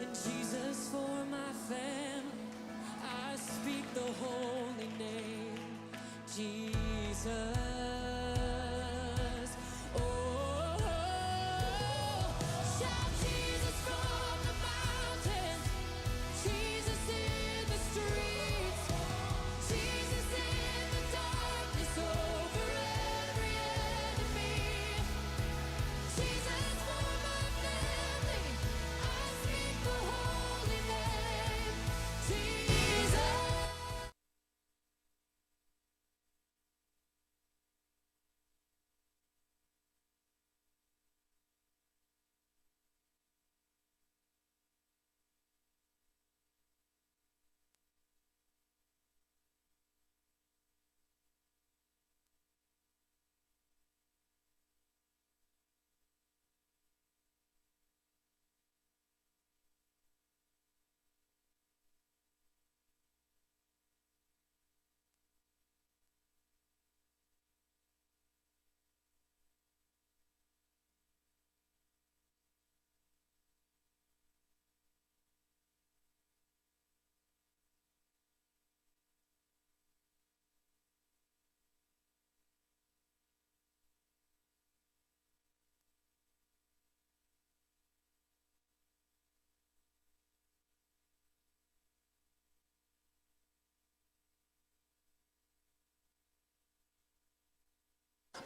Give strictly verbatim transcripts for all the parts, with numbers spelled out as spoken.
And Jesus, for my family, I speak the holy name, Jesus. Oh, shout Jesus from the mountain, Jesus in the streets, Jesus in the darkness over every enemy. Jesus for my family, I speak the holy name, Jesus.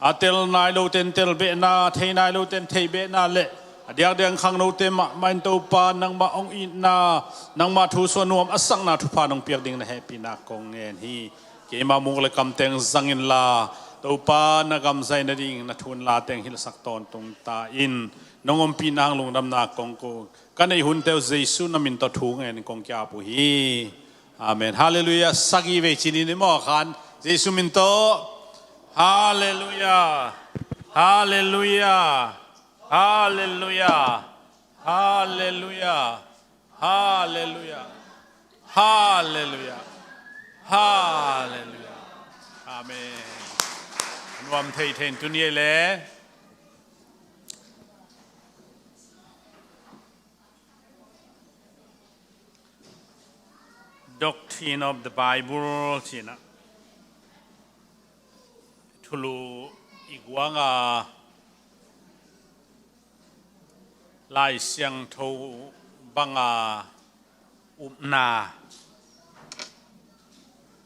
A tel nai lote in telbehna, thei nai lote in theibehna le a diakdiak khangnote mahmah in Topa nangmah hong itna, nangmah thu suah nuam a sakna thupha nong piak ding na hehpihna kong ngen hi. Keima muk le kam teng zang inla, Topa na gam zai nading na thu in la teng hilhsak tawntung ta in. Nong ompihna hang lungdamna kong ko. Ka neih hunte uh Jesu na min tawh thu ngen in kong ki-ap uh hi. Amen. Halleluiah. Sagih vei ci ni maw khan. Jesu min tawh. Halleluiah. Halleluiah. Halleluiah. Halleluiah. Halleluiah. Halleluiah. Halleluiah. Amen. Nuam thei thei in tuni le Doctrine of the Bible cih na Thulu i guanga Lai Siangtho banga upna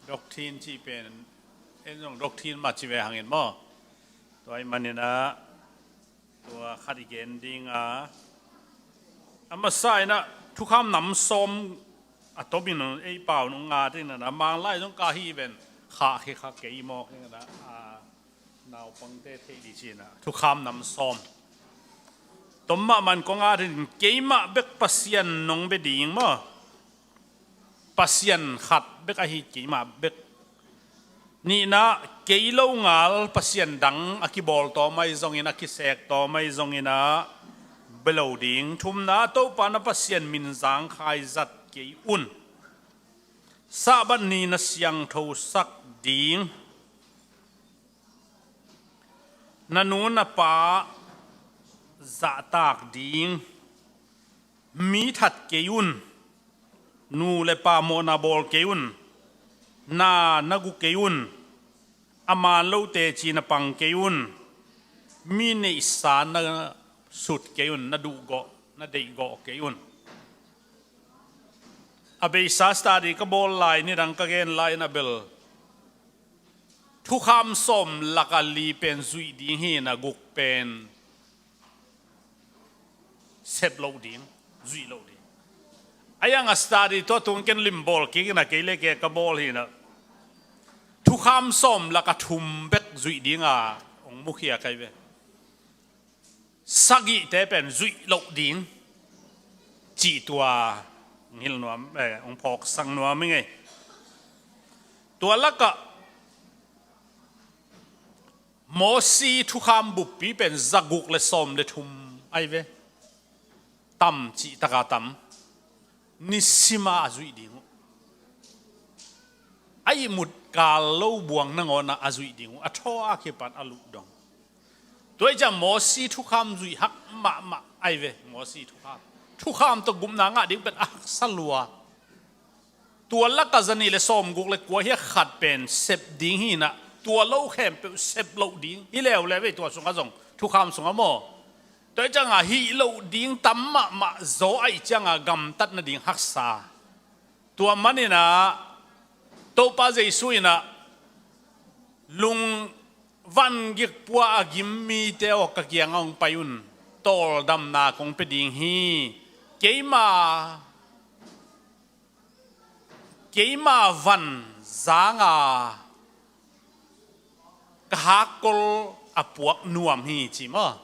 doctrine cih pen en zong doctrine mah ci ve hangin maw? Tua ahih maninah tua khat i gen dinga, a masa inah thukham nam sawm a tomin ei pau nung nga dinah, Manglai zong ka hi ven, khah khi kha kei mawk dinah, a naupangte theih dih cinah thukham nam sawm. Tom mahmah in kong at in, keimah bek Pasian nong bia ding maw? Pasian khat bek ahi keimah bek. Nihna, kei lo ngal Pasian dang a kibawl tawm ahi zongin, a kisek tawm ahi zonginah bia lo ding. Thumna, Topa na Pasian min zangkhai zat kei un. Sabbath ni na siangthosak ding. Na nu na pa zahtak ding. Mi that kei un. Nu le pa mawhna bawl kei un. Na na gu kei un. A man lo teci na pang kei un. Mi neihsa na sut kei un, na duhgawh, na deihgawh kei un. A beisa study ka bawl lai, nidang ka gen lai-in a bel thukham sawm laka li pen zuih ding hi-in a guk pen sep loh ding, zuih loh ding. A iang a study tua tung ken limbawl kik inah kei le kei ka bawl hi-inah thukham sawm laka thum bek zuih dinga hong mukhia kai ve. Sagihte pen zuih loh ding cih tua hong hilh nuam, eh, hong phawksak nuam hi ngei. Tua lakah Mosi thukham buppi pen zaguk le sawm le thum ahi ve. Tam cih taka tam. Nisima a zuih ding uh. A ihmut kal lo buang nangawnah a zuih ding uh. A thaw a kipan a luh dong. Tua hi ciang Mosi thukham zuih hak mahmah ahi ve. Mosi thukham, thukham tawh gupna ngah ding pen a haksa lua. Tua laka zanih le sawmguk le kua hi a khat pen sep ding hi-inah, tua lo khempeuh sep loh ding hi leuleu ve. Tua sungah zong thukham sungah maw, tua hi cianga hih loh ding tam mahmah zaw ahih cianga gamtat nading haksa. Tua maninah Topa Jesu inah lung van gikpua a gim mite aw, ka kiangah hong pai un, tawldamna kong pia ding hi. Keima keima van zanga ka hakkol a puak nuam hi ci maw?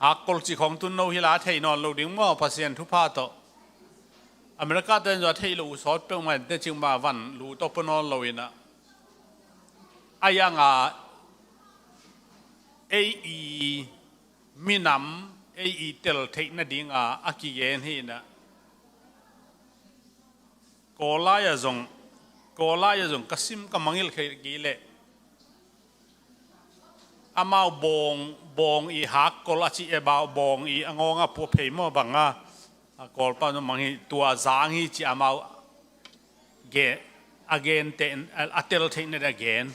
Hakkol cih khawng tun no hi la, thei nawn lo ding maw, Pasian thupha tawh. America te in zong a theih loh uh sawt peuhmah in te cih mah van lu tawh pua nawn lo inah, a ianga ei i minam, ei i tel theih nadinga a kigen hi inah. Kawlai-a zong, Kawlai-a zong ka sim ka mangilh kei leh amau bawng, bawng i hakkol a cih e, bawng i a ngawng a pua phei maw banga, a Kawlpa zong mang hi, tua zang hi ci amau ge-, a gen te, a tel theih nading a gen.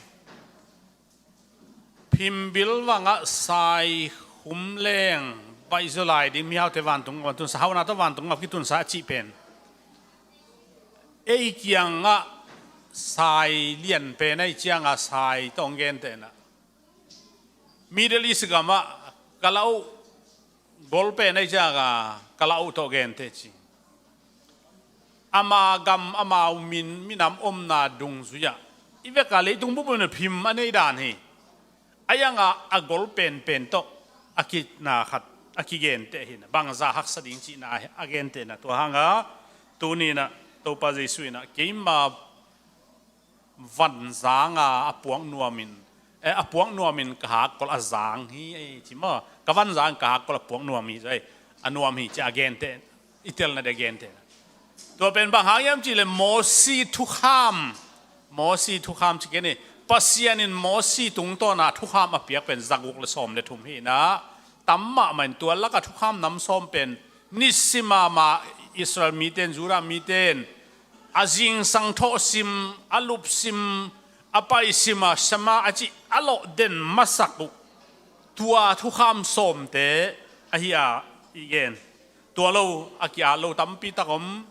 Phimbil vangah sai khum leng baihzaw lai ding, mihaute vantung, vantung sa, hauna tawh vantung a kitunsa a cih pen. Ei kiangah sai lian pen ahi cianga sai tawh hong gentehna. Middle East gamah ka la uh gol pen ahi cianga ka la uh tawh gente ci. Ama gam, amau min, minam omna dungzui-ah i veka leitung bup in phim a nei dan hi. A ianga a gol penpen tawh a kina khat a kigenteh hi. Bangza haksa ding cihna a gentehna. Tua hanga tuninah Topa Jesu inah keima van zanga a puak nuamin, eh, a puak nuamin ka hakkol a zang hi, eh, ci maw? Ka van zang ka hakkol a puak nuam hi, eh, a nuam hi ci a genteh, i telna ding a genteh. Tua pen bang hang hiam cih leh Mosi thukham, Mosi thukham ci kei ni. Pasian in Mosi tungtawna thukham a piak pen zaguk le sawm le thum hi inah, tam mahmah in tua laka thukham nam sawm pen nisim mahmah Israel mite in, Judah mite in a zingsang thawhsim, a lupsim, a paisima Shema a cih a lawh den masak uh tua thukham sawmte ahi a i gen. Tua lo a ki-at lo tampi tak om.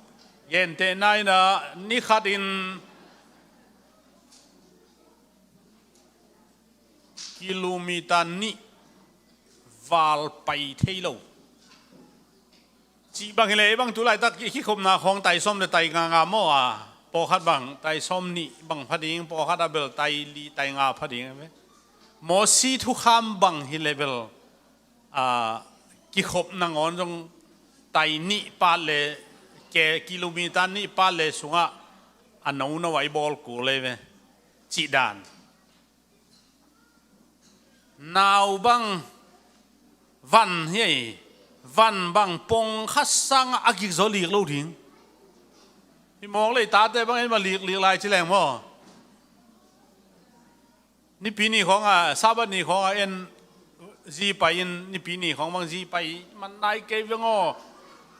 Gentehna in ah ni khatin kilometer nih val pai thei lo. Cih bang hileh ei bang tu laitak i kikhopna khawng tai sawm le tai nga nga maw a, pawlkhat bang tai sawm nih bang pha ding, pawlkhat a bel tai li tai nga pha ding. Mosi thukham bang hileh bel a, kikhop nangawn zong tai nih pat le ke kilometer nih pat le sungah a nono a i bawl kul ei ve. Cih dan. Nau bang van hi ei, van bang pong khat sangah a gik zaw lik lo ding. Hi mawk lei tate bang ei ma lik lik lai ci leng maw. Nipi ni khawngah, Sabbath ni khawngah en zi pai in, nipi ni khawng bang zi pai man nai kei veng aw.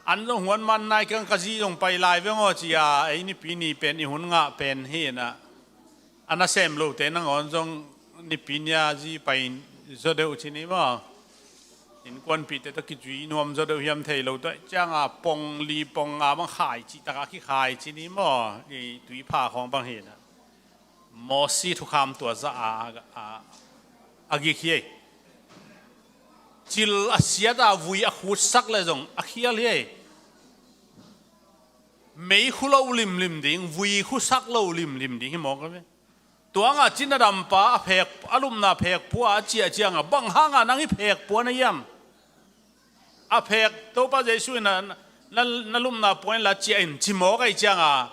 An zong huan man nai kei, ka zi zong pai lai veng aw ci a, ei nipi ni pen i hun ngah pen hi na. A nasem lote nangawn zong nipi ni a zi pai zaw deuh ci ni maw. Innkuanpihte tawh kizui nuam zaw deuh hiam thei lo, tua ciangah pong li pong nga bang khai cih takah kikhai ci ni maw. I tuipha khawng bang hi na. Mosi thukham tua zah a, a, a gik hi ei. Cil a siat a vui a khutsak le zong a khial hi ei. Mei khu lo limlim ding, vui khu sak lo limlim ding hi mawk a ve. Tuangah cina dampa a phek, a lupna phek pua a ciah ciangah bang hangah nang i phek pua na hiam? A phek Topa Jesu in na, na, na lupna pua in la ciah in ci mawk ei ciangah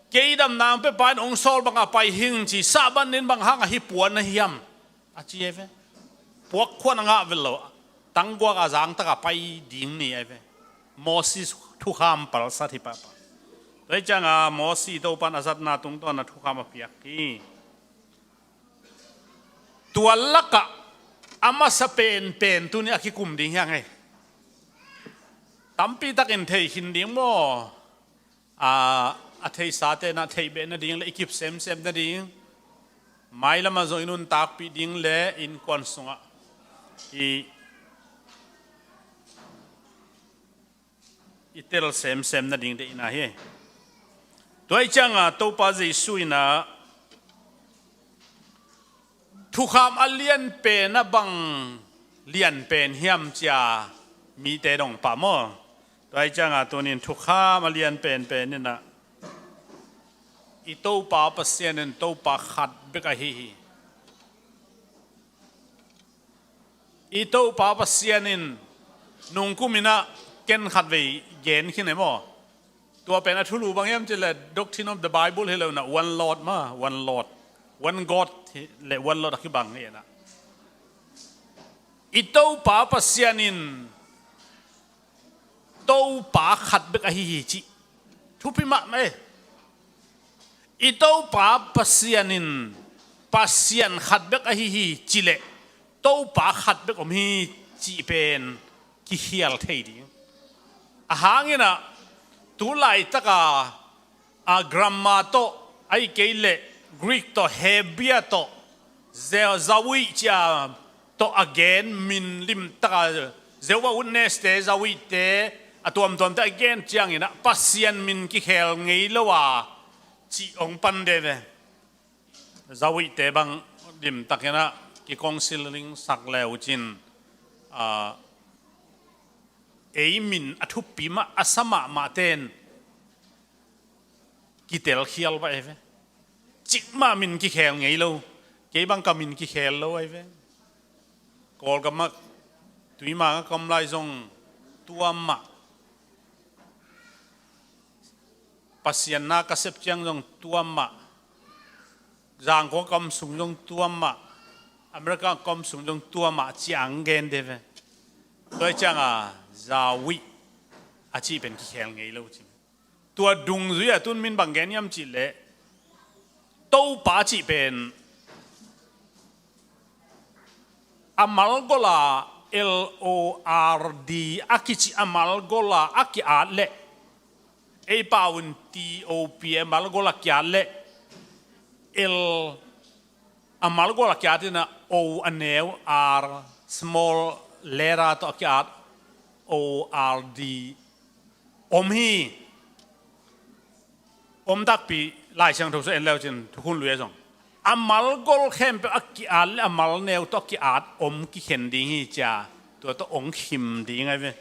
kei damna ang pepa in ong sawl bangah pai hing ci, Sabbath nin bang hangah hi puan na hiam? A ci ei ve. Puak khuan a ngah vel lo, tangguak a zangtak a pai ding ni ei ve. Moses thukham palsat hi pahpah. Tua hi ciangah Moses Topan a zatna tungtawn a thukham a piak hi. Tua lakah a masa penpen tuni a kikum ding hiang ei. Tampi takin thei khin ding maw. A, a theisate na theih beh nading le i kip semsem nading, mailamah zong i nuntakpih ding le innkuan sungah i, i tel semsem nading deihna hi. Tua hi ciangah Topa Jesu in ah thukham a lianpen a bang lianpen hiam cia mite dong pah maw? Tua hi ciangah tunin thukham a lianpenpen in ah i Topa Pasian in Topa khat bek ahi hi. I Topa Pasian in nungkum in ah ken khatvei gen khin e maw? Tua pen a thulu bang hiam cih leh Doctrine of the Bible hi lo in ah, one Lord maw, one Lord. One God hi leh one Lord a kibang hi in ah. I Topa Pasian in Topa khat bek ahi hi cih thupi mahmah e. I Topa Pasian in Pasian khat bek ahi hi cih leh Topa khat bek om hi cih pen kikhial thei ding. A hang in ah tu laitak a, a grammar tawh, ahih kei leh Greek tawh, Hebrew tawh, Ze-, Zawih cia tawh a gen min limtak a, Jehovah Witness-te, Zawih-te, a tuamtuamte a gen ciangin ah Pasian min kikhel ngei lo a cih hong pan de ve. Zawih-te bang limtak in ah ki-counselling sak le uh cin, a, ei min a thupi mah a sa mahmahte in kitelkhial pah ei ve. Cikmah min kikhel ngei lo. Kei bang ka min kikhel lo ei ve. Kawlgam ah, Tuimang ah ka om lai zong tua mah. Pasian na ka sep ciang zong tua mah. Zangkong ka om sung zong tua mah. America ka om sung zong tua mah ci-a hong gen de ve. Tua hi ciangah Zawih a cih pen kikhel ngei lo ci. Tua dungzui-ah tun min bang gen hiam cih leh Topa cih pen a malgol a, L O R D a kici a malgol a a ki-at leh, ei pau in T O P a malgol a ki-at leh L a malgol a kiat in a, O a neu R small letter tawh a kiat O R D om hi. Om takpi Lai Siangtho sung en leu cin thukhun lui a zong a malgol khempeuh a kiat le a malneu tawh a kiat om kikhen ding hi cia, tua tawh ong khim ding ahi ve.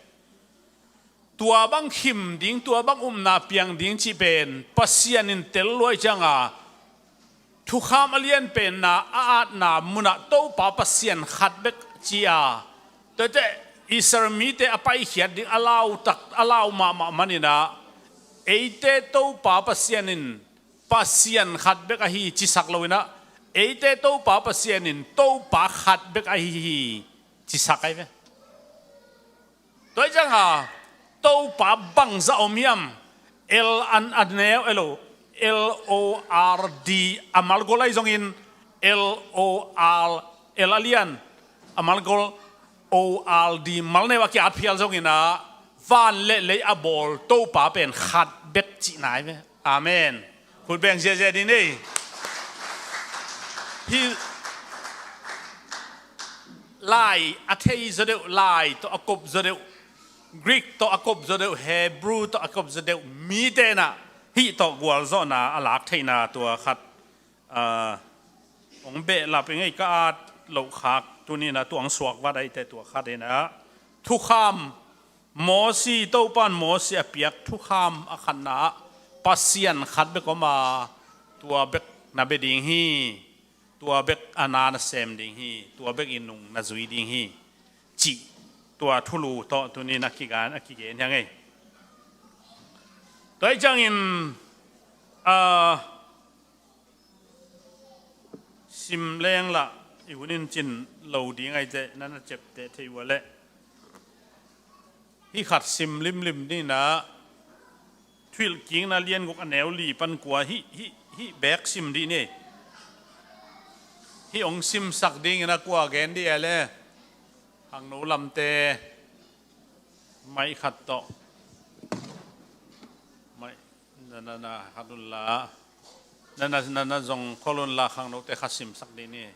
Tua bang khim ding, tua bang upna piang ding cih pen Pasian in tel luai cianga thukham a lianpenna a atna munah Topa Pasian khat bek ci-a, tuate Israel mite a paikhiat ding a lau tak, a lau mahmah maninah eite Topa Pasian in Pasian khat bek ahi cisak loinah eite Topa Pasian in Topa khat bek ahi hi cisak ahi ve. Tua hi cianga Topa bangza om hiam? L an a neu elo, L O R D a malgol ahi zongin L O R L a lian a malgol O R D malneu a kiat phial zonginah van le lei a bawl Topa pen khat bek cihna ahi ve. Amen. Khut beng ziahziah ding nei. Hi lai a thei zaw deuh, lai tawh a kop zaw deuh, Greek tawh a kop zaw deuh, Hebrew tawh a kop zaw deuh mite inah hih tawh gualzawhna a lak theihna tua khat ong behlap i ngei ka at loh khak tuninah tua ong suak vat ahite tua khat inah thukham Mosi, Topan Mosi a piak thukham a khatna ah Pasian khat bek om a, tua bek na bia ding hi, tua bek a na na sem ding hi, tua bek i nung na zui ding hi, cih tua thulu tawh tunin a kigen, a kigen hi a ngei. Tua hi ciangin a sim leng lah i hun in cin lo ding ahite na na ciapteh thei uh a leh. Hih khat sim limlim dingin ah Thuhilhkikna lian guk a neu li pan kua hih, hih, hih bek sim dih ni. Hih hong simsak dingin a kua gen dih a le hangno lamte maih khat tawh maih na na na khat unla na na na na zong khol unla khangnote khat simsak dih ni.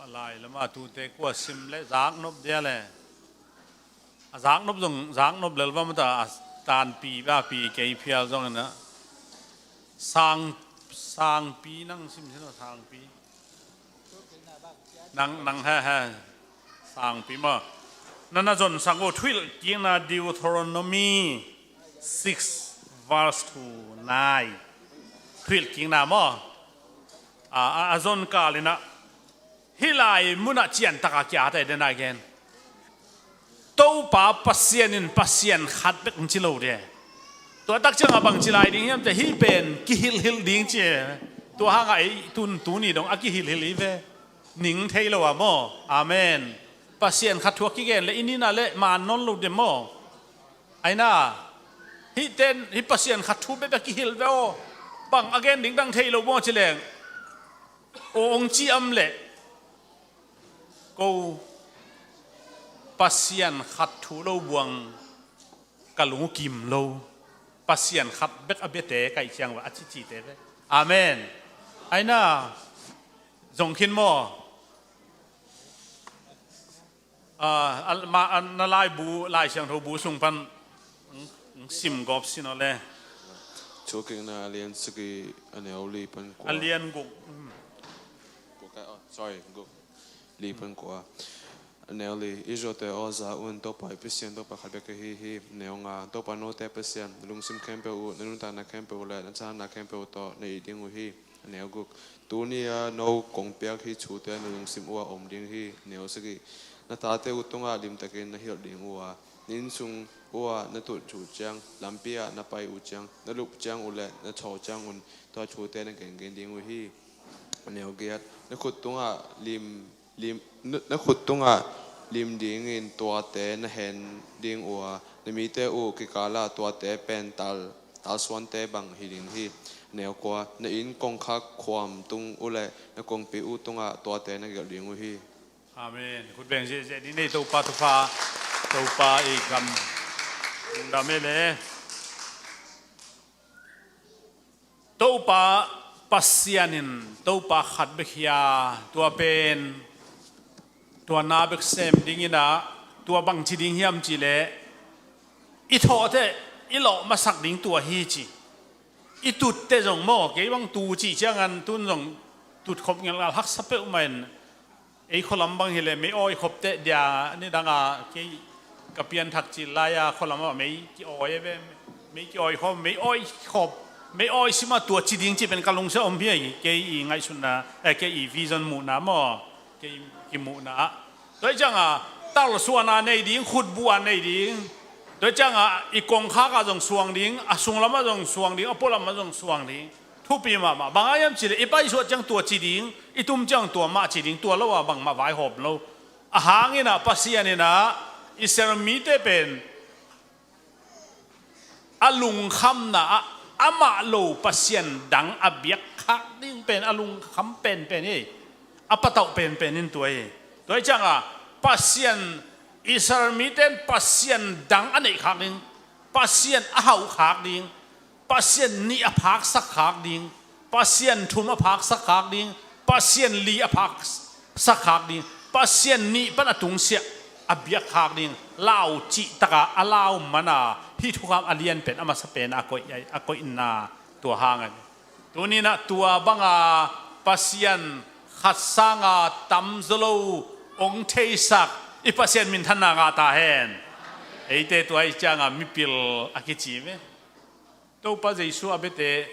A lai lama tute kua sim le zaknop dia le a zaknop zong zaknop lel va mata a tanpi bapi kei phial zong na sang sangpi nang sim sino sangpi. Nang, nang he, he. Sangpi maw. Na na zon sang uh Thuhilhkikna Deuteronomy six verse two nine. Thuhilhkikna maw. A, a, a zon kal inah hih lai munah ciantak a kia te den a gen. Topa Pasian in Pasian khat bek hong ci lo de. Tua tak ciangah bang ci lai ding hiam te hih pen kihilhhilh ding ci. Tua hangah ei tun tuni dong a kihilhhilh hi ve. Ning thei lo a maw. Amen. Pasian khat thu a kigen le i nina le man nawn lo de maw. Aina hih ten hih Pasian khat thu bek a kihilh ve aw. Bang a gen ding dang thei lo maw ci leng. Aw ong ci am leh ko Pasian khat thu lo buang ka lung uh kim lo. Pasian khat bek a biate kaih ciang va a cicite ve. Amen. Aina zong khin maw. A, a, ma, a, na laibu, Lai Siangtho bu sung pan sim gawp sin aw le. Thuhilhkikna a lian sagih a neu li pan kua. A lian guk. Kua kai, oh, sorry, guk. Li pan kua. A neu li, Israelte aw za un, Topa i Pasian Topa khat bek ahi hi. A neu nga, Topa note Pasian, na lungsim khempeuh uh, na nuntakna khempeuh uh le na thahatna khempeuh uh tawh na it ding uh hi. A neu guk, tuni-a no kong piak hih thute na lungsim uhah om ding hi. A neu sagih, na tate uh tungah limtakin na hilh ding uh a, na innsung uhah na tut uh ciang, lampi-ah na pai uh ciang, na lup ciang uh le na thaw ciangun tua thute na gengen ding uh hi. A neu giat, na khut tungah lim, lim, na, na khut tungah lim dingin tuate na hen ding uh a, na mite uh kikalah tuate pen tal, talsuante bang hi ding hi. A neu kua, na inn kongkhak khuam tung uh le na kongpi uh tungah tuate na gelh ding uh hi. Amen. Khut beng ziahziah ding nei. Topa thupha, Topa i gam lungdam e le. Topa Pasian in Topa khat bek hi a, tua pen tua na bek sem dingin ah, tua bangci ding hiam cihleh, i thawhteh i lawh masak ding tua hi ci. I tutteh zong maw, kei bang tu cih ciangan tun zong tutkhop ngelhngal haksa peuhmah in, ei khualam bang hileh mei awi khopteh dia, nidanga kei ka pianthak cil lai-a khualam ah mei ki-awi e ve, mei ki-awi khop, mei awi khop, mei awi simah tua ci ding cih pen ka lungsim om hi. Kei i ngaihsutna, eh, kei i vision muhna maw, kei kimuhna ah. Tua hi cianga talsuana nei ding, khutbua nei ding. Tua hi cianga i kongkhakah zong suang ding, a sunglamah zong suang ding, a pualamah zong suang ding. Thupi mahmah. Bang a hiam cihleh i paisuah ciang tua ci ding, i tum ciang tua mah ci ding, tua lo-a bangmah vaihawm lo. A hang inah Pasian inah Israel mite pen a lungkhamna ah amah lo pasian dang a biakkhak ding pen a lungkham penpen hi. A patauh penpen in tua hi. Tua hi cianga Pasian, Israel mite in pasian dang a neihkhak ding, pasian a hauhkhak ding, pasian nih a phaksak khak ding, pasian thum a phaksak khak ding, pasian li a phaksak khak ding, pasian nih pan a tungsiah a biakkhak ding, lau cihtaka a lau mana hih thukham a lianpen a masa pena a koih, a koihna tua hang a. Tuninah tua banga pasian khat sanga tamzaw lo hong theisak i Pasian minthanna ngah ta hen. Eite tua hi cianga mipil a kici ve. Topa Jesu a biate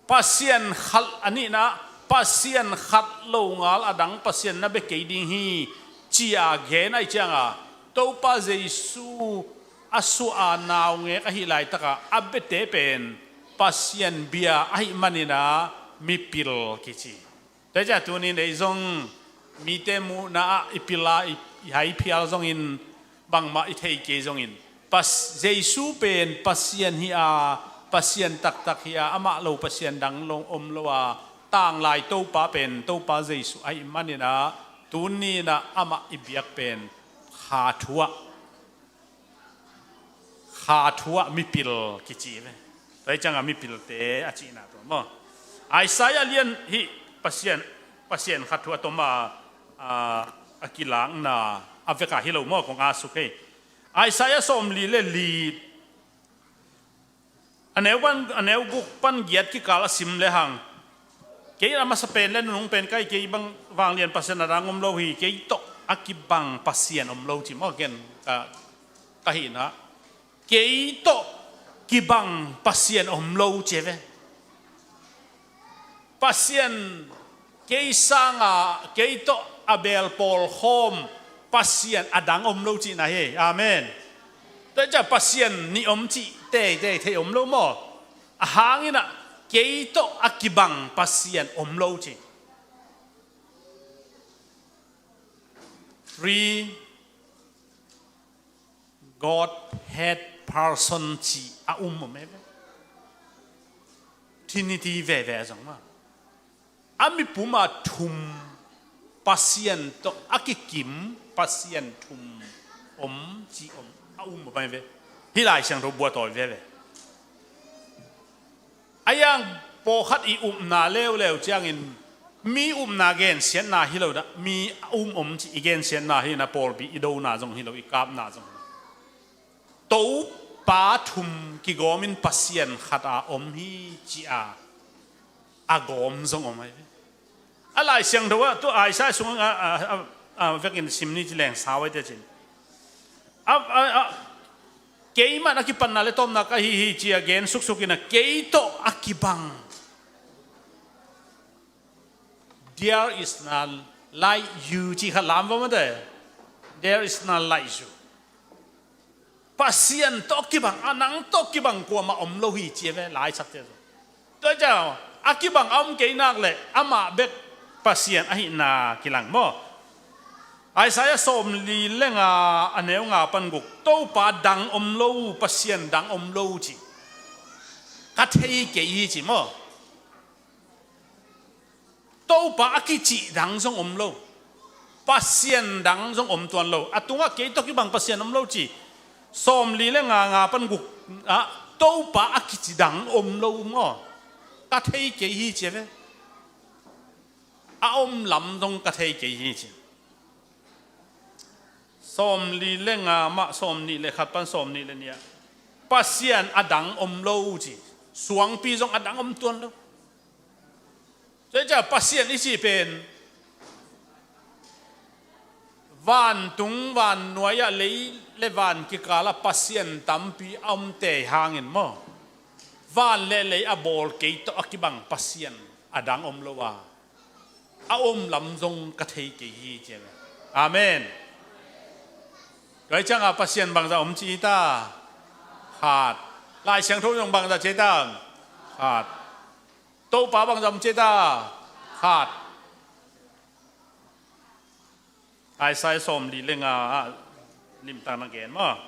Pasian khat a nihna, Pasian khat lo ngal a dang Pasian na bia kei ding hi, ci-a gen ahi cianga Topa Jesu a suah a naungek ahi laitaka a biate pen Pasian bia ahi manina mipil kici. Tua hi cianga tunin ei zong mite muhna ah i pila i, i haiphial zongin, bangmah i thei kei zongin, Pas-, Jesu pen Pasian hi a, Pasian taktak hi a, amah lo Pasian dang lo om lo a, tanglai Topa pen Topa Jesu ahi maninah tuninah amah i biak pen kha thu ah, kha thu ah mipil kici ve. Tua hi cianga mipilte a cihna tua maw? Isaiah lian hih Pasian, Pasian kha thu a tom a, a, a kilakna a veka hi lo maw, kong a suk hei. Isaiah sawmli le li, a neu pan, a neu guk pan giat kikal a sim lehang, kei a masa pen le nunung pen kai, kei bang vanglian Pasian a dang om lo hi, kei tawh a kibang Pasian om lo ci maw, ken ka, ka hihna. Kei tawh kibang Pasian om lo ci ve. Pasian kei sanga, kei tawh a beel pawlkhawm Pasian a dang om lo cihna hi. Amen. Tua hi ciah Pasian nih om cih teitei thei om lo maw? A hanginah kei tawh a kibang Pasian om lo ci. Three Godhead person ci a um om e ve. Trinity veve a zong ma. A mipuma thum Pasian tawh a kikim Pasian thum om ci om a um om e ve. Hih Lai Siangtho buatawi veve. A yang pawlkhat i upna leuleu ciangin mi upna gensiatna hi lo dah, mi a um om ci i gensiatna hi na, pawlpi i dona zong hi lo, i kapna zong hi lo. Topa thum kigawmin Pasian khat a om hi ci a, a gawm zong om ahi ve. A Lai Siangtho ah, tu Isaiah sung a, a, a, a vekin sim ni ci leng sau ai te cin. A, a, a, keimah a kipatna le tawpna ka hi hi ci a gen suksuk in a, kei tawh a kibang. There is none like you ci kha lam va mate. There is none like you. Pasian tawh kibang, a nang tawh kibang kuamah om lo hi ci a ve, laisak te. Tua ciang a kibang a om kei nak leh amah bek Pasian ahihna kilang maw? Isaiah sawmli le nga a neu nga pan guk, Topa dang om lo, Pasian dang om lo ci. Ka thei kei hi ci maw? Topa a kicih dang zong om lo. Pasian dang zong om tuan lo. A tungah kei tawh kibang Pasian om lo ci. Sawmli le nga, nga pan guk ah, Topa a kici dang om lo maw? Ka thei kei hi ci ve. A om lam zong ka thei kei hi ci. Sawmli le nga mah sawmnih le khat pan sawmnih le nih ah Pasian a dang om lo ci. Suangpi zong a dang om tuan lo. Tua hi ciah Pasian i cih pen vantung vannuai ah lei le van kikal ah pasian tampi a om tei hangin maw, van le lei a bawl kei tawh a kibang Pasian a dang om lo a, a om lam zong ka thei kei hi ci a. Amen. Tua hi ciangah Pasian bangzah om ci hi ta? Khat. Lai Siangtho zong bangzah ci hi ta? Khat. Topa bangzah om ci hi ta? Khat. Isaiah sawmli le nga ah limtak na gen maw?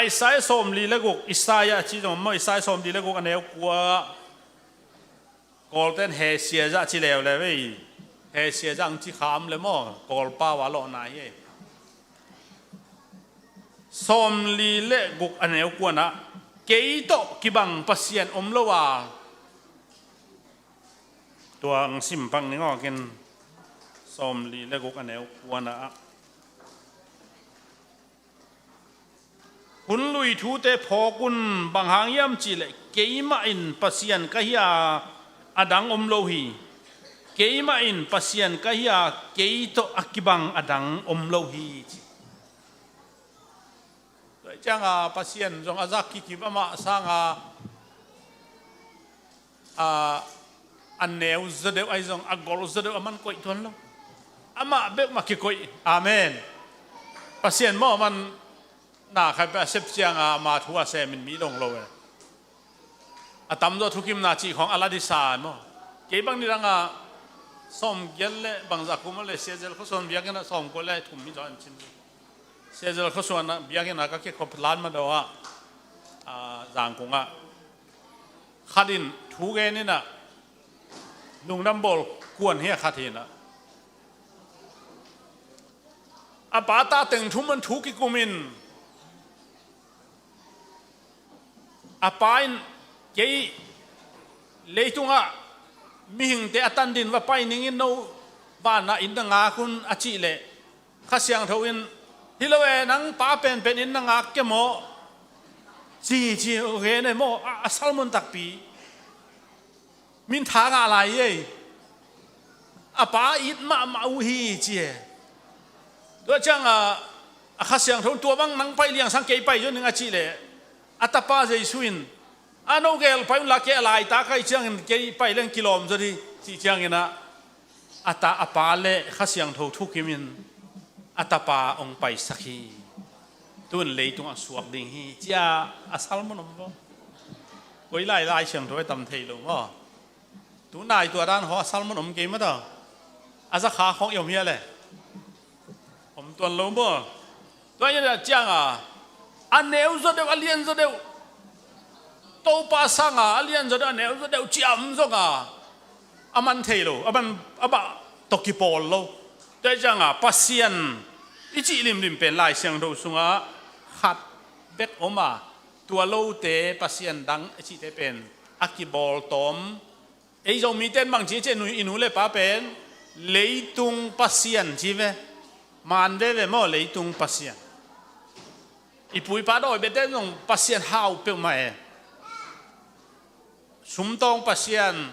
Isaiah sawmli le guk, Isaiah ci zong maw, Isaiah sawmli le guk a neu kua. Kawlten hesia zah ci leuleu ei. Hesia zah ang ci kham le maw, Kawlpau a lawhna hi ei. Sawmli le guk a neu kuanah kei tawh kibang Pasian om lo a. Tua ang sim pak ning awkin, sawmli le guk a neu kuanah, hun lui thute phawk un. Bang hang hiam cihleh keimah in Pasian ka hi a, a dang om lo hi. Keimah in Pasian ka hi a, kei tawh a kibang a dang om lo hi ci. Tua hi cianga Pasian zong a zak kikim amah sanga a, a neu zaw deuh ahi zong a gol zaw deuh a man koih tuan lo. Amah bek mah kikoih. Amen. Pasian maw man na khai peh a sep cianga ama thu a semin mi dong lo e. A tamzaw thukimna cih khawng a la disa maw? Kei bang nidanga sawmgiat le bangzah kum le Siazel khuasuan biakinnah sawmkua le thum mi zaw an cin. Siazel khuasuanah biakinnah ka kikhop lan madaw ah, a, Zangkungah khat in thu gen innah lungdam bawl kuan hi a khat hinah a pa ta teng thum an thu kikum in a pa in kei leitungah mihingte a tandin va pai ningin no vanah inn na ngak un a cih leh Kha Siangtho in hi lo e nang pa penpen inn na ngak ke maw? Ci ci uh gen e maw a, a salmun takpi. Min tha ngah lai ei. A pa it mahmah uh hi ci e. Tua cianga a Kha Siangtho in tua bang nang pai liangsang kei pai zaw ning a cih leh a tapa Jesu in a no gel pai unla kei a laita kai ciangin kei pai leng kilawm zaw di cih cianginah a ta a pa le Kha Siangtho thukimin a tapa hong paisak hi. Tun leitungah suak ding hi cia a salmun om bo. Koi lai Lai Siangtho e tam thei lo maw? Tunai tua dan haw a salmun om kei mata. A zakha khawng i om hia le? Om tuan lo maw? Tua hi a cianga a neu zaw deuh a lian zaw deuh Topa sanga a lian zaw deuh a neu zaw deuh ciam zonga a man thei lo, a man a bah tawh kipawl lo. Tua hi cianga Pasian i cih limlim pen Lai Siangtho sungah khat bek om a, tua lote Pasian dang i cihte pen a kibawl tawm. Ei Zomite in bang ci ci nu i nu le pa pen leitung pasian ci ve. Man veve maw leitung pasian. I pu i pa dawi bete zong pasian hau peuhmah e. Sumtawng pasian,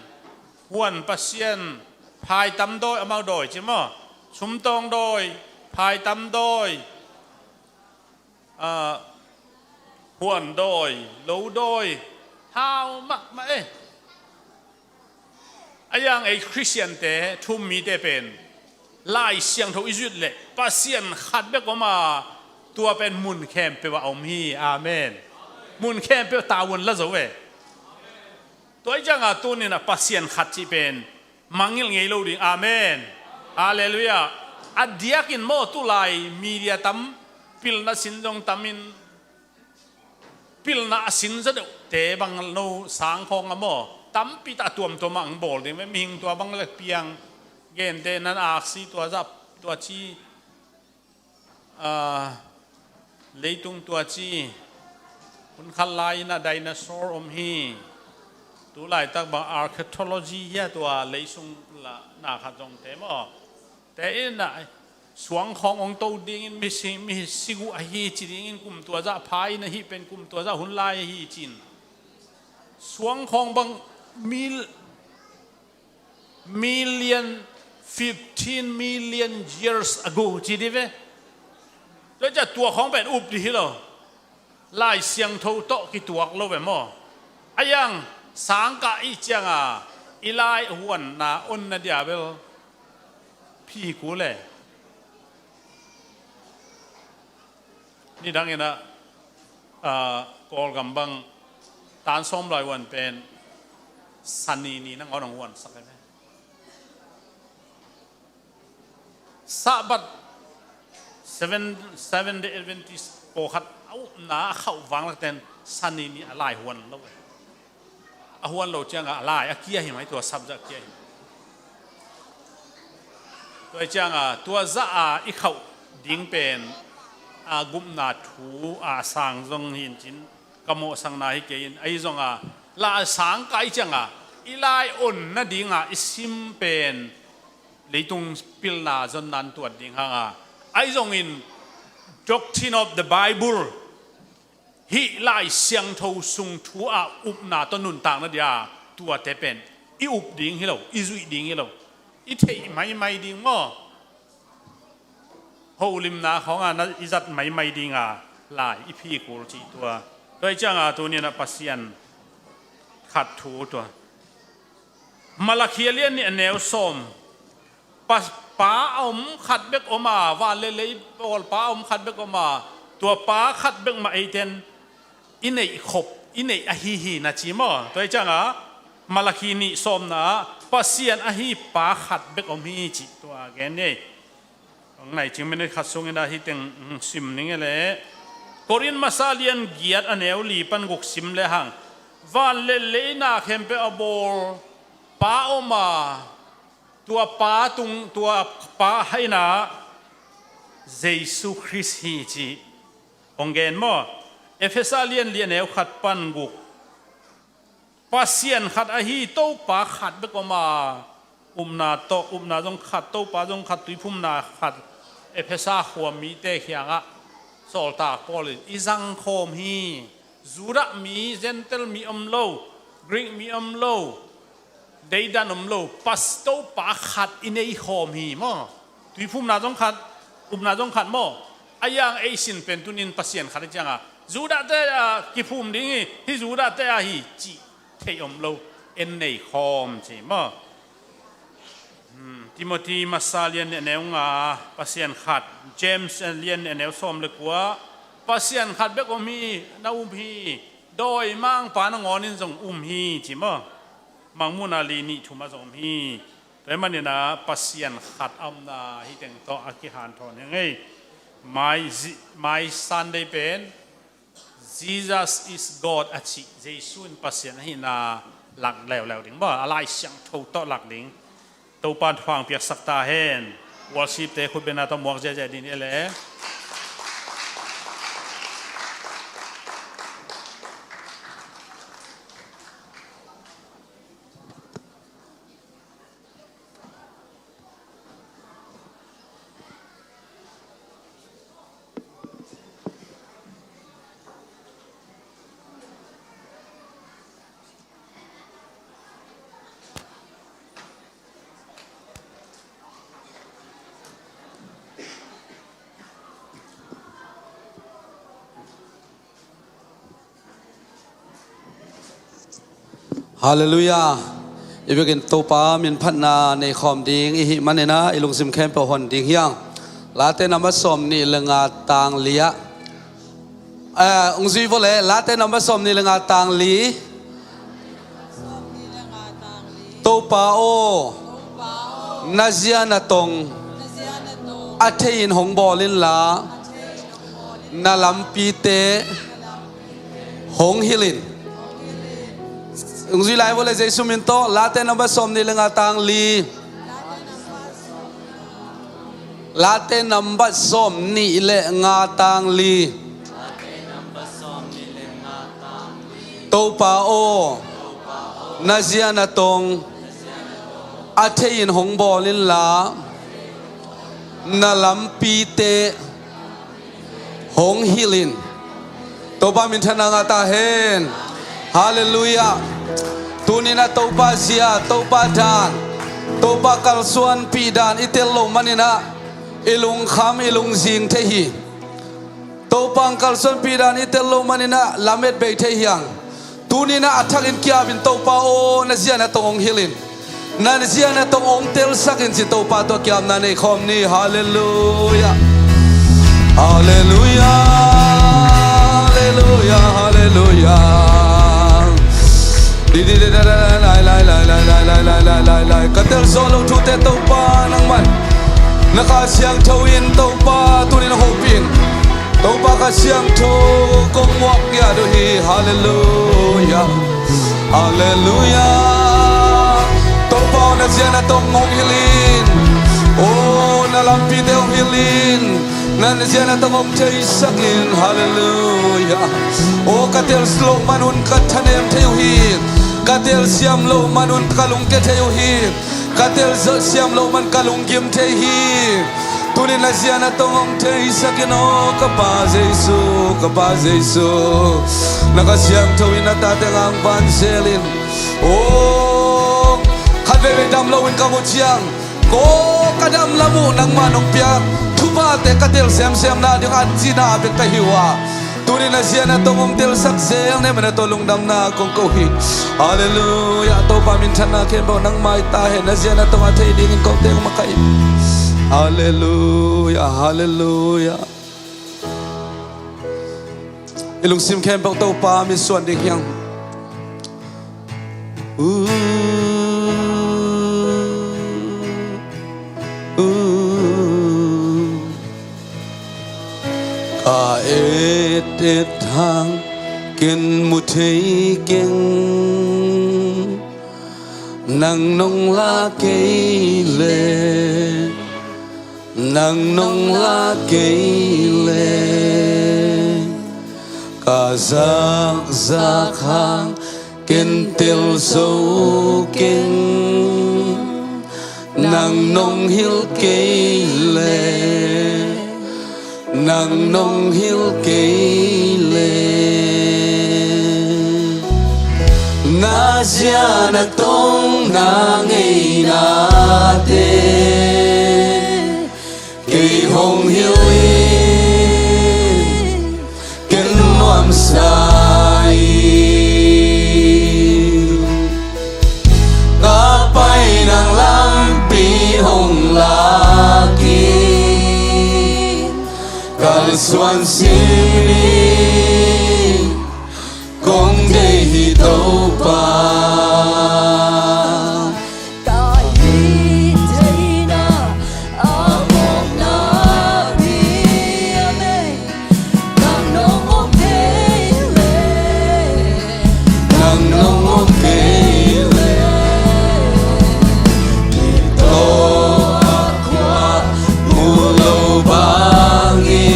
huan pasian, phaitam dawi amau dawi ci maw? Sumtawng dawi, phaitam dawi, a, huan dawi, lo dawi, hau mahmah e. A yang ei Khristiante thum mite pen Lai Siangtho i zuit leh Pasian khat bek om a, tua pen mun khempeuh ah a om hi. Amen. Mun khempeuh tavuan la zo e. Tua hi cianga tunin a Pasian khat cih pen mangngilh ngei lo ding. Amen. Halleluiah. A diakin maw tulai media tam pilna sin zong tamin pilna a sin zaw deuhte bang no sang khawng a maw tampi tah a tuamtuam ah ang bawl ding ve. Mihing tua bang le piang gente nan aksi tua zah tua ci, a, leitung tua ci, Hun khat lai-in ah dinosaur om hi. Tu laitak bang archaeology hi a, tua leisung la na khat zong te maw? Te in ah suangkhawng hong to dingin mi si, mi si guh ahi ci dingin kum tua zah pha in ahi pen kum tua zah hun lai ahi cin. Suangkhawng bang mil, million, fifteen million years ago ci di ve. Tua ciang tua khawng pen up di hi lo. Lai Siangtho tawh kituak lo ve maw? A yang sangkah i cianga i lai huanna onna dia bel phi kul e. Nidangin ah, ah, Kawlgam bang tan sawm lai huan pen Sani ni nangawn hong huansak e. Sabbath, Seven, Seven Day Adventist pawlkhat a upna a khauh vanglakten Sani ni a lai huan lo e. A huan lo cianga a lai a kia hi mai, tua subject a kia hi mai. Tua cianga tua zah a i khauh ding pen a gupna thu a sang zong hi in cin ka mawhsakna hi kei in, ahi zonga la a sangkah i cianga i lai onna dinga i sim pen leitung pilna zonna in tuat ding hanga, ahi zongin Doctrine of the Bible, hih Lai Siangtho sung thu a upna tawh nuntakna dia tuate pen i up ding hi lo, i zuih ding hi lo, i theih maimai ding maw? Holimna khawnga na i zat maimai dinga lai i phi kul cih tua. Tua i cianga tuni-in ah Pasian khat thu tua. Malakhi a lian nih a neu sawm. Pa, pa a om khat bek om a, van le lei bawl pa a om khat bek om a, tua pa khat bek mah eiten i neih khop, i neih ahi hi na ci maw? Tua i cianga Malakhi nih sawmna ah Pasian ahi pa khat bek om hi cih tua gen ni. Hong nai cing minute khat sungin ah hih teng, mm, sim ning e le. Korin masa lian giat a neu li pan guk sim le hang. Van le leina khempeuh a bawl pa om a, tua pa tung, tua pa haina Jesu Khrist hi ci hong gen maw? Efesa lian li a neu khat pan guk. Pasian khat ahi, Topa khat bek om a, upna tawh, upna zong khat, Topa zong khat, tuiphumna khat. Efesa khua mite kiangah sawltak Paul in i zangkhawm hi. Judah mi, Gentile mi om lo, Greek mi om lo, deidan om lo, Pas, Topa khat i neikhawm hi maw? Tuiphumna zong khat, upna zong khat maw? A yang ei sin pen tunin Pasian khat i cianga Judah te a kiphum ding hi, hih Judah te a hi cih theih om lo, en neikhawm ci maw? Hmm, Timothy masa lian nih a neu nga, Pasian khat, James lian nih a neu sawm le kua, Pasian khat bek om hi, na um hi, dawimangpa nangawnin zong um hi ci maw? Mangmuhna li nih thum a zong om hi. Tua ahih manin ah Pasian khat a omna hih teng tawh a kihanthawn hi ing ei. Mai zi-, mai Sunday pen Jesus is God a cih, Jesu in Pasian ahihna lak leuleu ding maw, a Lai Siangtho tawh lak ding. Topa in thupha hong piaksak ta hen. Worship te khutbetna tawh muak ziahziah ding hi le. Halleluiah. I biakinn Topa min phatna nei khawm ding i hih manin ah i lungsim khempeuh hon ding hi hang. Late nambat sawm nih le nga tang li ah. Eh, ung zui vawh le, Late nambat sawm nih le nga tang li. Topa aw, na zia na tong a thei in hong bawl inla, na lampite hong hilh in. Ung zui lai vawh le Jesu min tawh, Late nambat sawm nih le nga tang li. Late nambat sawm nih le nga tang li. Topa aw, na zia na tong a thei-in hong bawl inla, na lampite hong hilh in. Topa minthanna ngah ta hen. Halleluiah. Tuni-in ah Topa zia, Topa dan, Topa kalsuanpih dan i tel loh manin ah i lungkham, i lungzing thei hi. Topa hong kalsuanpih dan i tel loh manin ah lamet bei thei hi hang. Tuni-in ah a thakin kiap in, Topa aw, na zia na tong hong hilh in, na zia na tong hong telsak in ci, Topa tawh kiapna nei khawm ni. Halleluiah. Halleluiah. Halleluiah. Halleluiah. Di, di, di, da, da, da, lai, lai, lai. Ka tel zawh loh thute Topa nangman na Kha Siangtho in Topa tuni-in hong hopih in. Topa Kha Siangtho kong muak ngiat uh hi. Halleluiah. Halleluiah. Topa aw, na zia na tong hong hilh in. Aw, na lampite hong hilh in. Na zia na tong hong theisak in. Halleluiah. Aw, ka tel loh man un ka thanem thei uh hi. Ka telsiam loh man un ka lungke thei uh hi. Ka telsiam loh man ka lunggim thei hi. Tuni-in na zia na tong hong theisak in aw, ka Pa Jesu, ka Pa Jesu. Na Kha Siangtho in na tate hong vanzel in. Aw, khat veivei dam loin ka muh ciang, ko ka dam lam uh nangmah nong piak thuphate ka tel semsem nading an cihna bek ka hi uh a, tuni-in na zia na tong hong telsak zel ni manin na tawh lungdamna kong ko hi. Halleluiah. Topa minthanna khempeuh nang mai ta hen. Na zia na tong a thei dingin kong teng makaih. Halleluiah. Halleluiah. I lungsim khempeuh Topa mitsuan ding hi hang. Uh, uh. Ka et et hang ken mu thei keng, nang nong la kei leh, nang nong la kei leh, ka zakzak hang ken tel zo keng, nang nong hilh kei leh, nang nong hilh kei leh. Na zia na tong na ngeinate kei hong hilh in, ken nuamsa in. Ka pai nang lampi hong lak in, kalsuan simin kong deih hi Topa. Ka it theihna a mawkna pi a mei, nang nong om thei leh, nang nong om thei leh, i tawh a khua mu lo bangin.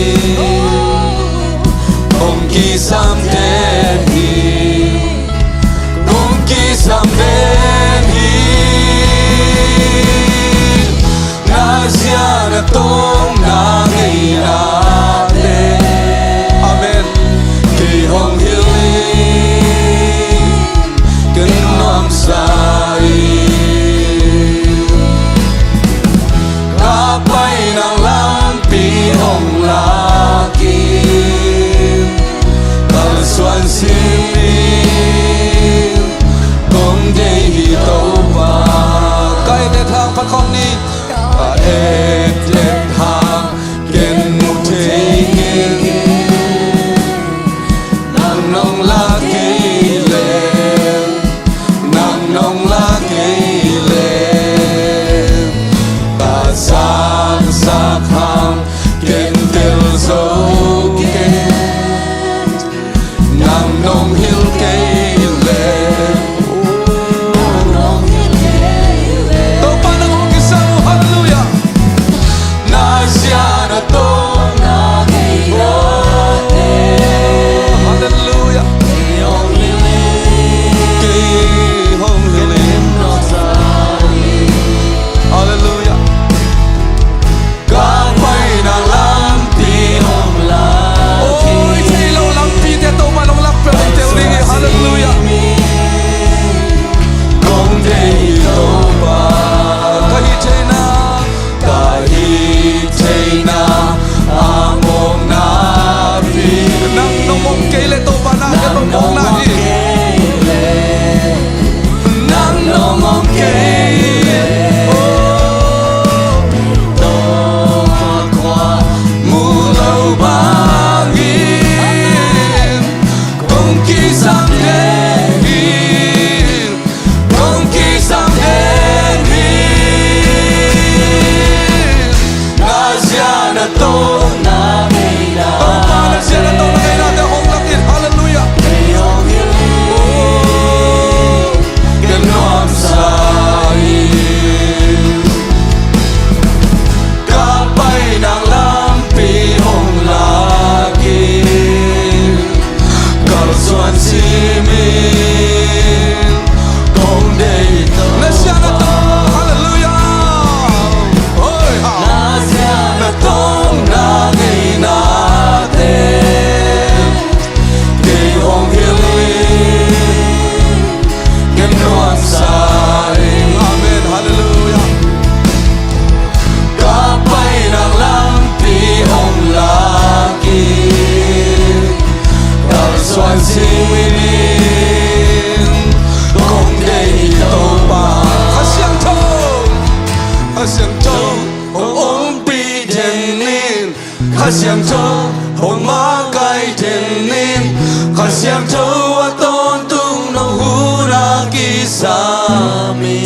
Sami.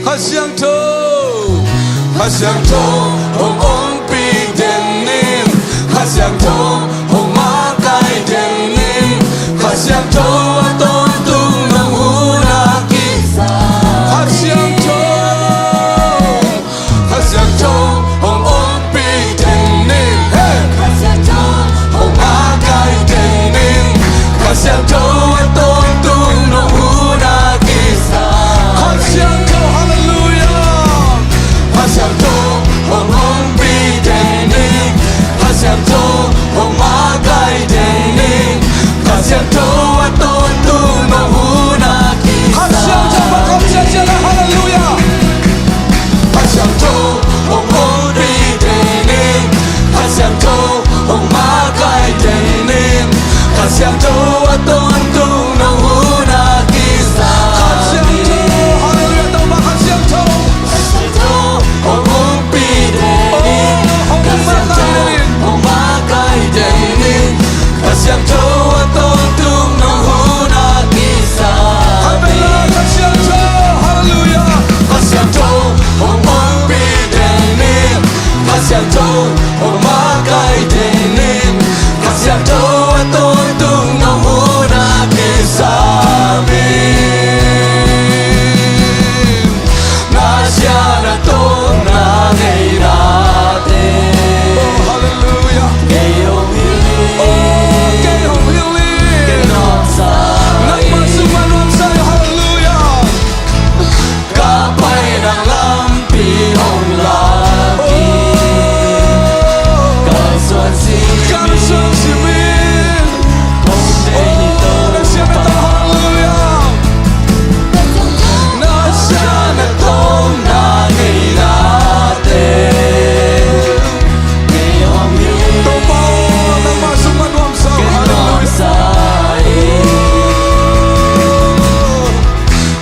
Kha Siangtho, Kha Siangtho hong ompih den in, Kha Siangtho hong makai den in, Kha Siangtho a tawntung nong hun a kisa. Kha Siangtho, Kha Siangtho hong ompih den in, hey! Kha Siangtho hong makai den in, Kha Siangtho a tawntung nong hun a kisa. Kha Siangtho, halleluiah. Kha Siangtho hong ompih den in, Kha Siangtho hong makai den in, Kha Siangtho a tawntung nong hun a kisa. Kha Siangtho, Kha Siangtho, halleluiah. Kha Siangtho hong ompih den in, Kha Siangtho hong makai den in, Kha Siangtho a tawntung nong hun a kisa. Kha Siangtho, halleluiah, Topa Kha Siangtho. Kha Siangtho hong ompih den in, Kha Siangtho hong makai den in, Kha Siangtho a tawntung nong hun a kisa. Kha Siangtho, halleluiah. Kha Siangtho hong ompih den in, Kha Siangtho hong makai den in, Kha Siangtho a tawntung nong hun a kisa. Amen. Na siatna tawh na ngeina te. Oh, halleluiah. Kei hong hilh in. Oh, kei hong hilh in. Kei nuamsa in. Nangmah sungah nuamsa in. Halleluiah. Ka paina lampi hong lak in. Oh. Kalsuan simin. Kalsuan simin. Kong deih hi Topa. Oh, na siatna tawh, halleluiah. Na siatna tawh na ngeina te. Kei hong hilh in. Topa, nangmah sungah nuamsa in. Kei nuamsa in.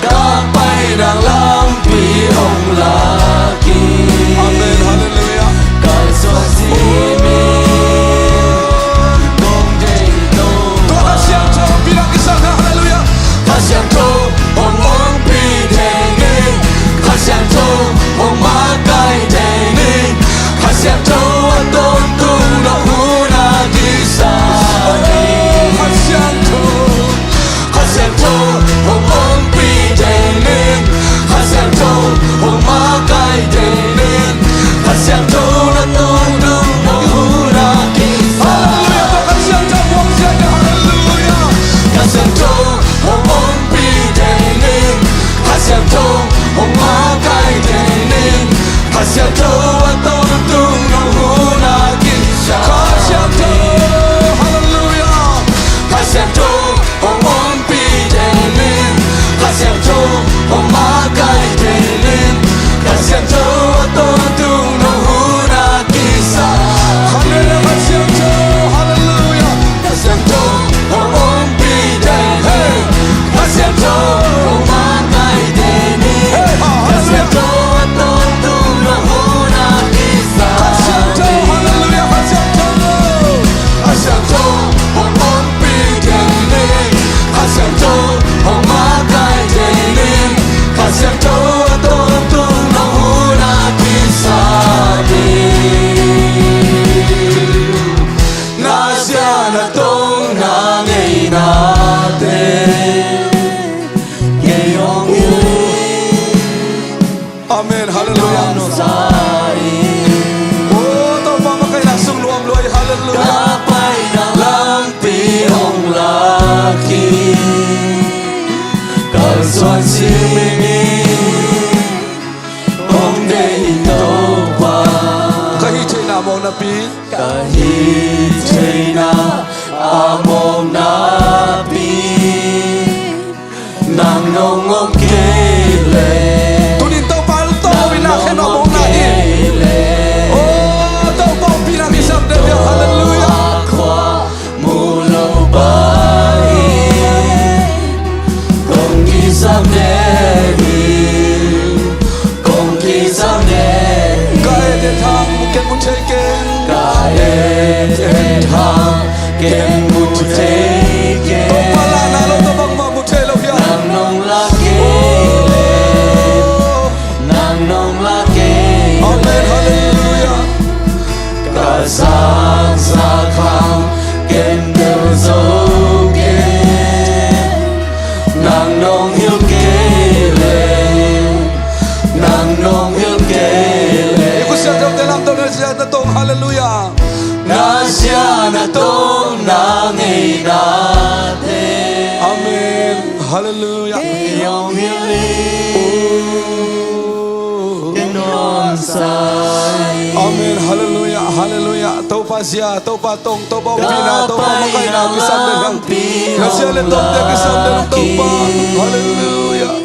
Ka paina lampi hong lak in. Amen, halleluiah. Kalsuan simin. Kong deih hi Topa. Tua Kha Siangtho hong ompih na kisam na, halleluiah. Kha Siangtho hong ompih den in, Kha Siangtho hong makai den in, Kha Siangtho a tawntung nong hun a kisa. Kha Siangtho, Kha Siangtho hong ompih den in, Kha Siangtho hong makai den in, Kha Siangtho a tawntung nong hun a kisa. Halleluiah, Kha Siangtho hong ompih den in, halleluiah. Kha Siangtho hong ompih den in, Kha Siangtho hong makai den in, Kha Siangtho a tawntung nong hun a kisa. Kha Siangtho, halleluiah. Kha Siangtho hong ompih den in, Kha Siangtho hong makai den in, Kha Siangtho a tawntung nong hun a kisa. Halleluiah, Kha Siangtho, halleluiah. Kha Siangtho hong ompih den in, Kha Siangtho hong makai den in, Kha Siangtho a tawntung nong hun a kisa. Kha Siangtho, halleluiah, Kha Siangtho. Kha Siangtho hong ompih den in, Kha Siangtho hong makai den in, Kha Siangtho a tawntung nong hun a kisa in. Na siatna tawh na ngeina te. Kei hong hilh in. Amen. Halleluiah. Nuamsa in. Oh, Topa makaihna sung nuam lua hi. Halleluiah. Ka paina lampi hong lak in. Kalsuan simin. Kong deih hi Topa. Ka hih theihna mawk napi. Ka hih theihna a mawk napi. Nang nong om kei leh. Tuni-in Topa lungtawm in na khen a mawkna hi. Oh, Topa ompihna kisam deuh hi. Halleluiah. Khua mu lo pai. Kong kisam deuh hi. Kong kisam deuh hi. Ka et et hang ken mu thei keng. Ka et et hang ken mu thei keng. Topa lahna lo tawh bangmah mu thei lo hiam? Nang nong lak kei Nong hilh kei leh, nang nong hilh kei leh. I khutsiateu te lamto, na siatna tawng, halleluiah. Na siatna tawng, na ngeina te. Amen. Halleluiah. Kei hong hilh in, ken nuamsa in. Amen. Halleluiah. Halleluiah. Topa zia, Topa tong, Topa ompihna, Topa makaihna kisam den hang. Na zia le tongte kisam den hang Topa. Halleluiah.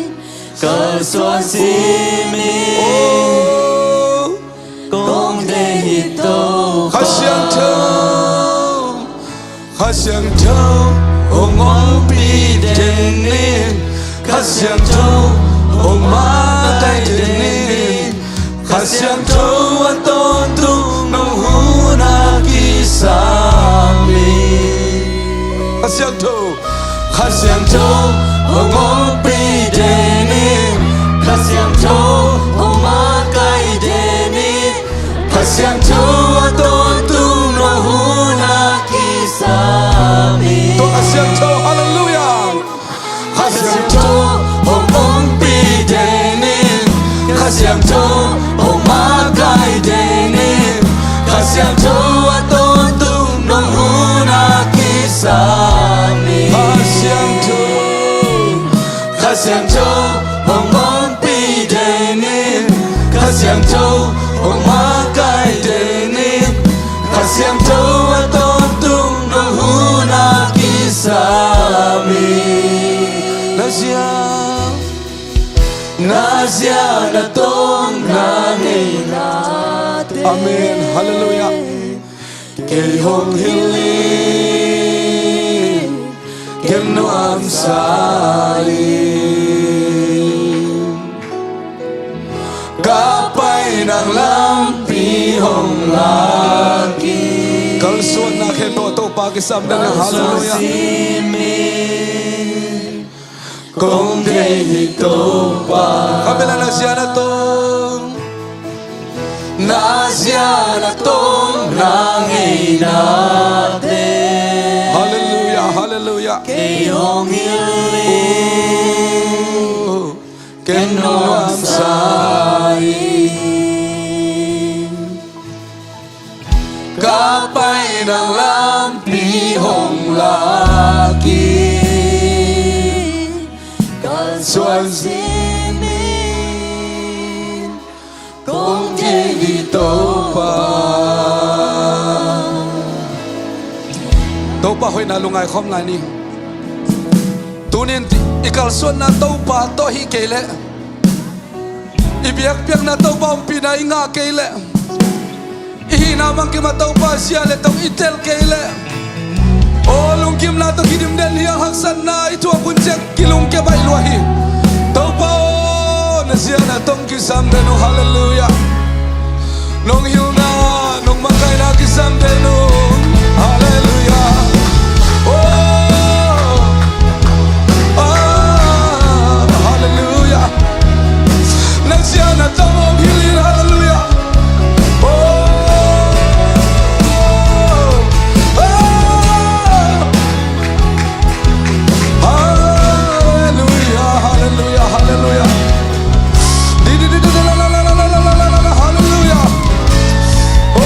Kalsuan simin, oh, kong deih hi Topa. Kha Siangtho, Kha Siangtho hong ompih den in. Kha Siangtho hong makaih den in. Kha Siangtho a tawntung nong hun a kisam in. Kha Siangtho, Kha Siangtho hong ompih den in. Kha Siangtho hong makaih den in. Kha Siangtho a tawntung nong hun a kisam in. Tua Kha Siangtho, halleluiah. Kha Siangtho hong ompih den in. Kha Siangtho hong makaih den in. Kha Siangtho a tawntung nong hun a kisam in. Kha Siangtho, Kha Siangtho hong ompih den in. Kha Siangtho hong makaih den in. Kha Siangtho a tawntung nong hun a kisam in. Na zia, na zia na tawng, na ngeina te. Amen. Halleluiah. Kei hong hilh in, ken nuamsa in. Ka pai nang lampi hong lak in. Kalsuanna khempeuh Topa kisam den hang, halleluiah. Kong deih hi Topa. Kha bel a, na zia na tawng, na zia na tawng, na ngeina te. Halleluiah, halleluiah. Kei hong hilh in, ken nuamsa in. Ka pai nang lampi hong lak in. Kalsuan simin, kong deih hi Topa. Topa hoihna lungngai khawm lai ni. Tunin i kalsuanna Topa tawh hi kei leh, i biakpiakna Topa ompihna i ngah kei leh, i hihna bangkim a Topa zia le tong i tel kei leh, aw, lungkimna tawh kidim den hi hang, haksatna i thuak hun ciang kilungkia baih lua hi. Topa aw, na zia na tong kisam den uh, halleluiah. Nong hilhna, nong makaihna kisam den uh, halleluiah. Oh, ah, halleluiah. Na zia na tawng hong hilh in, halleluiah. Oh, oh. Halleluiah, halleluiah, halleluiah. Di, di, di, di, di, la, la, la, halleluiah. Oh,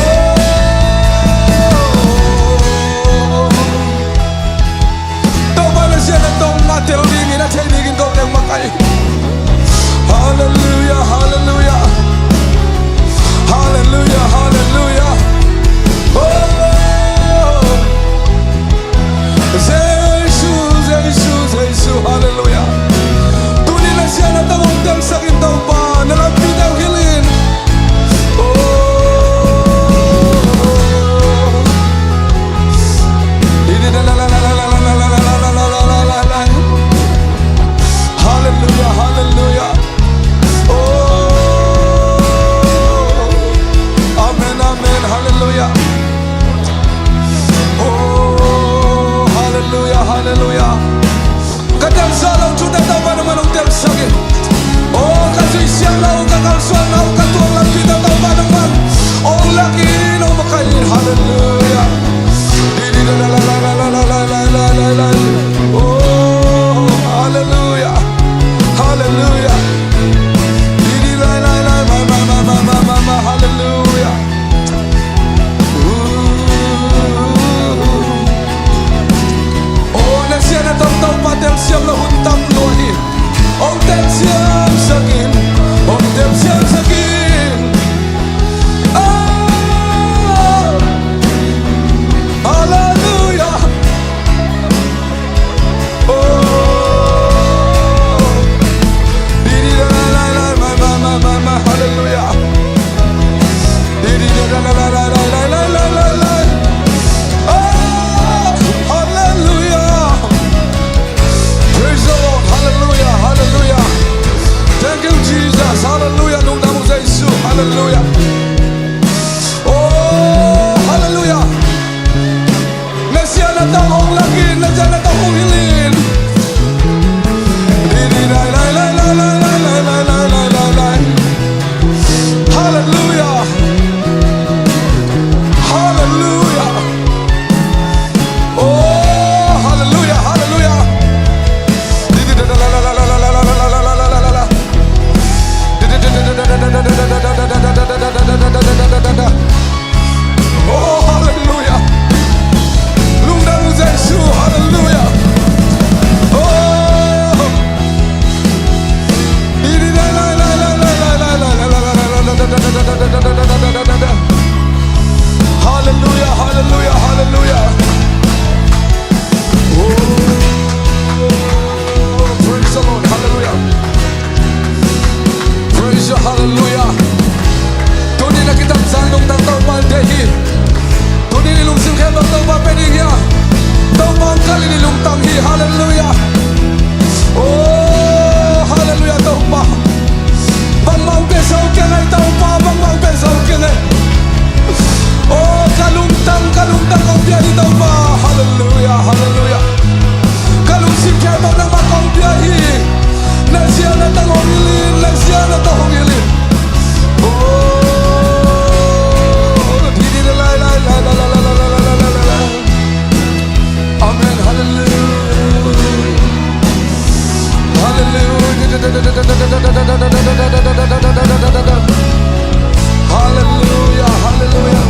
Hallelujah, hallelujah.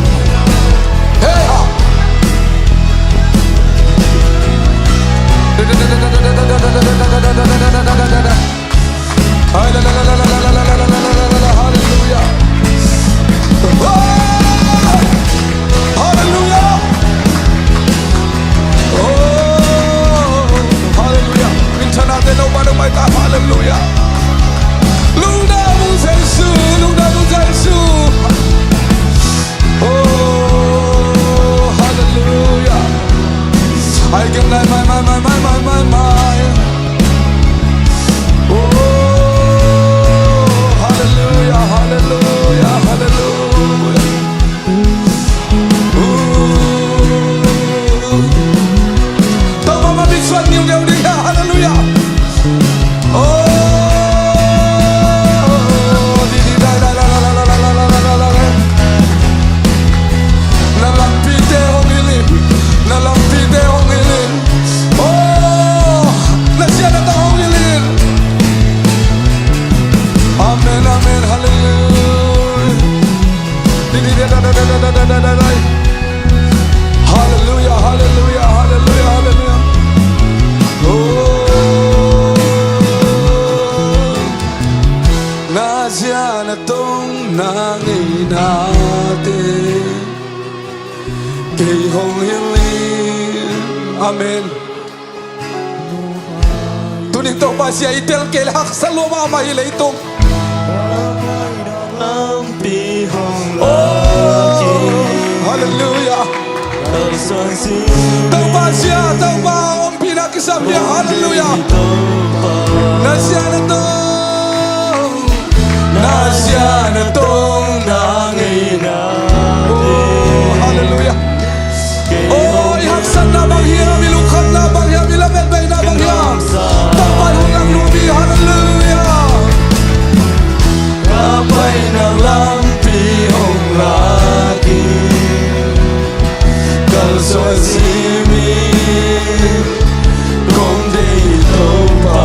Hey, ha. Hallelujah. Oh, hallelujah. Oh, hallelujah. Minthana te lo ba lo mai ta, hallelujah. Lungdam ung Jesu, lungdam ung Jesu. Oh, hallelujah. Ai keng lai mai, mai, mai. Oh, hallelujah, hallelujah, hallelujah. Topa mah misuan niu geu ding a, hallelujah. Oh, di, di, dai, dai, la, la. Na lampite hong hilh in, na lampite hong hilh in. Oh, na siatna tawh hong hilh in. Amen, amen, hallelujah. Hallelujah, hallelujah, hallelujah, hallelujah. Oh, na siatna tawh na ngeina te kei hong hilh in. Amen. Tuni Topa sia i tel kei le haksa lua mahmah hi leitung. Oh, hallelujah. Topa sia, Topa ompihna kisam hi a, hallelujah. Na siatna tawh, na siatna tawh na ngeina. Oh, hallelujah. Oh, i haksatna bang hiam, i lungkhamna bang hiam, i lametbeina bang hiam, Topa in hong langluam hi, hallelujah. Ka paina lampi hong lak in, kalsuan simin kong deih Topa.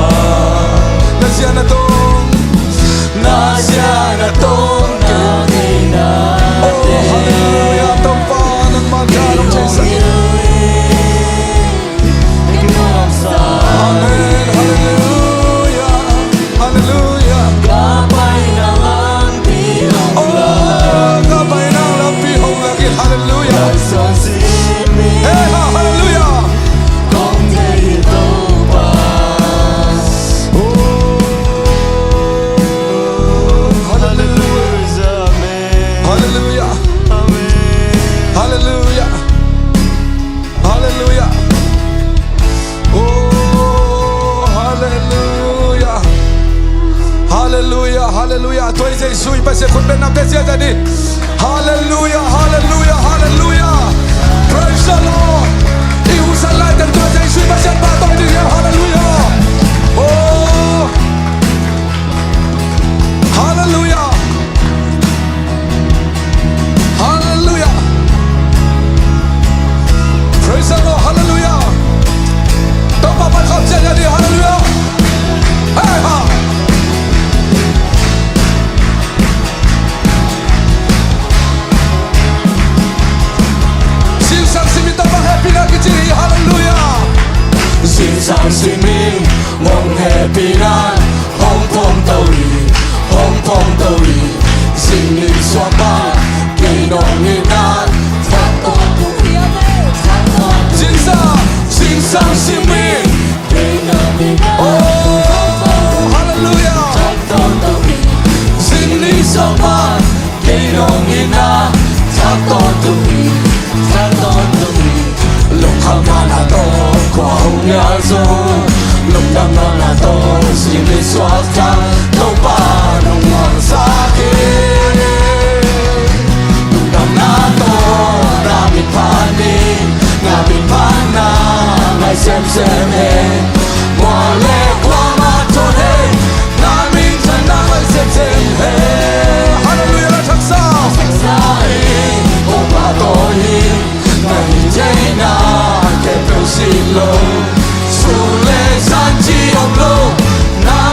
Na siatna tawh, na siatna tawh na ngeina. Oh, hallelujah, Topa, nangmah ka lungsim. Amen, hallelujah, hallelujah. Oh, ka paina lampi hong lak in, hallelujah. Hey, ha, hallelujah. Oh, hallelujah. Hallelujah. Hallelujah. Hallelujah. Oh, hallelujah. Hallelujah, hallelujah. Tua i Jesu i Pasian khut bengna pia ziahziah ni. Hallelujah, hallelujah, hallelujah. Praise the Lord. I husan lai teng tua Jesu i Pasian pahtawi ding hiam? Hallelujah. Oh. Hallelujah. Hallelujah. Praise the Lord. Hallelujah. Topa pan kham ciat ni. Hallelujah. Hey, ha. Singsang simin Topa hehpihna kici hi. Hallelujah. Singsang simin hong hehpihna hong phawngto hi, hong phawngto hi. Zing nin suak bang kei nong itna. Singsang, singsang simin. Oh, hallelujah. Zing nin suak bang kei nong itna. Thak tawntung hi, thak tawntung hi. Lungkham mahmah tawh khua hong nial zo, lungdam mahmah tawh zing nin suak ciang Topa nong muangsak hi. Lungdamna tawh na min phat ni, na min phatna ngai semsem hi. Mual le kuamah thawn hi, na minthanna ngai semsem hi. Hallelujah, la thaksa. Thaksa hi, Topa tawh hi. Na hi theihna khempeuh sin lo, sun le zan ci om lo, na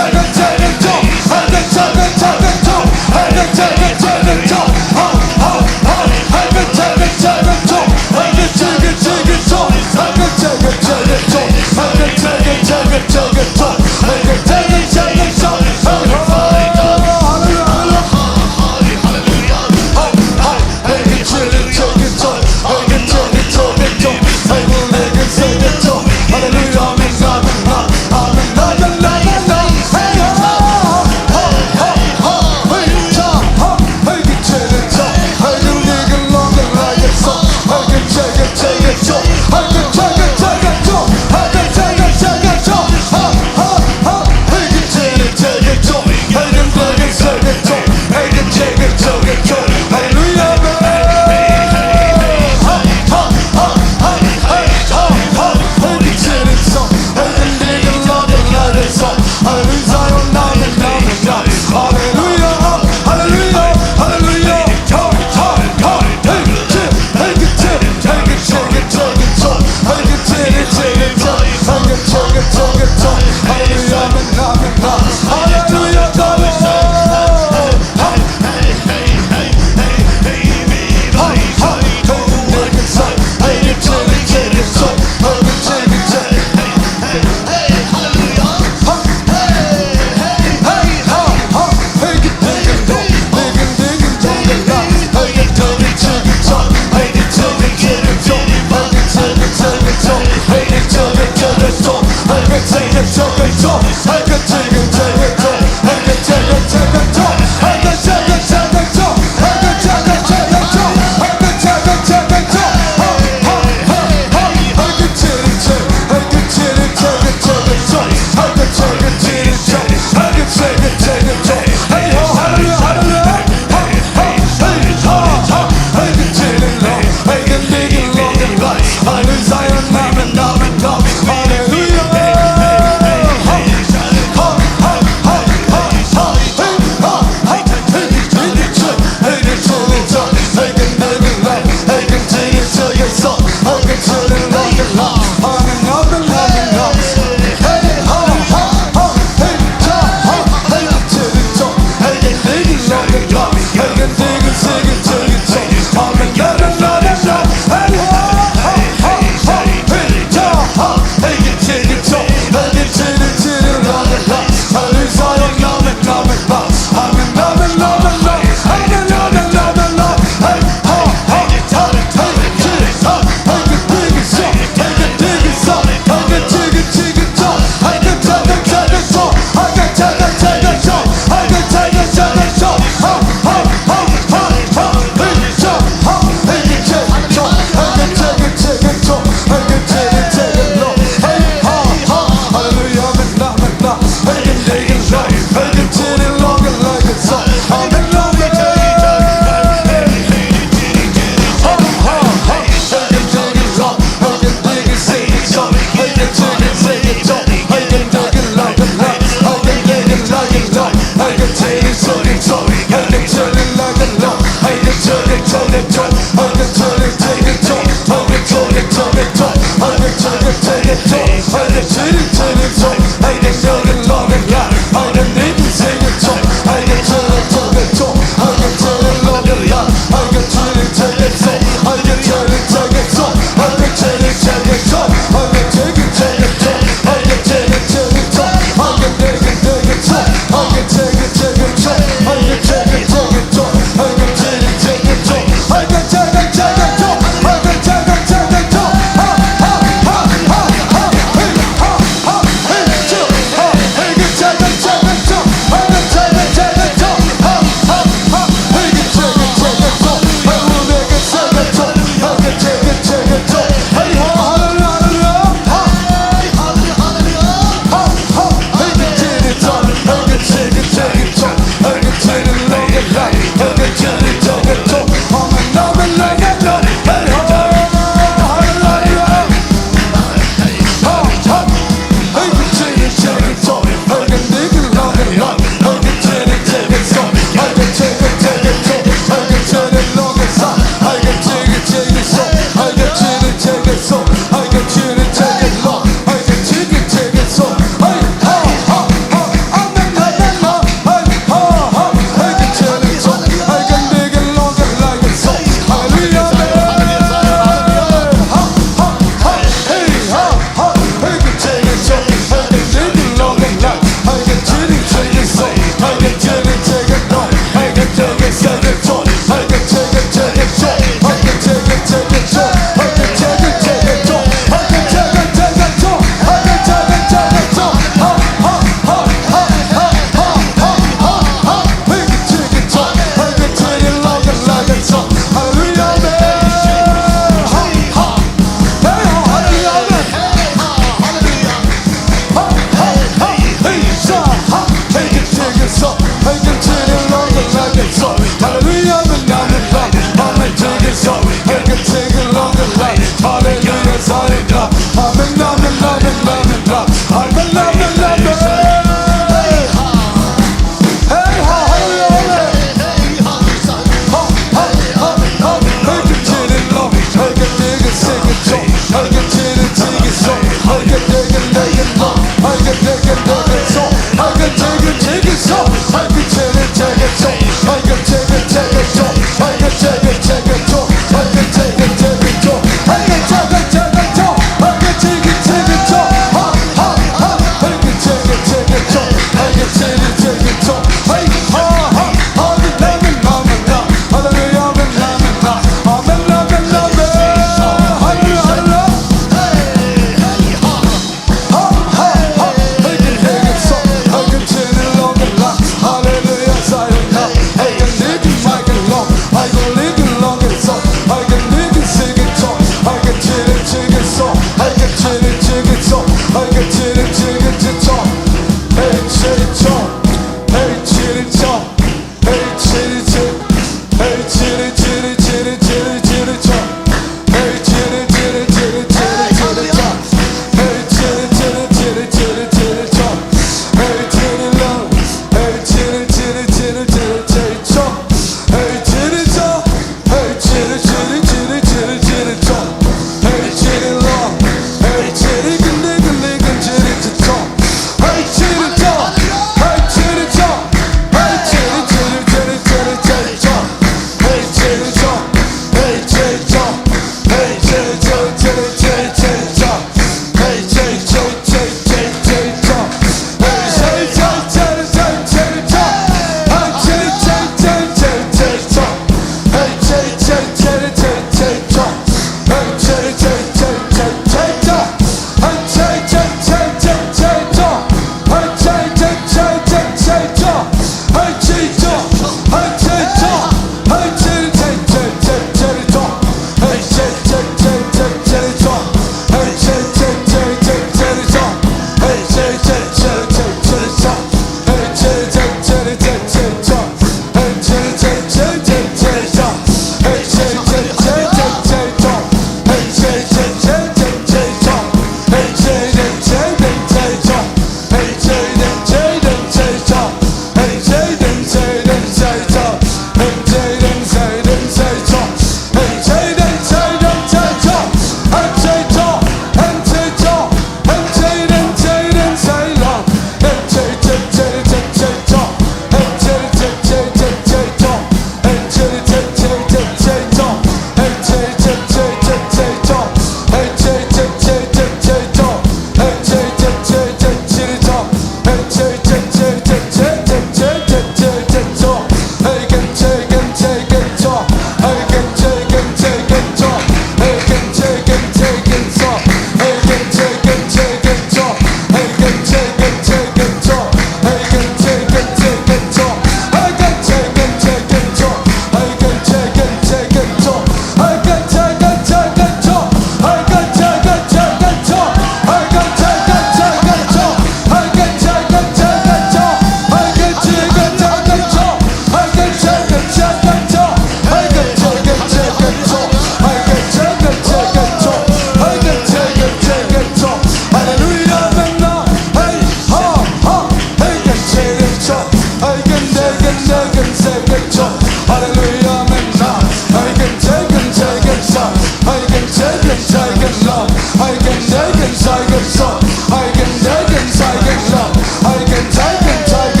Take and take and long. I can take and take and long. I can take and take and take and long. I can take and take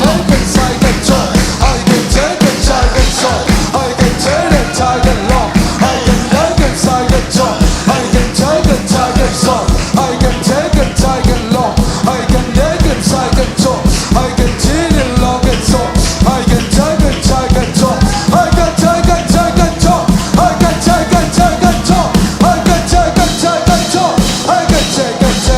and long. I can take and take and long. I can take and take and long. I can take and take and long. I can take and take and long. I can take and take and long. I can take and take and long. I can take and take and long. I can take and take and long. I can take and take and long. I can take and take and long. I can take and take and long. I can take and take and long. I can take and take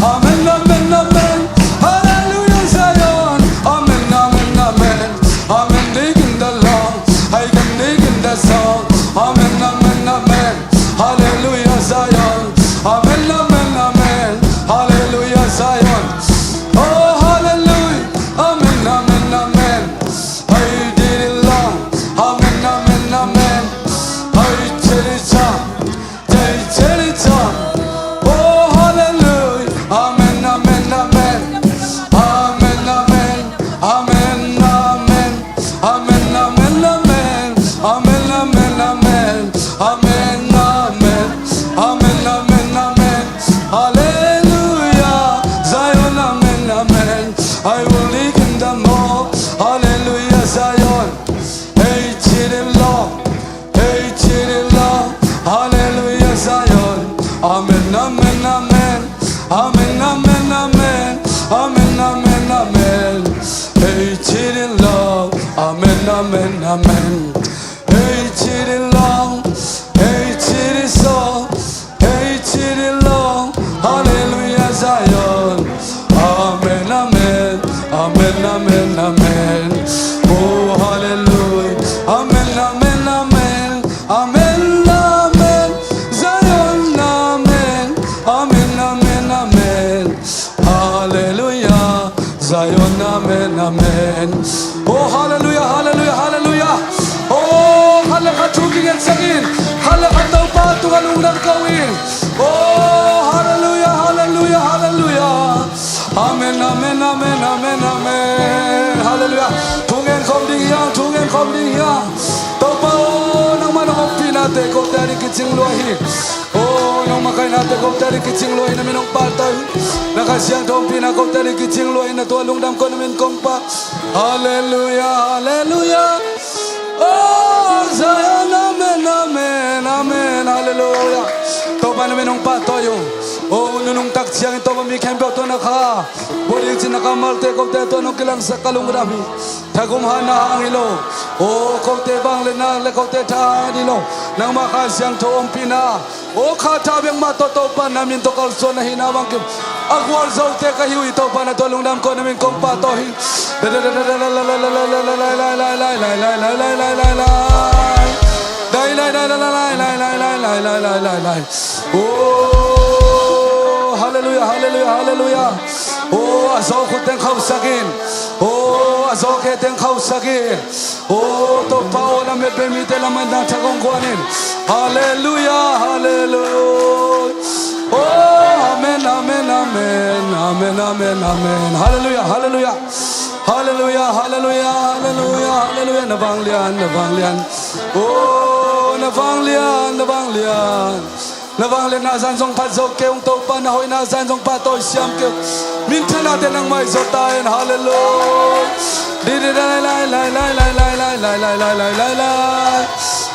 Amen, amen, amen. Hallelujah, Zion. Amen, amen, amen. Amen, leading the Lord. I can lead in the song. Amen, amen, amen. Hallelujah, Zion. Amen, amen, amen. Hallelujah, Zion. Oh, hallelujah. Amen, amen, amen. I did it long. Amen, amen, amen. I did it long. Take, take it on. Oh, hallelujah. Amen, amen, amen. Amen, amen. Amen, amen. Amen, amen, amen. Amen, amen, amen. Amen, amen. Amen, amen, amen. Hallelujah. Zion, amen, amen. I will live in the more. Hallelujah, Zion. Hey, children, Lord. Hey, children, Lord. Hallelujah, Zion. Amen, amen, amen. Amen, amen, amen. Amen, amen, amen. Hey, children, Lord. Amen, amen, amen. Hey, children, Lord. Hey, children, soul. Hey, children, Lord. Hallelujah, Zion. Amen, amen. Amen, amen, amen. Oh, hallelujah. Amen, amen, amen. Amen, amen. Zion, amen. Amen, amen, amen. Hallelujah. Zion, amen, amen. Oh, hallelujah, hallelujah, hallelujah. Oh, khat le khat thu kingetsak in. Khat le khat Topa tungah lungdam ko in. Oh, hallelujah, hallelujah, hallelujah. Amen, amen, amen, amen, amen. Hallelujah. Thu ngen khawm ding hi hang, thu ngen khawm ding hi hang. Topa aw, nangmah nong ompihnate kote ading kicing lua hi. Oh, nong makaih nate kote ading kicing lua hi, na min hong pahtawi hi. Na Kha Siangtho ompihna kote ading kicing lua hi, na tungah lungdam ko, na min kong pah. Hallelujah, hallelujah. Oh, Zion, amen, amen, amen, hallelujah. Topa na min hong pahtawi hi. Oh, nunung tak ciangin Topa mi khempeuh tungah na kha buaiding cih na kammalte kote tungah nong kilangsak ka lungdam hi. Thagum hatna hang hi lo. Oh, kote vangliatna le kote tha hang hi lo. Nangmah Kha Siangtho ompihna. Oh, kha tha bek mah tawh Topa na min tawh kalsuan ahihna bangkim a gualzote ka hi uh hi. Topa na tungah lungdam ko, na min kong pahtawi hi. Oh, hallelujah, hallelujah, hallelujah. Oh, a zawh khut teng khauhsak in. Oh, a zawh khe teng khauhsak in. Oh, Topa aw, lametbe mite lametna thak hong guan in. Hallelujah, hallelujah. Oh, amen, amen, amen. Amen, amen, amen. Hallelujah, hallelujah. Hallelujah, hallelujah, hallelujah, hallelujah. Na vanglian, na vanglian. Oh, na vanglian, na vanglian. Na vangliatna zan zong phat zo kei ung, Topa na hoihna zan zong pahtawi siam kei ung. Minthanna te nangmah i zaw ta hen. Hallelujah. Di di lai lai lai lai lai lai lai lai lai lai lai lai.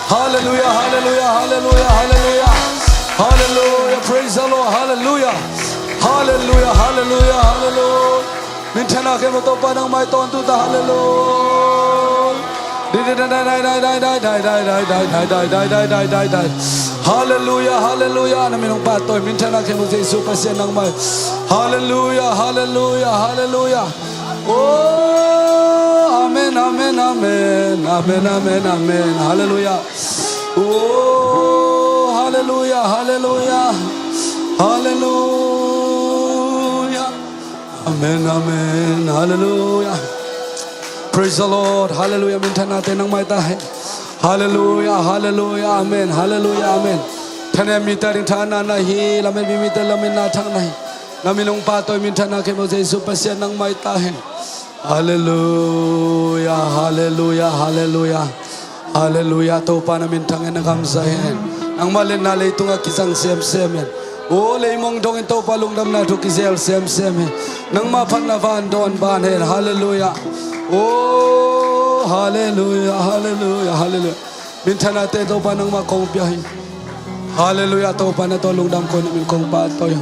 Hallelujah, hallelujah, hallelujah, hallelujah. Hallelujah, praise the Lord. Hallelujah. Hallelujah, hallelujah, hallelujah. Minthanna khempeuh Topa nangmah i tawntung ta. Hallelujah. Di di dai dai dai dai dai dai dai dai dai dai dai dai dai dai dai dai. Hallelujah, hallelujah. Na min hong pahtawi, minthanna khempeuh Jesu Pasian nangmah i. Hallelujah, hallelujah, hallelujah. Oh, amen, amen, amen. Amen, amen, amen. Hallelujah. Oh, hallelujah, hallelujah. Hallelujah. Amen, amen. Hallelujah. Praise the Lord. Hallelujah. Minthanna te nangmah i ta hen. Hallelujah, hallelujah. Amen. Hallelujah, amen. Thanem mite ading thahatna na hi, lamet mite lametna thak na hi. Na min hong pahtawi, minthanna khempeuh Jesu Pasian nangmah i ta hen. Hallelujah, hallelujah, hallelujah. Hallelujah, Topa na minthang hen, na kamsia hen. Nangmah liatna leitungah kizang semsem hen. Oh, leimong dongin Topa lungdamna thu kizel semsem hen. Nangmah phatna van dawn ban hen. Hallelujah. Oh, hallelujah, hallelujah, hallelujah. Minthanna te Topa nangmah kong pia hi. Hallelujah, Topa na tawh lungdam ko, na min kong pahtawi hi.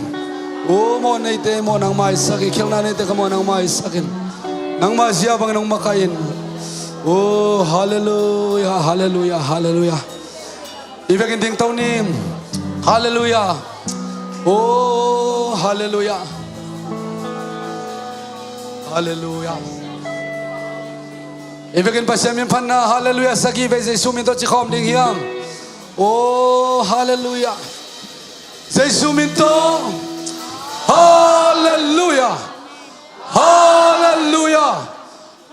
Oh, mawh neite mawh nangmah i sak in, khialhna neite khialhna nangmah i sak in. Nangmah zia bangin nong makaih in. Oh, hallelujah, hallelujah, hallelujah. I vekin dingto ni. Hallelujah. Oh, hallelujah. Halleluiah. I vekin Pasian min phatna, halleluiah, sagih vei Jesu min tawh ci khawm ding hiam? Oh, halleluiah. Jesu min tawh. Halleluiah. Halleluiah.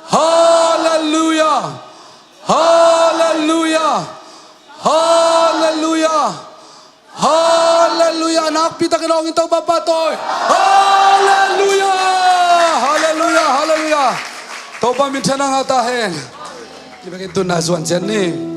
Halleluiah. Halleluiah. Halleluiah. Halleluiah. Nakpi takin hong in Topa pahtawi. Halleluiah. Halleluiah. Halleluiah. Topa minthanna ngah ta hen. Ni bangin tunna zuan ciat ni.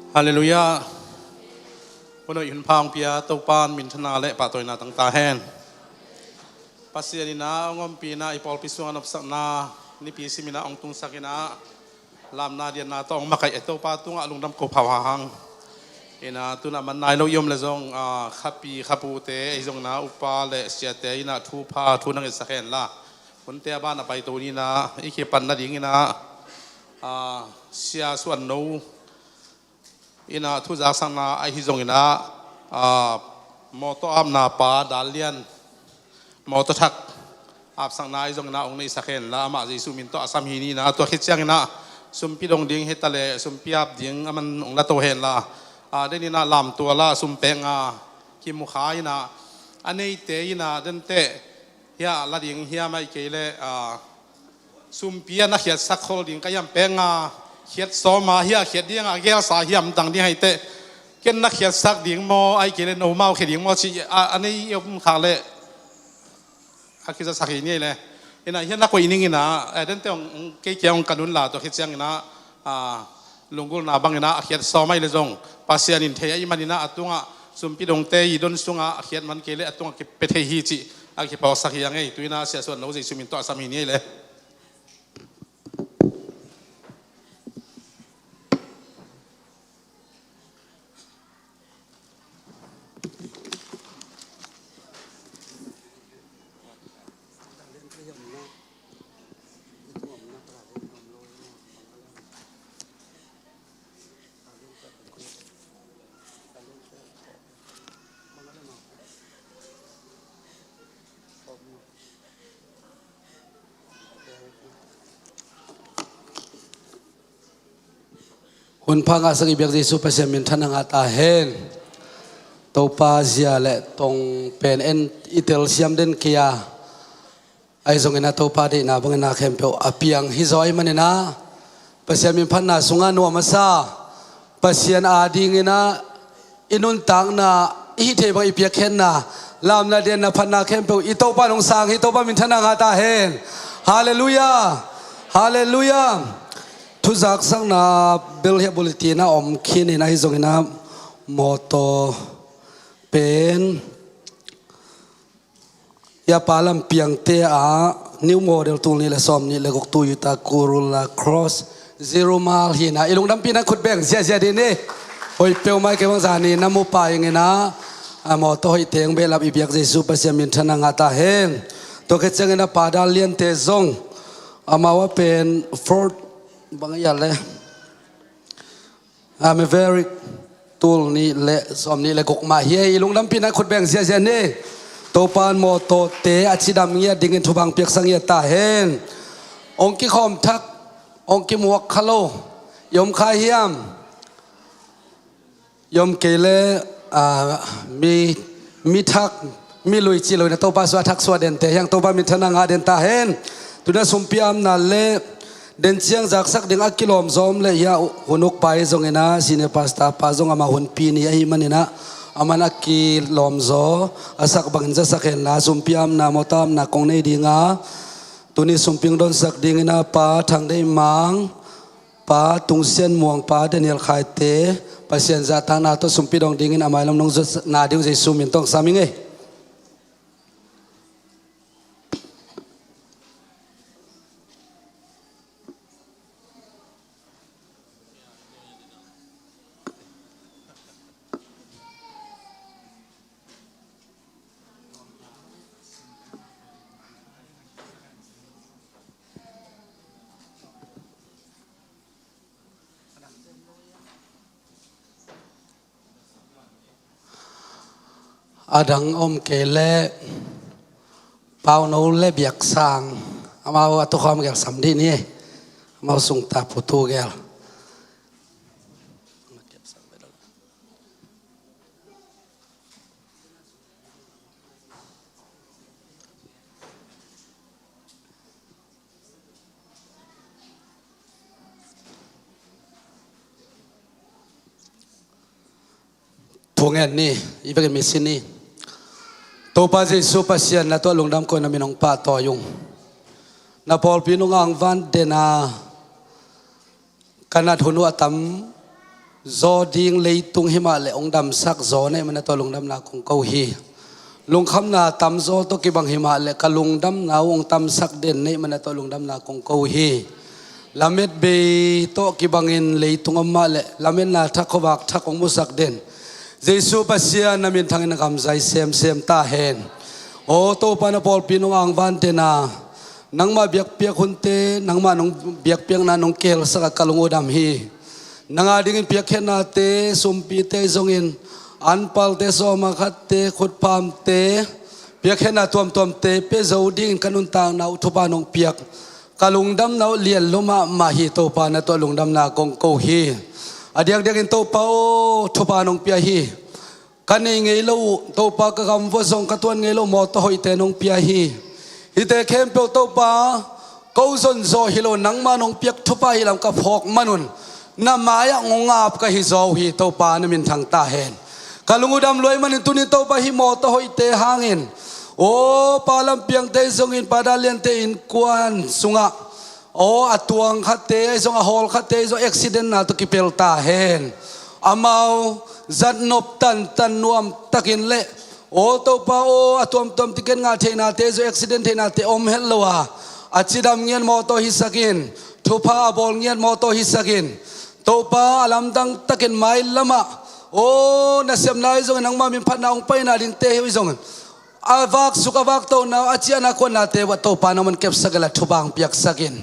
Halleluiah. Hun hoih hun pha hong pia Topa in minthanna le pahtawina tang ta hen. Pasian in ah hong ompih in ah i pawlpi sungah nopsakna nipi sim in ah hong tungsak in ah lamna dianna tawh hong makaih Topa tungah lungdam ko pha hang. In ah tu-in ah man nai lo i om leh zong, ah, khapi khapute ahi zongin ah upa le siate in ah thupha thu na ngetsak hen la. Hunte a ban a paito ni-in ah i kipan nadingin ah, ah, Sia Suan No in ah thuzaksakna ahi zongin ah, ah, mawtaw apna pa Dal Lian, mawtaw thak apsakna ahi zongin ah hong neihsak hen la, amah Jesu min tawh a sam hi ni-in ah, tua khit ciangin ah sumpi dong ding hi ta leh sumpi ap ding a man hong la to hen la, ah, den in ah lamtual ah sum pek nga kimu kha in ah, a neite in ah den teh hiah la ding hiam, ahih kei leh, ah, sumpi a na khiatsak khol ding ka hiam, pek nga khiat sawm a, hiah khiat ding a gelsa hiam, dang ding ahih teh ken na khiatsak ding maw, ahih kei leh nomau khia ding maw cih a, a nei i om khak leh a kizasak hi ni ei leh. In ah hiah na koih ning in ah, eh, den teh hong, hong kei kia hong kan un la, tua khit ciangin ah, ah, lunggulhna bangin ah a khiat sawm ahih leh zong Pasian in thei ahih manin ah a tungah sumpi dongte i don sungah a khiat man kei leh a tungah kipia thei hi cih a kiphawksak hi a ngei. Tu-in ah Sia Suan No Jesu min tawh a sam hi ni ei leh. Hun pha ngahsak i biak Jesu Pasian minthanna ngah ta hen. Topa zia le tong pen en i telsiam den kei a, ahi zongin ah Topa deihna bangin ah khempeuh a piang hi zaw ahih manin ah Pasian minphatna sungah nuam a sa, Pasian adingin ah i nuntakna, i hih theih bang i piakkhiatna, lamna dianna phatna khempeuh i Topa in hong sang hi. Topa minthanna ngah ta hen. Halleluiah. Halleluiah. Thuzaksakna bel hiah bulletin ah om khin in, ahi zongin ah mawtaw pen hiah pa Lampiangte ah new model tul nih le sawm nih le guk Toyota Corolla Cross zero mile hi in ah, i lungdampihna khut beng ziahziah dih ni. Hoih peuhmah hi kei bang, zani na mu pah ing in ah, a mawtaw hoih teng behlap i biak Jesu Pasian minthanna ngah ta hen. Tua khit ciangin ah pa Dal Liante zong amau a pen Ford bang a hiah le, a, Maverick tul nih le sawm nih le guk mah hi ei. I lungdampihna khut beng ziahziah ni. Topa'n mawtawte a cidam ngiat dingin thupha hong piaksak ngiat ta hen. Hong kikhawm thak, hong kimuak kha lo i om kha hiam? I om kei leh, ah, mi, mi thak, mi lui ci lo in a Topa suah thak suah den te hiang, Topa minthanna ngah den ta hen. Tuni a sumpi amna leh den ciang zaksak ding a kilawm zaw om leh hia, hun ukpa hi zongin a, senior pastor pa zong amah hunpi ni ahih manin a, aman a kilawm zaw a sak bangin zasak henla, sumpi amna, mawtaw amna kong nei ding a, tuni sumpi hong donsak dingin a Pa Thang Deih Mang, Pa Tung Sian Muang, Pa Daniel Khaite, Pasian zahtakna tawh sumpi dong dingin a mailam nong zuatna ding uh Jesu min tawh hong sam ing ei. A dang om kei leh Pauno leh Biaksang, amau a tukhawm gelsam dih ni. Amau sungta putu gel. Thu ngen ni, i vekin mi sin ni. Topa Jesu Pasian, na tawh lungdam ko-in na min hong pahtawi ung. Na pawlpi nong angvan den a, ka nat hun uh a tam zaw ding leitung himah leh hong damsak zaw na hih manin na tawh lungdamna kong ko hi. Lungkhamna tamzaw tawh kibang himah leh ka lungdamna uh hong tamsak den na hih manin na tawh lungdamna kong ko hi. Lamet bei tawh kibangin leitung om mah leh lametna thak, khuavak thak hong musak den Jesu Pasian, na minthangin na kamzai semsem ta hen. Aw Topa, na pawlpi nong angvan den a, nangmah biakpiak hunte, nangmah nong biakpiakna nong kihelsak a ka lung uh dam hi. Nang a dingin piakkhiatnate, sumpite zongin, anpalte, sawma khatte, khutphamte, piakkhiatna tuamtuamte pia zo dingin ka nuntakna uh thupha nong piak, ka lungdamna uh lian lua mahmah hi. Topa, na tawh lungdamna kong ko hi. A diakdiakin Topa aw, thupha nong pia hi. Ka nei ngei lo uh Topa, ka gam vua zong ka tuan ngei lo mawtaw hoihte nong pia hi. Hihte khempeuh Topa, ko zon zaw hi lo, nangmah nong piak thupha hi lam ka phawk man un, na mai-ah hong ap ka hi zaw uh hi. Topa, na minthang ta hen. Ka lung uh dam lua ahih manin tuni Topa, hih mawtaw hoihte hangin, aw Pa Lam Piangte zongin, Pa Dal Liante innkuan sungah, aw a tuang khatte ahi zong, a hawl khatte ahi zong accident na tawh kipel ta hen. Amau zat nop tantan nuam takin leh, aw Topa aw, a tuamtuam ticket ngah theihnate ahi zong, accident theihnate om het lo a, a cidam ngiat mawtaw hisak in, thupha a bawl ngiat mawtaw hisak in. Topa, a lamdang takin mailamah, aw nasepna ahi zongin, nangmah min phatna hong paina dingte hi zongin, a vaksuk a vaktona, a ciahna kuanate uah Topa, nangman kepsak inla thupha hong piaksak in.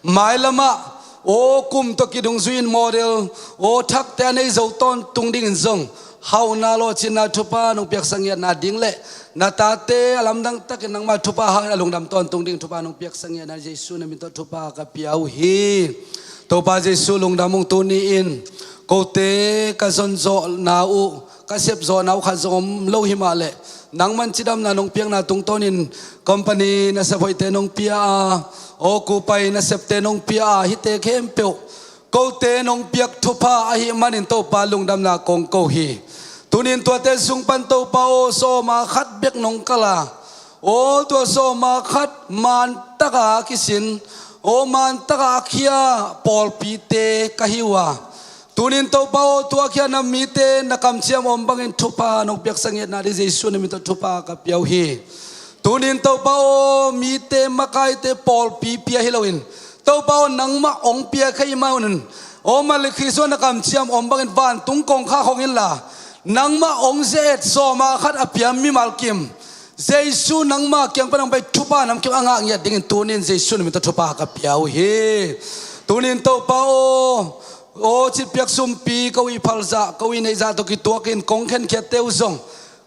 Mailamah, aw kum tawh kidungzui in model, aw thakte a nei zo tawntung dingin zong, hauhna, lawhcinna, thupha nong piaksak ngiatna ding leh, na tate a lamdang takin nangmah thupha hangin a lungdam tawntung dingin thupha nong piaksak ngiatna, Jesu na min tawh thupha ka pia uh hi. Topa Jesu, lungdam ung. Tuni-in kote ka zonzawhna uh, ka sepzawhna uh khat zong om lo himah leh, nangman cidamna nong piakna tungtawnin company nasep hoihte nong pia a, aw kupai nasepte nong pia a, hihte khempeuh kote nong piak thupha ahih manin Topa, lungdamna kong ko hi. Tuni-in tuate sung pan Topa aw, sawma khat bek nong kal a, aw tua sawma khat man taka kisin, aw man taka a khia pawlpite ka hi uh a, tuni-in Topa aw, tua khiatna mite na kamciam om bangin thupha nong piaksak ngiatna ding Jesu na min tawh thupha ka pia uh hi. Tuni-in Topa aw, mite, makaite, pawlpi pia hi loin, Topa aw, nangmah hong pia kha ahih manin, aw malik Khrist na kamciam om bangin vantung kongkhak hong inla, nangmah hong ze-et sawma khat a pia mimal kim, Jesu nangmah kiang pan hong pai thupha namkim a ngah ngiat dingin tuni-in Jesu na min tawh thupha ka pia uh hi. Tuni-in Topa aw, aw citpiak sumpi, ko ii phalzah, ko ii neihzah tawh kituakin kong khenkhiatte uh zong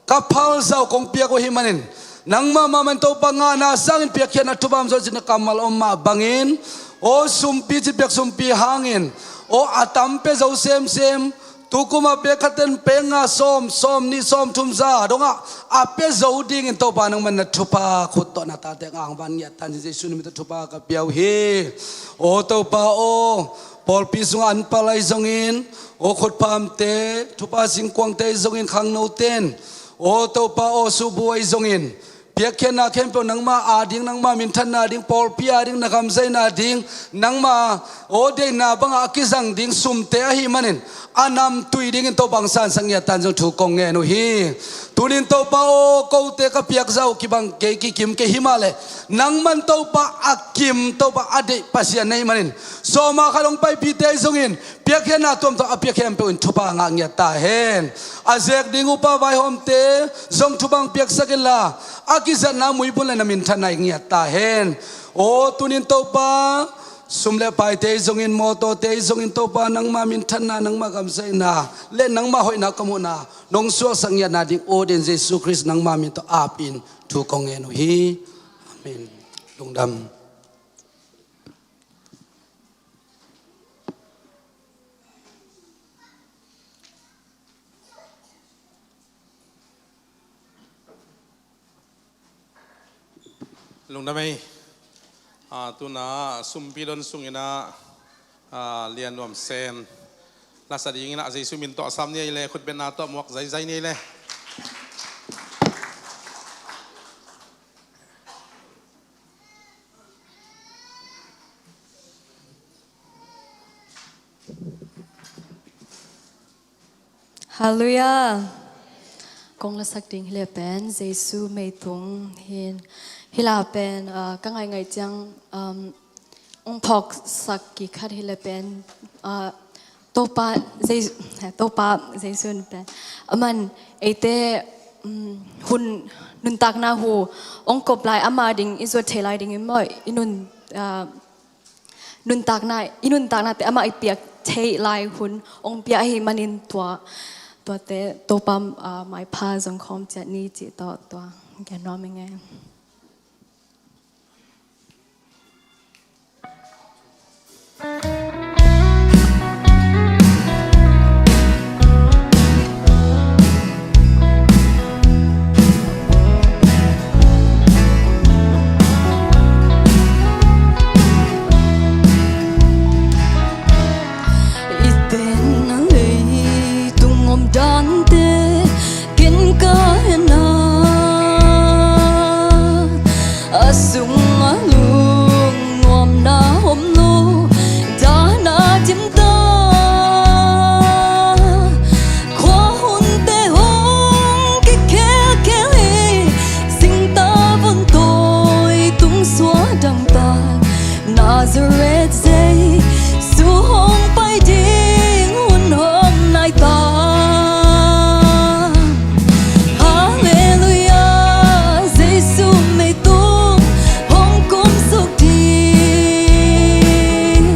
ka phalzah uh kong piak uh ahih manin, Nangmah mahmah in Topa ngahna sangin piakkhiatna thupha om zawh cih na kammal om mah bangin, aw sumpi cih piak sumpi hangin, aw a tam pia zo semsem, tu kum a pia khat ten pia nga sawm, sawm nih, sawm thum za dongah a pia zo dingin Topa nangmah in na thupha khut tawh na tate ngah hang van ngiat tan cin Jesu na min tawh thupha ka pia uh hi. Aw Topa aw, pawlpi sungah an pal ahi zongin, aw khutphamte, thupha singkuangte ahi zongin, khangnote in, aw Topa aw subu ahi zongin, piakkhiatna khempeuh nangma ading, nangma minthanna ding, pawlpi ading, na kamzaina ding, nangma aw deihna bangah a kizang ding sumte ahih manin, a namtui dingin Topa hong sansak ngiat tan zong thu kong ngen uh hi. Tunin Topa aw, kote ka piakzah uh kibang kei, kikim kei, himahleh nangman Topa a kim, Topa a deih Pasian na hih manin, sawma khat hong paipihte ahi zongin, piakkhiatna tuamtuam a pia khempeuh in thupha ngah ngiat ta hen. A zek ding upa vaihawmte zong thupha hong piaksak inla, a kizatna muibun le na minthanna hi ngiat ta hen. Aw tunin Topa, sum le paite ahi zongin, mawtawte ahi zongin Topa, nangma minthanna, nangma kamzaina le nangma hoihna ka muhna nong suaksak ngiatna ding aw den Jesu Khrist nangma min tawh ap in thu kong ngen uh hi. Amen. Lungdam. Lungdam ei. Ah, tuna sumpi don sungin ah, ah, Lian Nuam Sen lasa dingin ah Jesu min tawh a sam ni ei le, khutbetna tawh muak zaizai ni ei le. Halleluiah. Kong lasak ding hi le pen Jesu meitung hi. Hi la pen, ah, ka ngaingai ciang, um, ong phawksak kik khat hi le pen, ah, Topa Jesu, Topa Jesu in pen, aman eite, um, hun nuntakna hu ong kop lai ama ding i zuat thei lai ding i maw, i nun, ah, nuntakna, i nuntaknate amah i piak theih lai hun ong pia ahih manin tua, tuate Topa, ah, maipha zong khawm ciat ni cih tawh tua gen nuam ing e. I ten a leitung omdante ken ka en a, a sungah lungnuamna om lo, dan a dim ta. Khua hunte hong kikhelkhel hi, singtavun tawi tung suah dangtak Nazareth Jesu hong pai ding hun hong nai ta. Halleluiah, Jesu meitung hong kumsuk ding.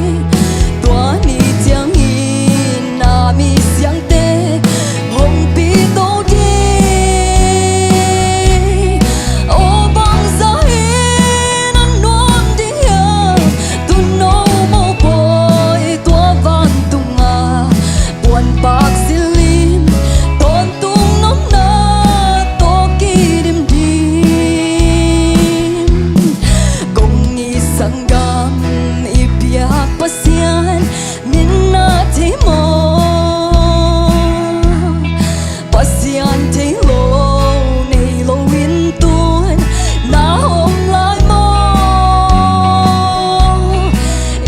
Tua ni ciangin a mi siangte hong pito ding. Aw bangzah in a nuam ding hiam, tuuno mopawi tua vantungah puanpak zil in tawntung nopna tawh kidim ding. Kong i sanggam i piak Pasian min na thei maw? Pasian thei lo, nei lo in tun na om lai maw?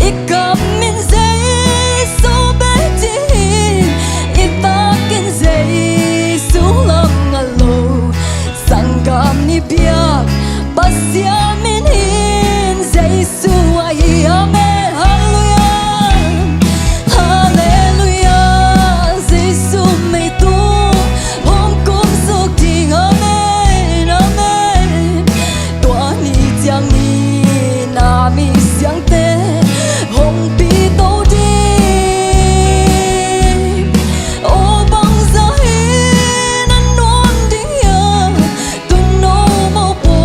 I kam in Jesu bek ding, i tak in Jesu lam ngah lo. Sanggam i piak Pasian min in Jesu ahi. Amen. Halleluiah. Halleluiah, Jesu meitung hong kumsuk ding. Amen, amen. Tua ni ciangin a mi siangte hong pito ding. Aw bangzah in a nuam ding hiam, tuuno mopawi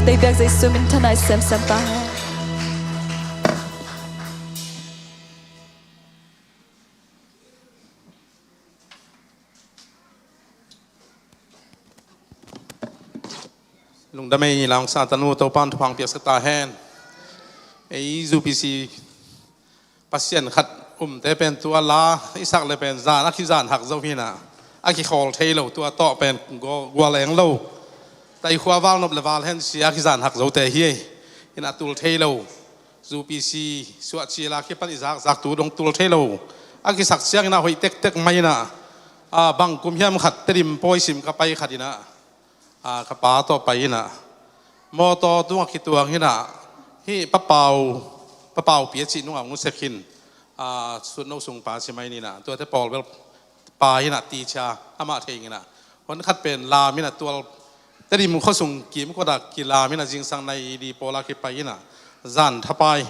Tei biak Jesu min thanai semsem ta hen. Lungdam ei, Langsang tanu, Topan thupha piaksak ta hen. Ei U P C Pasian khat umte pen tua la i sak le pen zan a kizan hak zo hi na, a kikhawl thei lo, tua tawh pen gua-, gual eng lo. Tai khua val nop le val hen sia a kizan hak zote hi ei. Ina tul thei lo. U P C suah ci la kipan i zak zak tu dong tul thei lo. A kisak ciangina hoih tektek mai ina, a, bang kum hiam khat Tedim pawi sim ka pai khat ina, a, ka pa tawh pai ina, mawtaw tungah kituang ina, hi Pa Pau, Pa Pau Pi a cih nungah hong sek hin, a, Sutno sung pa ci mai nina, tuate pawl bel pa ina, teacher amah thei ina, hon khat pen lam ina tual Tedim khuasung kimkot ah kilam ina, zingsang nai li pawl ah kipai ina, zan thapai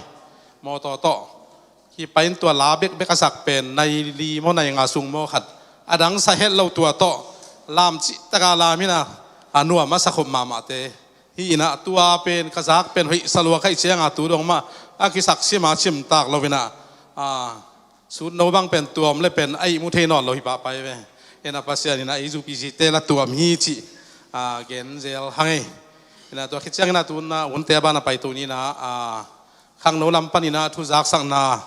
mawtaw tawh kipai in tua la bekbek a sak pen nai li maw nai nga sung maw khat, a dang sa het lo, tua tawh lam cih taka lam ina, a nuam a sa khop mahmahte hi ina, tua pen ka zak pen hoih sa lua ka hih cianga tu dong mah a kisak sim a cimtak lo ina, a, Sutno bang pen tuam le pen a ihmu thei nawn lo hi pahpah hi ve. Ina Pasian ina ei U P C te la tuam hi cih, a, gen zel hang ei. Ina tua khit ciang ina tu na hunte a ban a pai tu ni ina, a, khangno lam pan ina thuzaksakna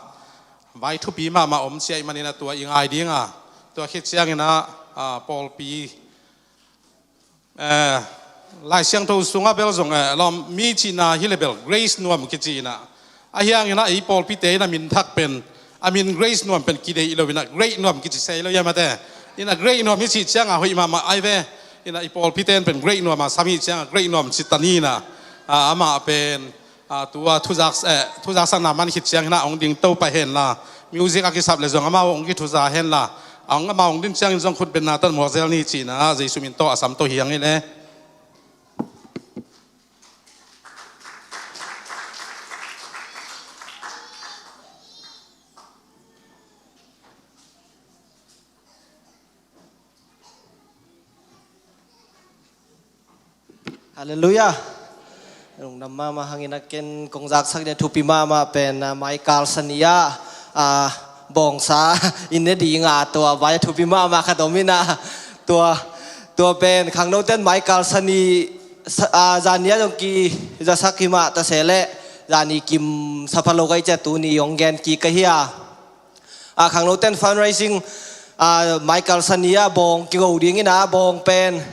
vai thupi mahmah om cia i man ina tua i ngai dinga, tua khit ciang ina, a, pawlpi, eh, Lai Siangtho sungah bel zong, eh, lawm mi cihna hi le bel Grace Nuam kici ina, a hiang ina ei pawlpite ina min thak pen, a min Grace Nuam pen kideih lo ina Great Nuam kici sei lo ia mate. Ina Great Nuam hi cih cianga hoih mahmah ai ve. Ina i pawlpite in pen Great Nuam a sam hi cianga Great Nuam ci ta ni ina, a, amah pen, a, tua thuzak, eh, thuzaksakna man khit ciang ina hong ding to pah hen la, music a kisap le zong amau hong kithuza hen la, hong amau hong din ciangin zong khutbetna tan muak zel ni cihna Jesu min tawh a sam to hi hang ei le. Halleluiah. Lungdam mahmah hangin a ken kong zaksak dia thupi mahmah pen, ah, Michael Sania, ah, bawngsa in ne dinga tua vai a thupi mahmah khat om ina, tua, tua pen khangnoten Michael Sani, sa-, ah, zania zong ki zasak hi mah ta se leh zani kim sapha lo kai cia tuni hong gen kik ka hi a. A, khangnoten fundraising, a, Michael Sania bawng kigo ding ina bawng pen,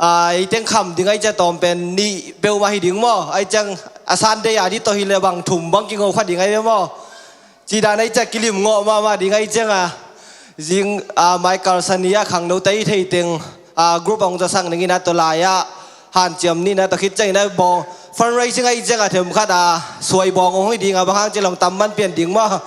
a, ei teng kham ding ai cia tawm pen nih peuhmah hi ding maw? Ai ciang a Sunday a di tawh hi le bang thum bang kigo kha ding ai ve maw? Ci dan ai cia kilim ngawh mahmah ding ai cianga zing, a, Michael Sania khangnote i thei teng, a, group a hong zasak ning ina tua lai-ah hanciam ni ina tua khit ciangina bawng fundraising ai cianga themkhat a suai bawng hong hi dinga bang hang ci long tam man pian ding maw?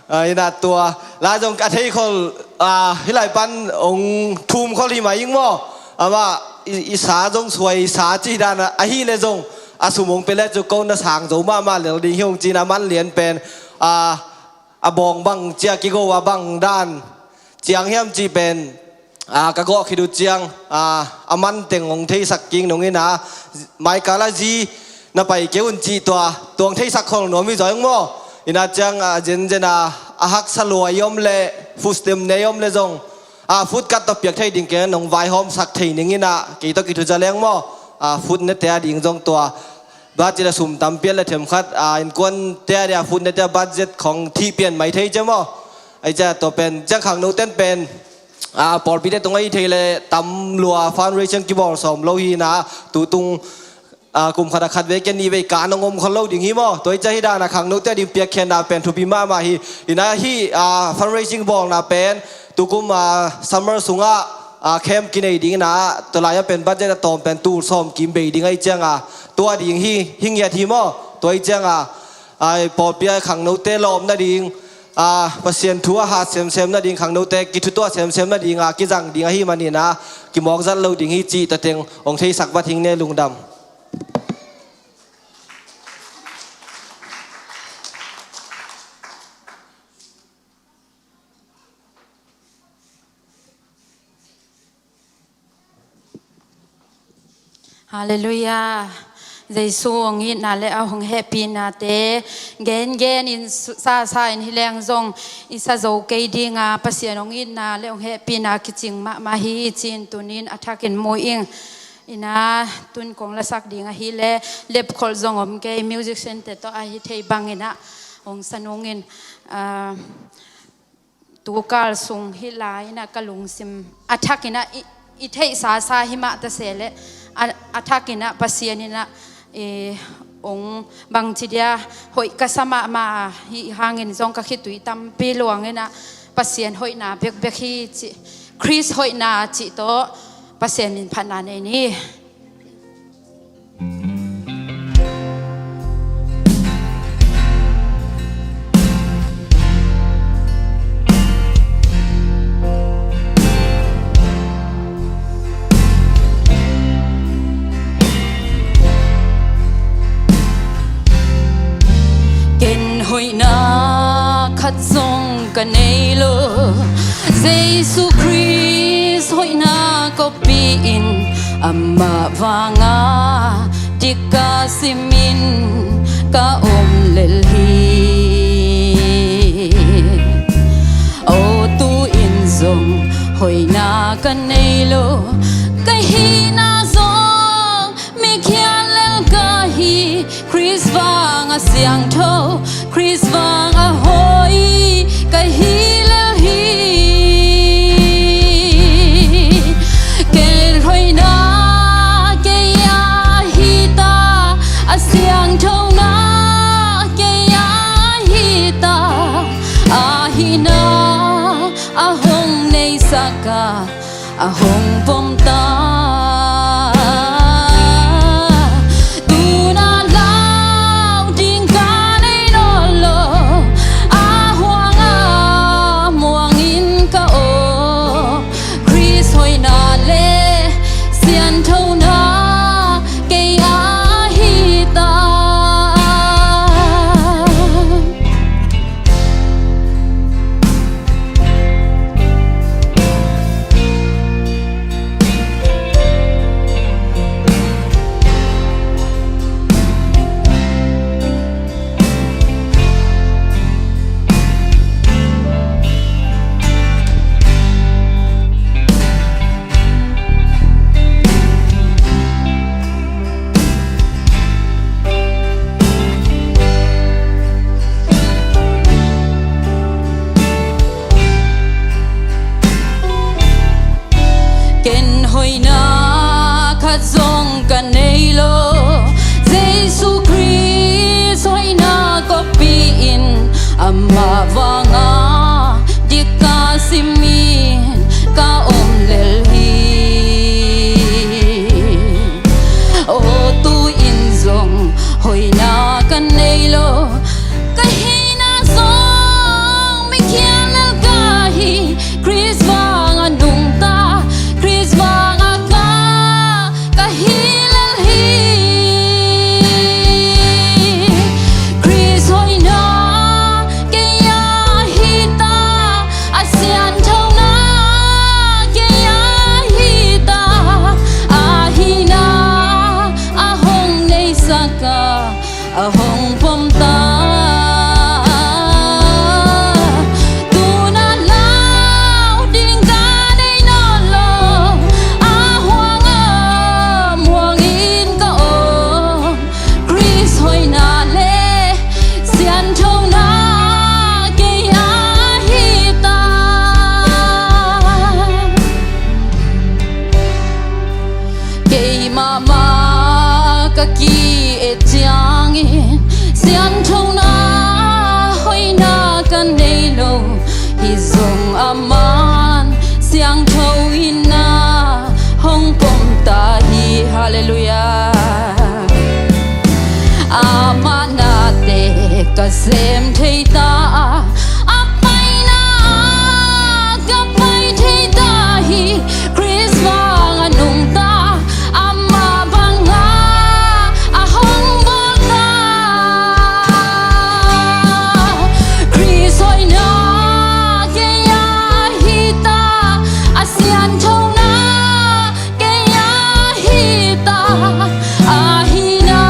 Ah, ina tua la zong a thei khol, ah, hi lai pan hong thum khol hi mai ing maw? Amah i, i sa zong suai sa ci dan a, ahi le zong a sum hong pe le cu ko na sang zo mahmah lel ding hi hong ci ina man lian pen, ah, a bawng bang cia kigo a bang dan ciang hiam ci pen, a, ka gawh khit uh ciang, a, a man teng hong theisak kik nung ina, Michael a zi na pai kei un cih tua, tua hong theisak khol nuam hi zaw ing maw? Ina ciang, a, zenzen a, a haksa lua i om le, fustem ne i om le zong, a, fut kat tawh piak thei ding kei nong vaihawmsak thei ning ina, kei tawh kithuza leng maw? A, fut nete a ding zong tua, budget a sum tam pian le themkhat, a, innkuante a dia fut nete a budget khong thih pian mai thei cia maw? Ai cia tua pen, ciang khangnoten pen, a, pawlpite tung ai thei le tam lua fundraising kibawl sawm lo hi ina, tutung, a, kum khat a khat vei kia nih vei ka nong om khol lo ding hi maw? Tua i cia hi dan a khangnote a ding piakkhiatna pen thupi mahmah hi. Ina hi, a, fundraising bawlna pen tukum, a, summer sungah, a, camp kinei ding ina tua lai-ah pen budget a tawm pen tul sawm kim bei ding ai cianga tua ding hi, hi ngiat hi maw? Tua i cianga, a, pawlpi a khangnote lawm nading, a, Pasian thu a hat semsem nading, khangnote kithutuah semsem nadinga kizang ding ahi manina kimawk zat lo ding hi cih tateng hong theisak vat hing ne. Lungdam. Halleluiah. Jesu hong itna le a hong hehpihna te gengen in sa sa in hi leng zong i sa zo kei ding a, Pasian hong itna le hong hehpihna kicing mahmah hi ci-in tunin a thakin mu ing. Ina tun kong lasak ding ahi le lepkholh zong om kei, musician te tawh a hi thei bangin ah hong sa nungin, ah, tukal sung hi lai-in ah ka lungsim a thakin ah i, i theihsa sa hi mah ta se le a, a thakin ah Pasian in ah i hong bangci dia hoih ka sa mahmah hi hangin zong ka khitui tampi luangin ah Pasian hoihna bekbek hi ci, Khrist hoihna cih tawh Pasian min phatna nei ni. Ken hoihna khat zong ka nei lo, Jesu Khrist hoihna kawppi in amah vanga dik ka simin ka om lel hi. O tu-in zong hoihna ka nei lo, ka hihna zong mikhial lel ka hi, Khrist vang a siangtho, Khrist vang a hoih ka hi lel hi. Ken hoihna kei a hi ta, a siangthona kei a hi ta, a hihna a hong neisak a, a hong pom ta. Tuna lau ding ka nei nawn lo, a huang a muangin ka om. Khrist hoihna le sianthona kei a hi ta. Ken hoihna khat zong ka nei lo, Jesu Khrist hoihna kawppi in amah vanga dik ka simin ka om lel hi. O tu-in zong hoihna ka nei lo, ka hihna zong mikhial lel ka hi. Khrist vang a nungta, Khrist vang a ka, ka hi lel hi. Khrist hoihna kei a hi ta, a sianthona kei a hi ta, a hihna a hong neisak a, a hong pom ta. Tuna lau ding ka nei nawn lo, a huang a muangin ka om. Khrist hoihna le sianthona kei a hi ta. Keimah mah ka ki-et ciangin sianthona hoihna ka nei lo, hi zong aman siangtho in a hong pom ta hi. Halleluiah. Amah nate ka sem thei ta a, a paina ka pai thei ta hi. Khrist vang a nungta, amah banga a hong bawl ta. Khrist hoihna kei a hi ta, a sianthona kei a hi ta, a hihna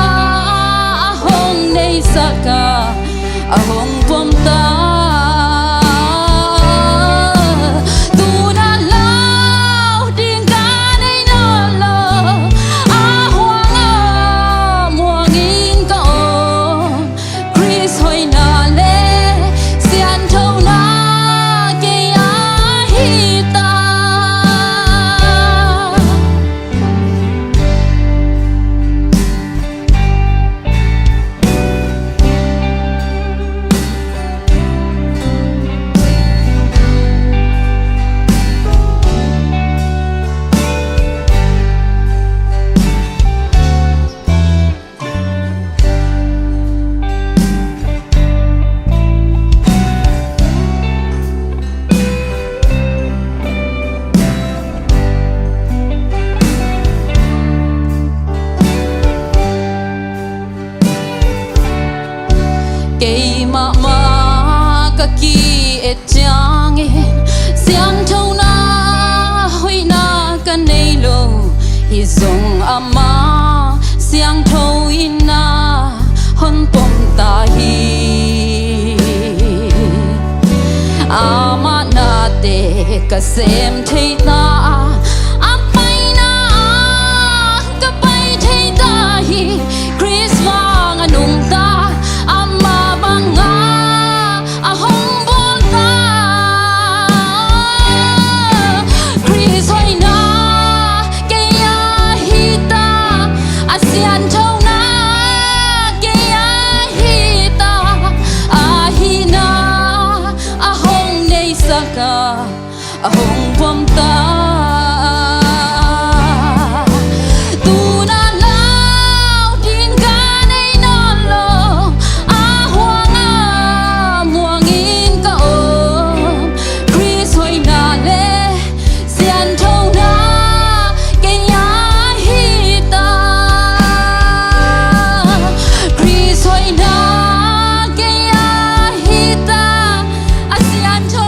Keimah mah ka ki-et ciangin siangthona hoihna ka nei lo, hi zong amah siangtho in na hong pom ta hi. Amah nate ka sem thei ta a, a paina ah ka pai thei ta hi. Khrist vang a nungta, amah banga a hong bawl ta. Khrist hoihna kei a hi ta, a sianthona kei a hi ta, a hihna a hong neisak a, a hong pom ta. Tuna lau ding ka nei nawn lo, a huang a muang in ka om. Khrist hoihna le sianthona kei a hi ta. Khrist hoihna kei a hi ta, a siantho.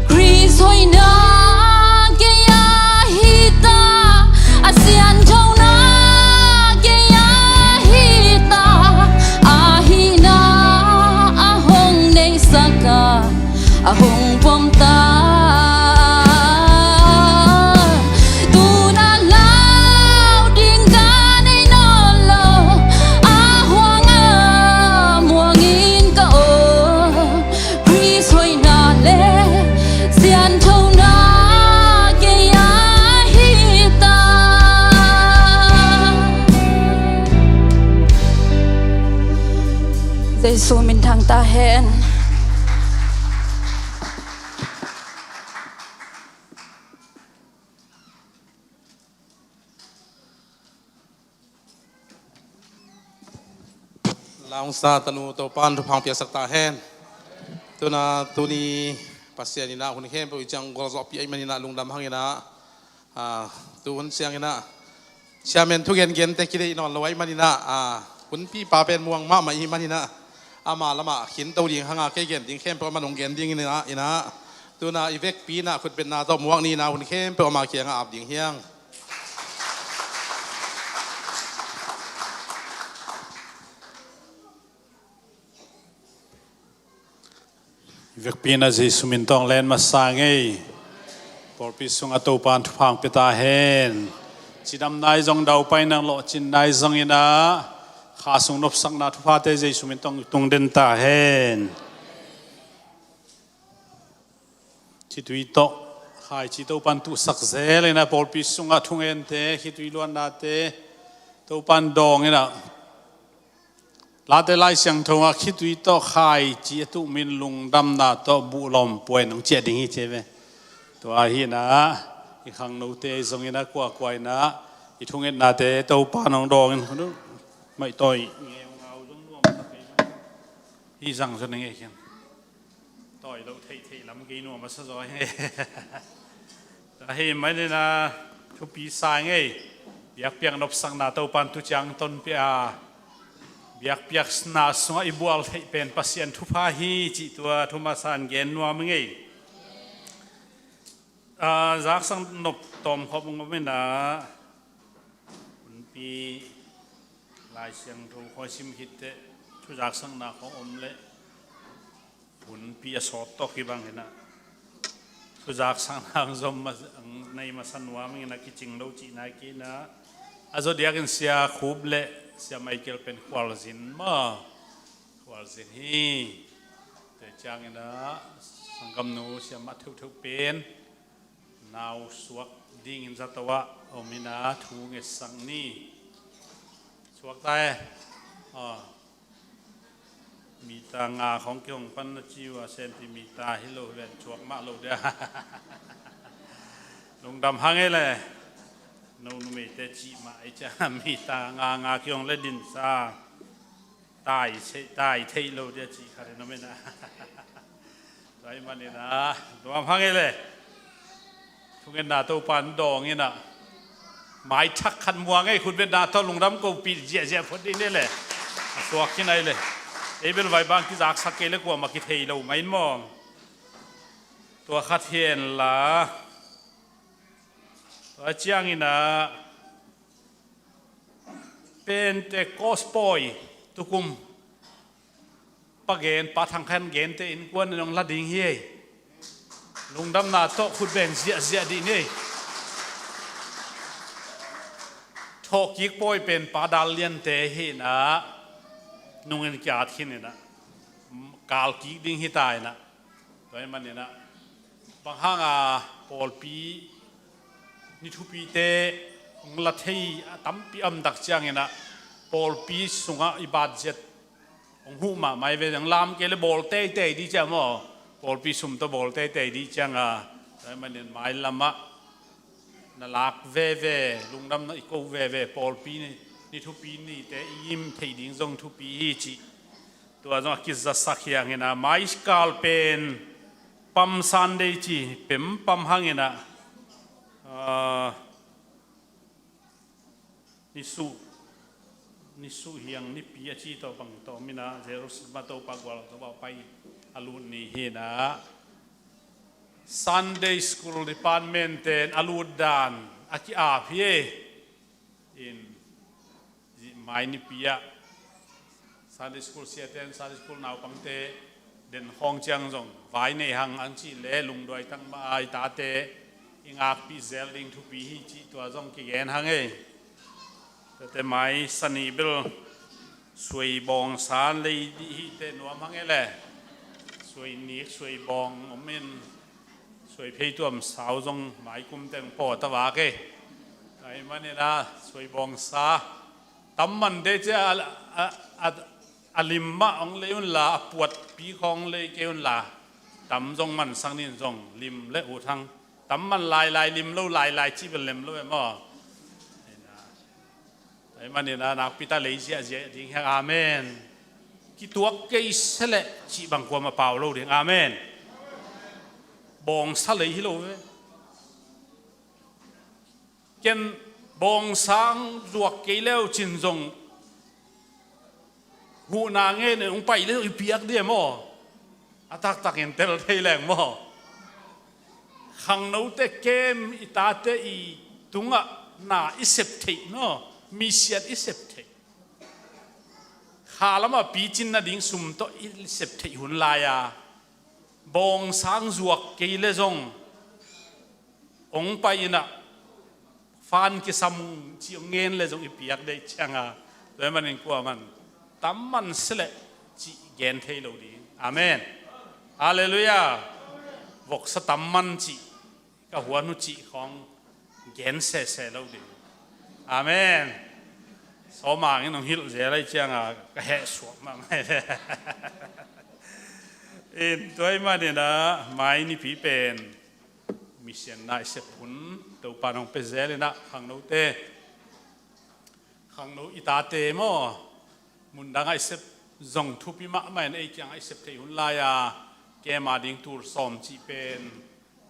Khrist hoihna kei a hi ta, a sianthona kei a hi ta, a hihna a hong neisak a, a hong pom ta. Tuna lau ding ka nei nawn lo, a huang a muang in ka om. Khrist hoihna le sianthona kei a hi ta. Jesu min thang ta hen. Laungsa tanu Topan thupha piaksak ta hen. Tuna tuni Pasian in ah hun khempeuh i ciang gualzawhpih ahih manin ah lungdam hang in ah, ah, tu hun ciangin ah chairman thugen gente kideih nawn lo ahih manin ah, ah, hunpipa pen muang mahmah ahih manin ah ama lamah khinto ding hang a, kei gen ding khempeuh aman hong gen ding in ah, in ah. Tuna i vekpi in ah khutbetna tawh muak ni in ah hun khempeuh ama kiangah ap ding hi hang. Vekpi in ah Jesu min tawh len masa ngei. Pawlpi sungah Topan thupha pia ta hen. Cidam nai zong, daupai nang lawhcin nai zong in ah kha sung nopsakna thuphate Jesu min tawh tung den ta hen. Khitui tawh khaici Topan tuhsak zel in ah pawlpi sungah thungente, khitui luannate Topan dawng in ah, Late Lai Siangtho ah khitui tawh khaici a tuh min lungdamna tawh buhlawm puai nong ciah ding hi ci ve. Tua hi in ah i khangnote zong in ah kuakua in ah i thungetnate Topan hong dawng in, maihtawi ngeungau zong nuam tak hi zang zong ngei khian. Tawi lo theihtheih lam kei nuam a sa zaw hi. Ahih manin ah thupi sa ngei. Biakpiak nopsakna Topan tu ciang tonpih a, biakpiakna sungah i bual theih pen Pasian thupha hi cih tua thumasa in gen nuam ngei. Ah, zaksak nop tawmkhop ngom in ah, hunpi Lai Siangtho khawng sim khit teh, thuzaksakna khawng om leh hunpi a sawt tawh kibang hi in ah, thuzaksakna ang zom ma-, ang nei masa nuam hi in ah, kicing lo cihna kei in ah, a zaw diakin Sia Khup le Sia Michael pen khualzin maw, khualzin hi. Tua ciangin ah sanggamnu siamah theuhtheuh pen nau suak dingin zato ah om in ah thu ngetsak ni. Suak ta e. Aw. Mita nga khawng kihong pan na ci uh a, centimeter hi lo ven, cuak mah lo dia. Lungdam hang ei le. No numeite cih mah ei cia, mita nga nga kihong le dinsa tai, tai theih lo dia cih khat in om in a. Tua ahih manin a, nuam hang ei le. Thungetna Topa in dawng in a, mai thak khat muang ei, khutbetna tawh lungdam kopih ziahziah phot ding ei le. A suak khin ei le. Ei bel vai bang kizaksak kei le kuamah kithei lo mai in maw. Tua khat hi en la. Tua ciangin a, Pentecost pawi tukum pa gen, Pa Thang Khan gente innkuan in hong la ding hi ei. Lungdamna tawh khut beng ziahziah dih ni ei. Thawhkik pawi pen Pa Dal Liante hi in a, nungin ki-at khin in a, kalkik ding hi ta in a. Tua ahih manin a, bang hang a pawlpi ni thupite hong la thei a tampi om tak ciangin a, pawlpi sungah i budget hong huh mahmah hi ve, hong lam kei le bawl teitei dih ciang maw. Pawlpi sum tawh bawl teitei dih ciang a, tua ahih manin mailam ah na lak veve, lungdamna i ko veve, pawlpi ni, ni thupi nite i im theih ding zong thupi hi cih. Tua zong a kizasak hi hang in a, maikal pen Palm Sunday ci, pem pam hang in a, ah, nisuh, nisuh hiang nipi a ci tawh bang tawh om in a, Jerusalem ah Topa gualzo a pai a lut ni hi in a, Sunday School Department ten a lut dan a ki-ap hi ei. In, mai nipi ah Sunday School siate in Sunday School naupangte den khawng ciang zong vai nei hang, ang cih le lungduai tak mah a i tate i ngakpih zel ding thupi hi cih tua zong kigen hang ei. Tuate mai sa ni bel suai bawngsa lei dih hi teh nuam hang ei le. Suai nik, suai bawng om in, suai phei tuam sau zong mai kum teng pawt a vak ei. Tua ahih manin a, suai bawngsa tam man te cia a, a, a, a lim mah hong lei un la, a puatpi khawng lei kei un la, tam zong mansak ni in zong lim le uh thang. Tam man lailai, lim lo lailai cih bel lem lo e maw. Tua ahih manin a, nakpi tak lei ziahziah ding hi hang. Amen. Kituak kei se leh cih bang kuamah pau lo ding. Amen. Bawngsa lei hi lo ve. Ken bawngsa hong zuak kei le uh cin zong huhna ngen in hong pai le uh i piak dih e maw. A taktakin tel thei leng maw. Khangnote kem i tate i tungah na i sep theih maw, mission i sep theih. Kha lamah picin nading sum tawh i sep theih hun lai-a, bawngsa hong zuak kei le zong hong pai in a, fan kisam cih hong ngen le zong i piak deih ciang a, tua ahih manin kuaman tam man se leh cih gen thei lo ding. Amen. Halleluiah. Voksa tam man cih, ka huan uh cih khawng gen sese lo ding. Amen. Sawmang in hong hilh zel ahih ciang a, ka heh suak mahmah. In, tua ahih manin a, mai nipi pen mission na i sep hun Topa in hong pia zel in a, khangnote, khangno i tate maw, mundang ah i sep zong thupi mahmah in, ei kiangah i sep theih hun lai-a, kem a ding tul sawm cih pen,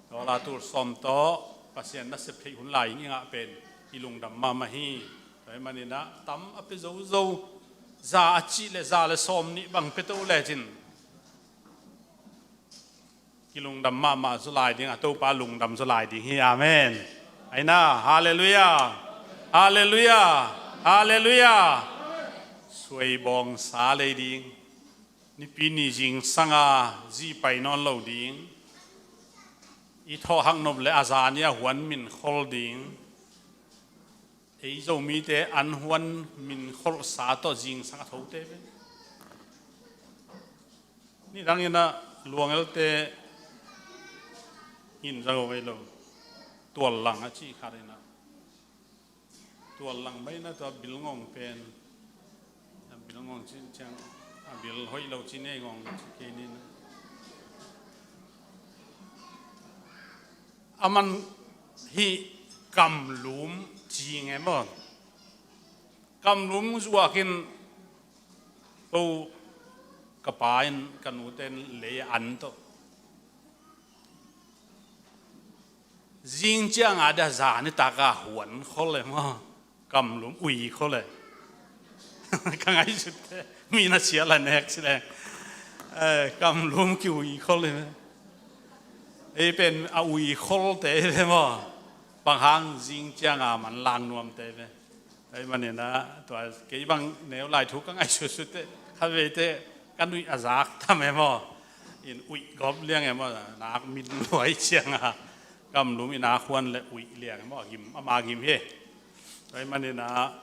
dollar tul sawm tawh Pasian na sep theih hun lai in i ngah pen i lungdam mahmah hi. Tua ahih manin a, tam a pia zozo, za a cih le za le sawm nih bang pia to lecin kilungdam mahmah zaw lai ding, a Topa lungdam zaw lai ding hi. Amen. Aina, halleluiah. Halleluiah. Halleluiah. Suai bawngsa lei ding. Nipi ni zingsang a zi pai nawn lo ding. I thawh hak nop le a zan i a huan min khol ding. Ei Zomite an huan min kholhsa tawh zingsang a thote ve. Nidang in a, luangelte in zang uh ei lo. Tual lang a cih khat in a, tual lang mai na tua bilngong pen, bilngong cih ciang A bil hoih lo ci nei ngong ci kei ni. A man hih kamlum cing e maw? Kamlum zuakin ko ka pa in ka nute in lei a an tawh. Zing cianga dia zan nitaka huan khol e maw? Kamlum ui khol e. Ka ngaihsut te mi na sia la nek ci leng. Eh, kamlum ki ui khol e. Ei pen a ui khol te ve maw? Bang hang zing cianga man lang nuam te ve. Ei manin ah tua kei bang neu lai thu ka ngaihsut sut te kha ve te ka nuih a zak tam e maw? In uih gop liang e maw? Nak min luai cianga kamlum in a khuan le uih liang e maw? A gim, ama gim hi. Ei manin ah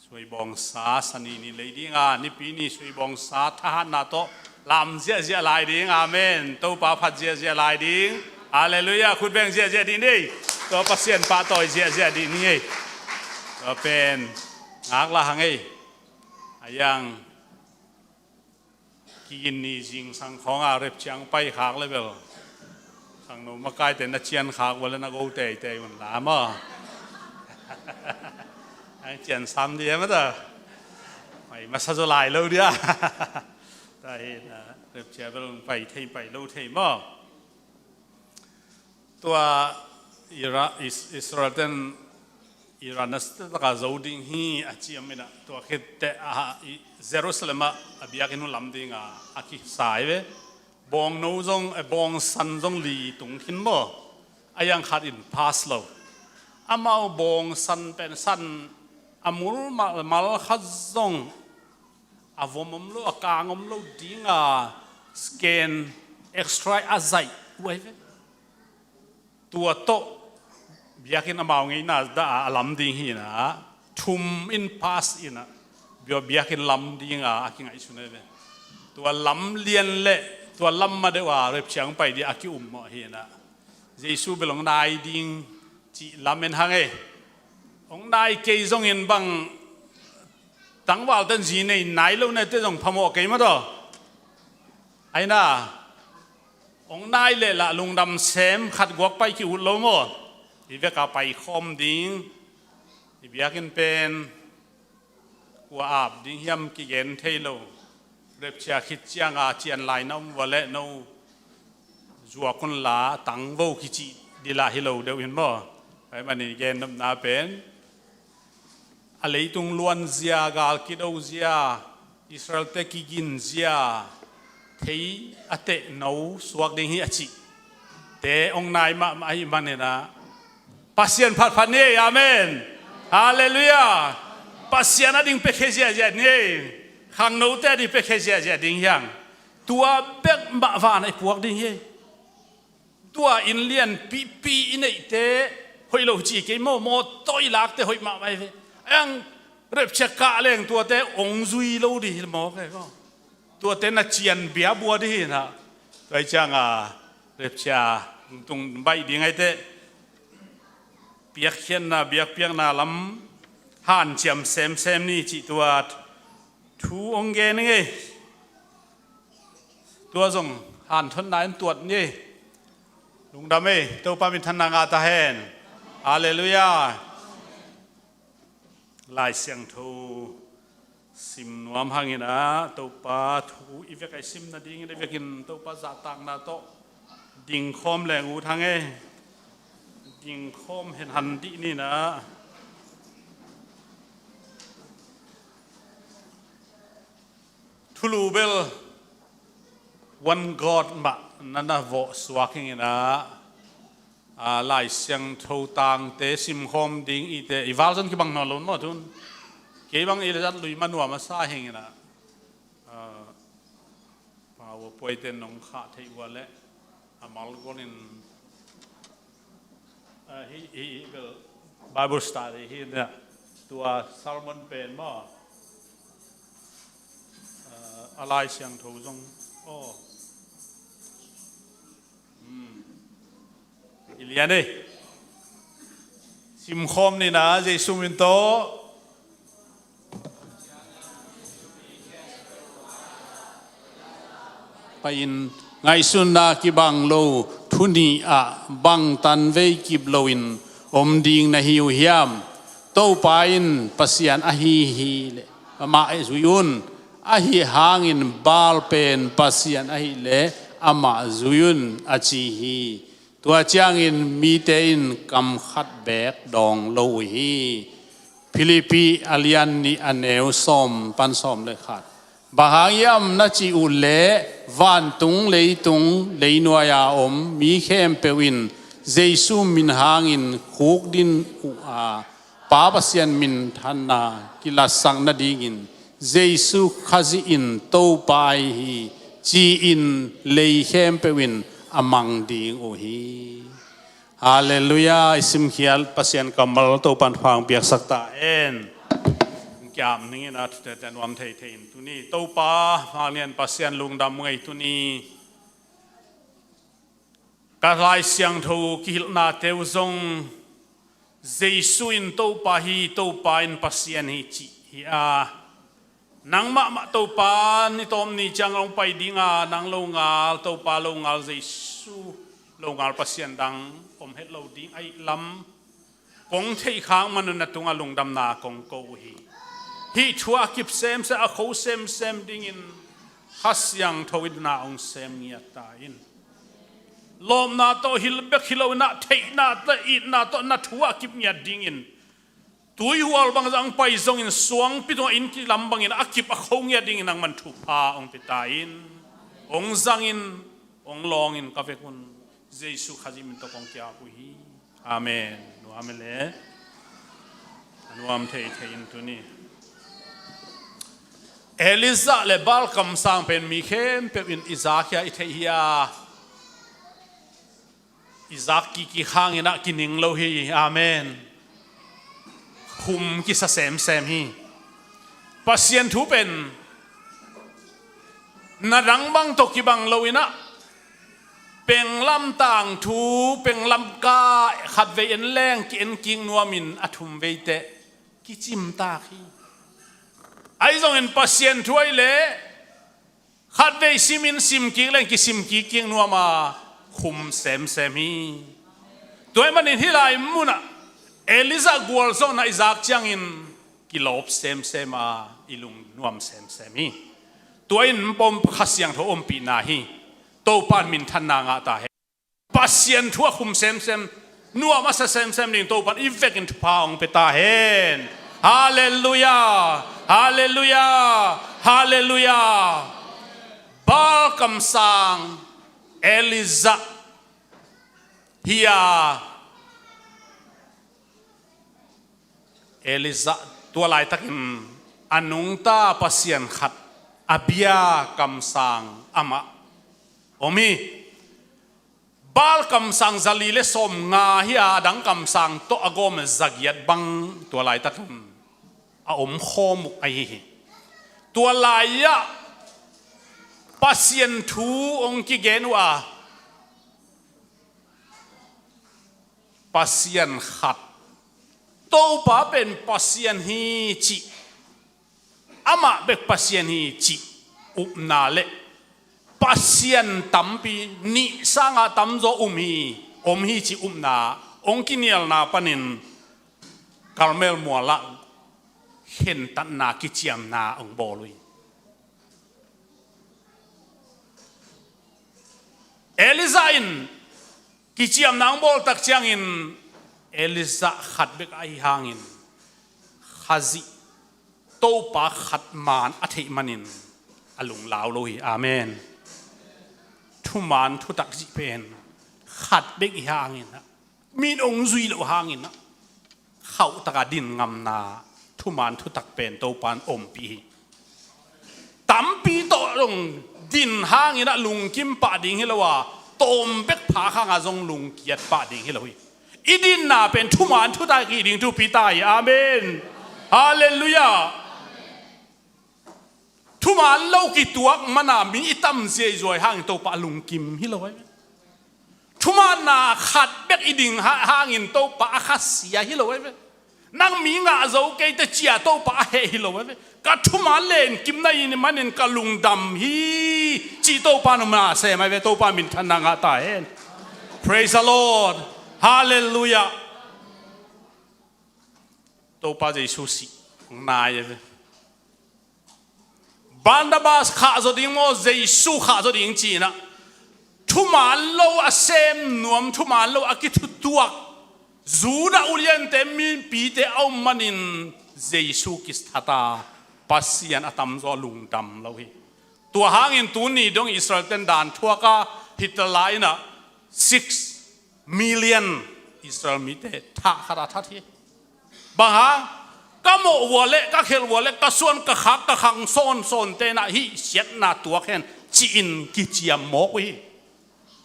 suaibawngsa sani ni lei dinga, nipi ni suaibawngsa thahatna tawh lam ziahziah lai ding. Amen. Topa phat ziahziah lai ding. Halleluiah. Khut beng ziahziah ding ni. Tua Pasian pahtawi ziahziah ding ni ei. Tua pen ngaklah hang ei. A yang kigin ni zingsang khawnga rapture hong paikhak le bel khangno makaite na ciankhak uh le na go teitei un la maw? Hang cian sam di e maw ta? Mai masa zaw lai lo dia. Ta hi na rapture bel hong pai thei pai lo thei maw? Tua Ira-, Is-, Israel ten Iran a state taka zo ding hi a ciam inah tua khit teh a, i, Jerusalem ah a biakinn hun lam dinga a kisa hi ve. Bawngno zong, eh, bawngsan zong li tung khin maw? A yang khat in pass lo. Amau bawngsan pen san a mul malmal khat zong a vom om lo, a kang om lo dinga scan, X-ray a zaih uh ahi ve. Tua tawh biakinn amau ngeina dah a lam ding hi inah thum in pass inah bia-, biakinn lam dinga a kingaihsun ahi ve. Tua lam lian le tua lam ma deuh a rapture hong pai ding a ki-um mawh hi inah Jesu bel hong nai ding cih lamen hang e. Hong nai kei zongin bang tangvalte in zi nei nai lo nete zong phamawh kei maw taw? Aina hong nai leh lah lungdam sem khat guak pai ki-ut lo maw? I veka pai khawm ding. I biakinn pen kua ap ding hiam kigen thei lo. Rapture khit cianga cian lai na om vua leh no zuak unla tangvo kici dila hi lo deuh in maw? Pai manin gen nopna pen a leitung luanzia, gal kidozia, Israelte kiginzia, thei a teh no suak ding hi a cih te hong nai mahmah ahih maninah Pasian phatphat ni ei. Amen. Halleluiah. Pasian a ding piakhia ziahziah ni ei. Khangnote a ding piakhia ziahziah ding hiang. Tua bek mah vana i puak ding hi ei. Tua inn lian pipi i neihte hoih lo ci kei maw, mawtaw i lakte hoih mahmah hi ve. Ang rapture kah leng tuate hong zui lo ding hi maw kei maw? Tuate na cian bia bua ding hi na. Tua hi cianga rapture tung baih ding ahi teh piakkhiatna biakpiakna lam hanciam semsem ni cih tua thu hong gen ing ei. Tua zong hanthotna in tuat ni ei. Lungdam ei. Topa minthanna ngah ta hen. Halleluiah. Lai Siangtho sim nuam hanginah Topa thu i vek a i sim nadingin i vekin Topa zahtakna tawh dingkhawm leng ut hang ei. Dingkhawm henhan dih ninah. Thulu bel one God mah na na vawh suak hinginah, a, Lai Siangtho tangte simkhawm ding ite i valzon kibang nawn lo maw tun? Kei bang i zat lui ma nuam a sa hinginah, a, PowerPoint-te nong khah theih ua leh a malgolin, a, hi, hi, hi bel Bible study hi na tua sermon pen maw, a, a Lai Siangtho zong aw. Hmm. I lian ei. Simkhawm nina Jesu min tawh. Pai-in ngaihsunna kibang lo thu nih ah bangtan vei kip loin om ding na hi uh hiam? Topa in Pasian ahi hi leh amah zui un. Ahi hangin Baal pen Pasian ahih leh amah zui un, a ci hi. Tua ciangin mite in kam khat beek dawng lo uh hi. Philippi a lian nih a neu sawm pan sawm le khat. Bang hang hiam na cih uh leh, vantung leitung leinuai-a om mi khempeuh in Jesu min hangin khukdin uh a, Pa Pasian minthanna kilatsak nadingin Jesu Khazih in Topa ahi hi, ci-in lei khempeuh in a mang ding uh hi. Halleluiah. I simkhiat Pasian kammal Topan hong piaksak ta hen. Kiam ningin a thutete nuam theithei in tuni Topa hong lian Pasian lungdam ngei tuni. Ka Lai Siangtho kihilhnate uh zong Jesu in Topa hi, Topa in Pasian hi cih hi a, nang mahmah Topa ni tawm ni ciang hong pai dinga, nang longal Topa longal Jesu longal Pasian dang om het lo ding ahih lam kong theih khak man un na tungah lungdamna kong ko uh hi. Hih thu a kip semsem, a kho semsem dingin Kha Siangtho in na hong sem ngiat ta in. Lawpna tawh hil bek hi lo in ah, theihna tawh, itna tawh na thu a kip ngiat dingin, tuihual bangzah hong pai zongin suangpi tungah inn kilam bangin a kip a kho ngiat dingin nangman thupha hong pia ta in. Hong zangin, hong lawngin ka vek un. Jesu Khazih min tawh kong ki-ap uh hi. Amen. Nuam e le. A nuam theithei in tuni. Elijah le Baal kamsang pen mi khempeuh in i zak hi a, i theih hi a, i zak kik hangin ah kining lo hi. Amen. Khum kisa semsem hi. Pasian thu pen na dang bang tawh kibang lo in ah, penglam tangthu, penglam ka khatvei en leng ki-en kik nuamin a thumvei teh kicimtak hi. Ahi zongin Pasian thu ahih leh khatvei simin sim kik leng kisim kik kik nuam a, khum semsem hi. Tua ahih manin hih lai munah Elijah gualzawhna i zak ciangin kilawp semsem a, i lungnuam semsem hi. Tua in pom Kha Siangtho ompihna hi. Topa in minthanna ngah ta hen. Pasian thu a khum semsem, nuam a sa semsem ding Topa in i vekin thupha hong pia ta hen. Halleluiah. Halleluiah. Halleluiah. Baal kamsang Elijah hi a, Elijah tua laitakin a nungta pasian khat a bia kamsang amah om hi. Baal kamsang zali le sawmnga hi a, a dang kamsang tawh a gawm zagiat bang tua laitakin a om khawm uh ahi hi. Tua lai-ah Pasian thu hong kigen uh a, Pasian khat, Topa pen Pasian hi cih, amah bek Pasian hi cih upna le Pasian tampi, nih sangah tamzaw um hi, om hi cih upna hong kinialna panin Karmel mualah khentatna kiciamna hong bawl uh hi. Elijah in kiciamna hong bawl tak ciangin Elijah khat bek ahi hangin Khazih Topa khat man a theih manin a lunglau lo hi. Amen. Thuman thutak cih pen khat bek i hangin ah, min hong zui loh hangin ah khauhtaka din ngamna thuman thutak pen Topa in ompih hi. Tampi tawh dong din hangin ah lungkim pah ding hi lo a, tawm bek phak hangah zong lungkiat pah ding hi lo hi. I dinna pen thuman thutak hi ding thupi ta hi. Amen. Halleluiah. Thuman lo kituak mana mi i tam ziaizuai hangin Topa a lungkim hi lo hi. Thumanna khat bek i ding ha-, hangin Topa a khasia hi lo hi ve. Nang mi ngah zo kei teh ci-a Topa a heh hi lo ahi ve. Ka thuman len kim na hi manin ka lungdam hi, ci Topa nong na sem ahi ve. Topa minthanna ngah ta hen. Praise the Lord. Halleluiah. Topa Jesu sih nai ahi ve. Barnabas khah zaw ding maw, Jesu khah zaw ding ci-in ah, thuman lo a sem nuam, thuman lo a kithutuak Judah uliante, mipite a om manin Jesu kithat a, Pasian a tamzaw lungdam lo hi. Tua hangin tuni dong Israel-ten dan thuak a, Hitler in ah six million Israel mite thah khat a that hi. Bang hang? Ka mawh uh a leh, ka khelh uh a leh, ka suan ka khak, ka khang sawnsawnte in ah hih siatna tuak hen, ci-in kiciam mawk uh hi.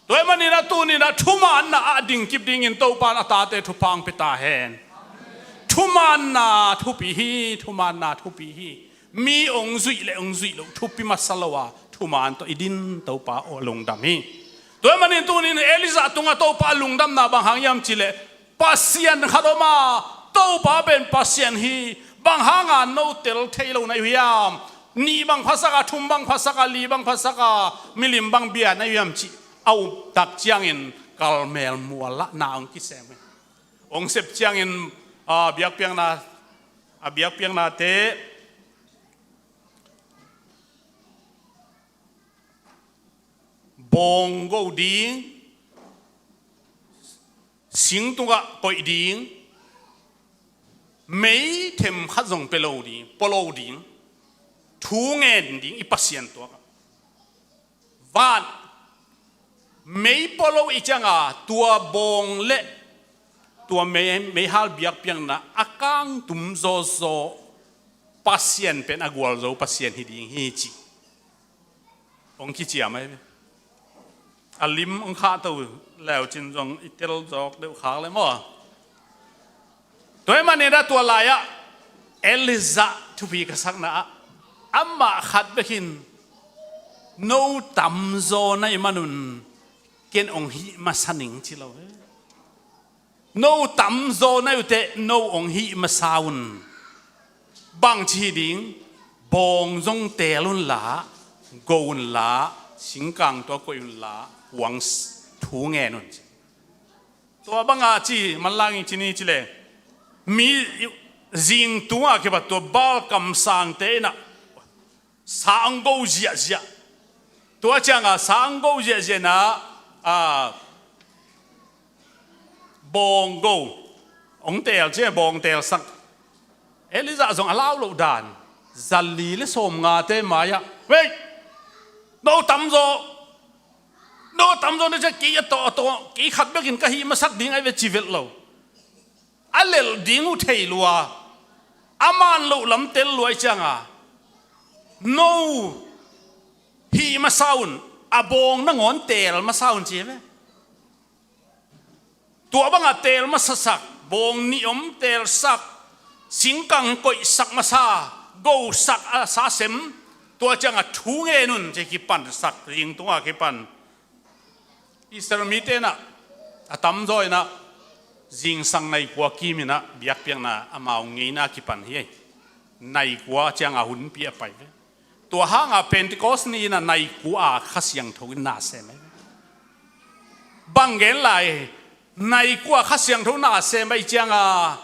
Tua ahih manin ah tuni-in ah thumaanna ah dingkip dingin Topa in a tate thupha hong pia ta hen. Thumaanna thupi hi, thumaanna thupi hi. Mi hong zuih leh hong zuih loh thupi masa lo a, thumaan tawh i din Topa aw lungdam hi. Tua ahih manin tuni-in Elijah tungah Topa lungdamna bang hang hiam cih leh, Pasian khat om a, Topa pen Pasian hi. Bang hanga no tel thei lo na hi uh hiam? Nih bang phasak a, thum bang phasak a, li bang phasak a, milim bang bia na hi uh hiam cih a uptak ciangin Karmel mual ah na hong kisem hi. Hong sep ciangin, a, biakpiakna, a biakpiaknate, bawng go ding, sing tungah koih ding, mei themkhat zong pia lo ding, pua lo ding, thu ngen ding i Pasian tuak ah. Van, mei pua lo i cianga, tua bawng le tua mei, meihal biakpiakna a kangtum zawzaw Pasian pen a gualzo Pasian hi ding hi ci. Hong kiciam ahi ve. A lim hong khahto leucin zong i tel zawk deuh khak le maw? Tua ahih manin ah tua lai-ah Elijah thupi ka sakna ah amah khat bekin, no tamzaw na hih manun ken hong hih masa ning ci lo. No tamzaw na hih uh teh no hong hih masa un. Bangci hi ding? Bawng zong teel unla, go unla, singkang tua koih unla, kuang s-, thu ngen un ci. Tua banga ci, manlang in ci ni ci le, mi zing tunga kipat tua Baal kamsangte in ah sa hong go ziahziah. Tua cianga sa hong go ziahziah na, a, bawng go hong teel ci, bawng teelsak. Elijah zong a lau loh dan, zali le sawmngate mai-ah, "Wei, no tamzaw, no tamzaw na cia kei a tawh, a tawh, kei khat bekin ka hih masak ding ahi ve," ci velh lo. A lelh ding uh thei lua, a man loh lam tel lua i cianga, "No hih masa un, a bawng nangawn teel masa un," ci ve. Tua banga teel masasak, bawng nih om teelsak, singkang koihsak masa, gosak a sa sem, tua cianga thu ngen un ci kipansak, zing tunga kipan. Israel mite in ah a tamzaw in ah zingsang nai kua kim in ah biakpiakna amau ngeina kipan hi. Nai kua cianga hunpi a pai ve. Tua hanga Pentecost ni in ah nai kua a Kha Siangtho in na sem ahi. Bang gen lai, nai kua Kha Siangtho na sem ahi cianga,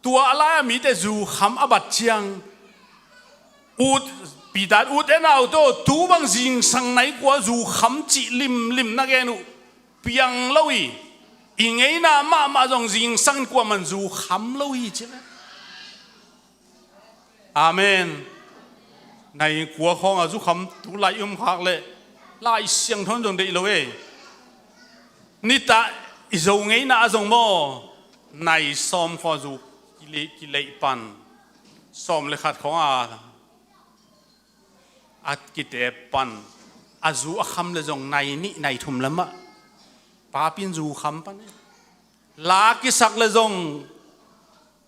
tua a lai-a mite zukham a bat ciang, ut, Peter ut en au to, tu bang zingsang nai kua zukham cih limlim na gen uh piang lo hi. I ngeina mahmah zong zingsang in kuaman zukham lo hi ci ve. Amen. Nai kua khawng a zukham tu lai i um khak leh Lai Siangtho in zong deih lo e. Nitah i Zo ngeina a zong maw, nai sawm khawng a zu kilei, kilei pan, sawm le khat khawng a, a kite pan, a zu a kham le zong nai nih nai thum lamah papi in zukham pan e. La kisak le zong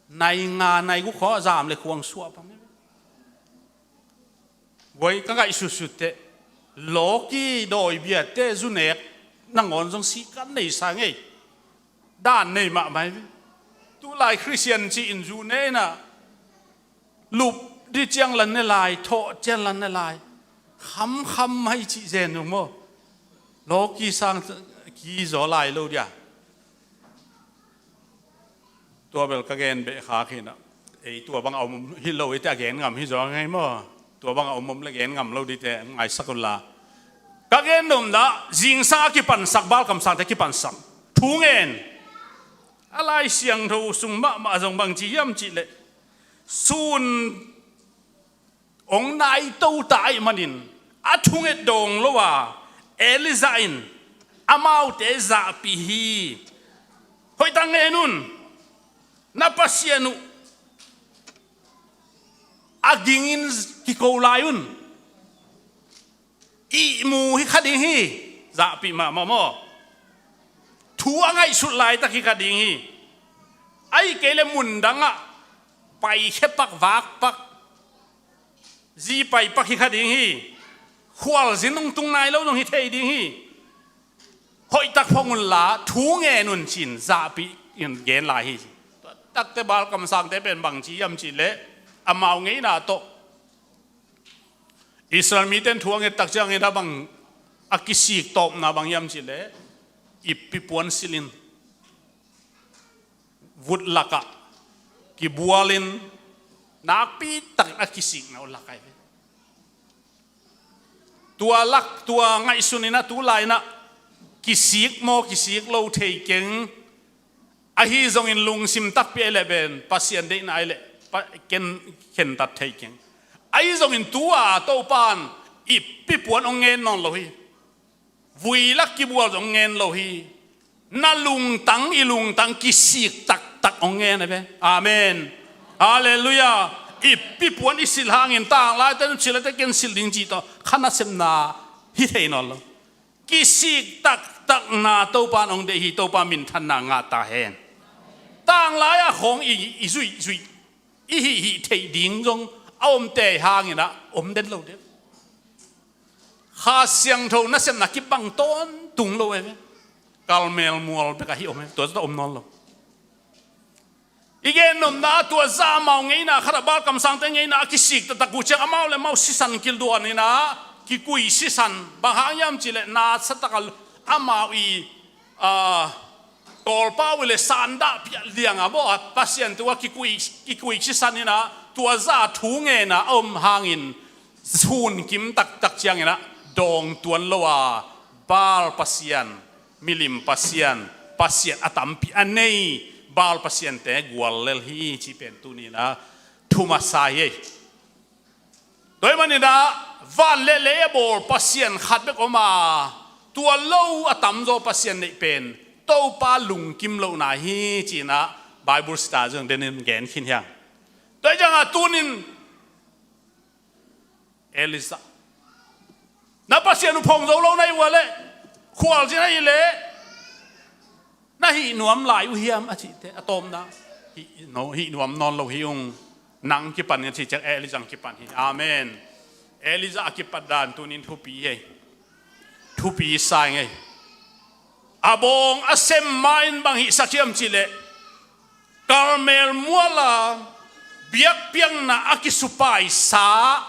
nai nga nai guk khawng a zam le khuang suah pan e. Guai ka ngaihsutsut teh, lawki dawi biate zu nek nangawn zong sihkan nei sa ngei. Dan nei mahmah hi ve. Tulai Khristian ci-in zu ne inah lup di ciang lan ne lai, thawh ciang lan ne lai. Khamkham mai cih zen uh maw? Lawki sang ki zaw lai lo dia. Tua bel ka gen beh kha khinah ei tua bang a om hi lo, ei te a gen ngam hi zaw ngei maw? Tua bang a om om le gen ngam lo dite ngaisak unla. Ka gen nopna, zingsang a kipansak, balkamsangte kipansak thu ngen. A Lai Siangtho sung mahmah zong bang ci hiam cihleh, sun hong naito ta ahih manin a thunget dawng lo a, Elijah in amaute zahpih hi. Hoih tak ngen un, na Pasian uh a gingin kiko lai un. Ihmu hi kha ding hi. Zahpih mahmah maw? Thu a ngaihsut laitak hi kha ding hi. Ahih kei le mundangah paikhia pak, vak pak, zi pai pak hi kha ding hi. Khualzin hong tung nai lo zong hi thei ding hi. Hoihtak phong unla thu ngen un cin zahpih in gen lai hi. Takte balkamsangte pen bang ci hiam cihleh, amau ngeina tawh Israel mite in thu a nget tak ciangin a bang a kisik tawpna bang hiam cihleh, ippi puan silhin vut lakah kibualin nakpi takin a kisikna uh lak ahi ve. Tua lak, tua ngaihsun inah, tu lai inah kisik maw, kisik lo thei keng. Ahi zongin lungsim takpi ahi leh pen Pasian deihna ahi leh pa-, ken khentat thei keng. Ahi zongin tu-a Topan ippi puan hong ngen nawn lo hi. Vui lak kibual zong ngen lo hi. Na lungtang, i lungtang kisik taktak hong ngen a ve. Amen. Halleluiah. Ippi puan i silh hangin tanglaite nu silh a te ken silh ding cih tawh kha nasepna hi thei nawn lo. Kisik taktakna Topa in hong deih hi. Topa minthanna ngah ta hen. Tanglai-ah khawng i, i zuihzuih, i hihhih theih ding zong a om tei hangin ah om den lo deuh. Kha Siangtho nasepna kibang tawntung lo e ve. Karmel mual bekah hih om e, tua zata om nawn lo. I gen nopna, tua zah amau ngeina khatah, balkamsangte ngeina a kisik taktak uh ciang amau le amau sisan kilduan inah kikui sisan. Bang hang hiam cihleh, na satakah amau i, ah, tawlpa uh le sandah piah liangah maw, Pasian tua kikui, kikui sisan inah tua zah thu ngena a om hangin sunkim taktak cianginah dawng tuan lo a, Baal pasian, milim pasian, pasian a tampi a nei Baal pasiante guallel hi cih pen tuninah thu masa hi. Tua ahih maninah van le lei a bawl Pasian khat bek om a, tua lo a tamzaw Pasian neih pen Topa lungkim lohna hi cinah Bible sita zong denin gen khin hiang. Tua hi ciangah tunin Elijah, na Pasian uh phong zo lo na hi uh a leh, khualzin ahih leh na hih nuam lai uh hiam a cihte a tawpna, hih, no, hih nuam nawn lo hi ung. Nang kipan in a cih ciang Elijah kipan hi. Amen. Elijah a kipat dan tunin thupi hi. Thupi sa ing ei. A bawng a sem ma-in bang hihsak hiam cihleh, Karmel muala biakpiakna a kisupaisa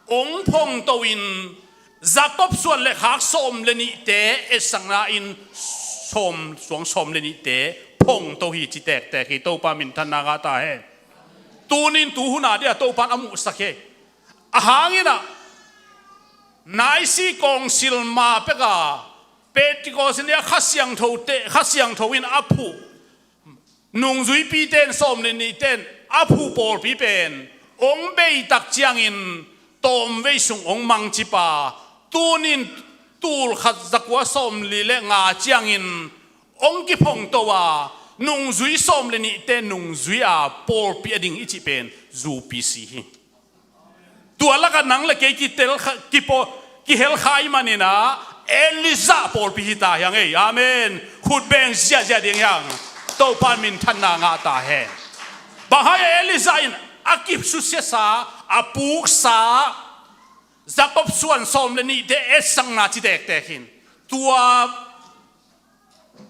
hong phongto in, Jakob suan le khak sawm le nihte etsakna in sawm, suang sawm le nihte phongto hi ci tektek hi. Topa minthanna ngah ta hen. Tunin tuhuna dia Topan a muhsak hi. A hanginah Naisi kawngsil ma peka Pentecost in a Kha Siangtho te, Kha Siangtho in a phuh nungzuipite in, sawm le nihte in a phuh pawlpi pen hong beitak ciangin tawmvei sung hong mangcip a, tunin tul khat za kua sawm li le nga ciangin hong kiphongto a, nungzui sawm le nihte nungzui a pawlpi a ding i cih pen U P C hi. Tua lakah nang le kei kitel kha, kipaw, kihel kha i maninah Elijah pawlpi hi ta hiang ei. Amen. Khut beng ziahziah ding hiang. Topa minthanna ngah ta hen. Bang hang Elijah in a kisusiasa, a puksa, Jakob suan sawm le nihte etsakna ci tektek hin. Tua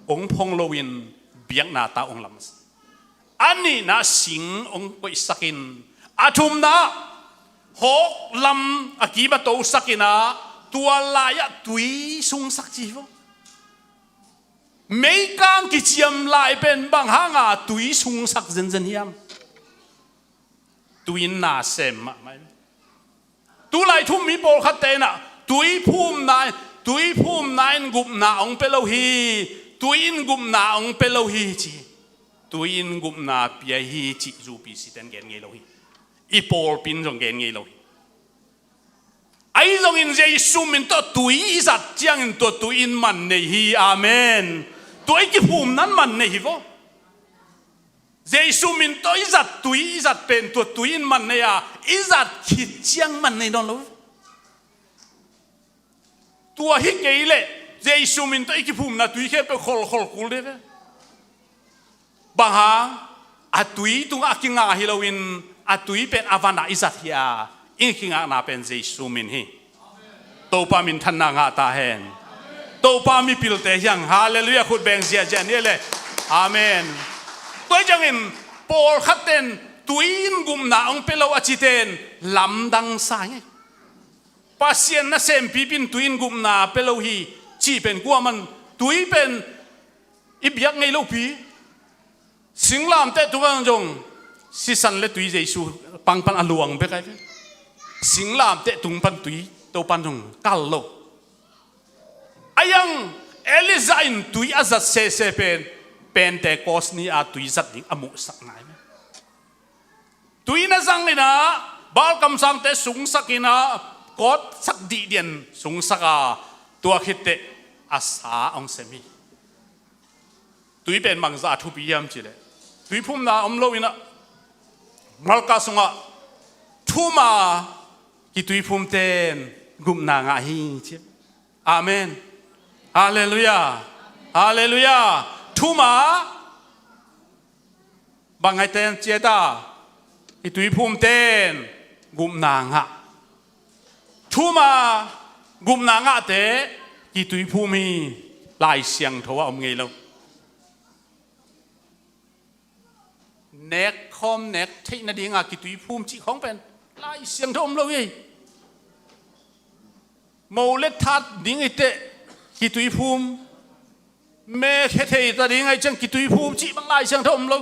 hong phong loin biakna ta hong lamsa. A nihna sing hong koihsakin, a thumna hawk lam a kim a tosakin ah, tua lai-ah tui sungsak ci vaw. Meikang kiciam lai pen bang hanga tui sungsak zenzen hiam? Tui in na sem mahmah. Tulai thu-um mi pawlkhatte in ah tui phumna, tui phumna in gupna hong pia lo hi, tui in gupna hong pia lo hi ci. Tui in gupna pia hi cih U P C ten gen ngei lo hi. I pawlpi in zong gen ngei lo hi. Ahi zongin Jesu min tawh tui i zat ciangin tua tui in man nei hi. Amen. Tua i kiphumna in man nei hi vaw. Jesu min tawh i zat tui i zat pen tua tui in man nei a, i zat khit ciang man nei nawn lo. Tua hi kei leh Jesu min tawh i kiphumna tui khempeuh kholkhol kul dih ve. Bang hang? A tui tungah a kinga hi loin a tui pen a vanah i zat hi a, i kingakna pen Jesu min hi. Topa minthanna ngah ta hen. Topa mipilte hiang, halleluiah, khut beng ziahziah ni le. Amen. Tua hi ciangin pawlkhat ten tui in gupna hong pia lo a cite in lamdang sa ngei. Pasian nasempipi in tui in gupna pia lo hi cih pen kuaman tui pen i biak ngei lopi. Singlamteh tungah zong sisan le tui Jesu pang pan a luang bek ahi ve. Singlamteh tung pan tui Topan zong kal lo. A yang Elijah in tui a zat sese pen Pentecost ni-a tui zat ding a muhsak ngai ve. Tui na zangin ah Baal kamsangte sungsakin ah kawtsak dihdian sungsak a, tua khitteh a sa hong sem hi. Tui pen bangzah a thupi hiam cihleh, tuiphumna om loin ah Marka sungah thuma kituiphumte in gupna ngah hi ci. Amen. Halleluiah. Halleluiah. Thuma bang ngaite in ciat a, kituiphumte in gupna ngah. Thuma gupna ngahte kituiphum hi. Lai Siangtho ah om ngei lo. Nekkhawm nek theih nadinga kituiphum cih khawng pen Lai Siangtho om lo hi. Mo le that ding i teh kituiphum, me khe thei ta ding ahi ciang kituiphum cih bang Lai Siangtho om lo.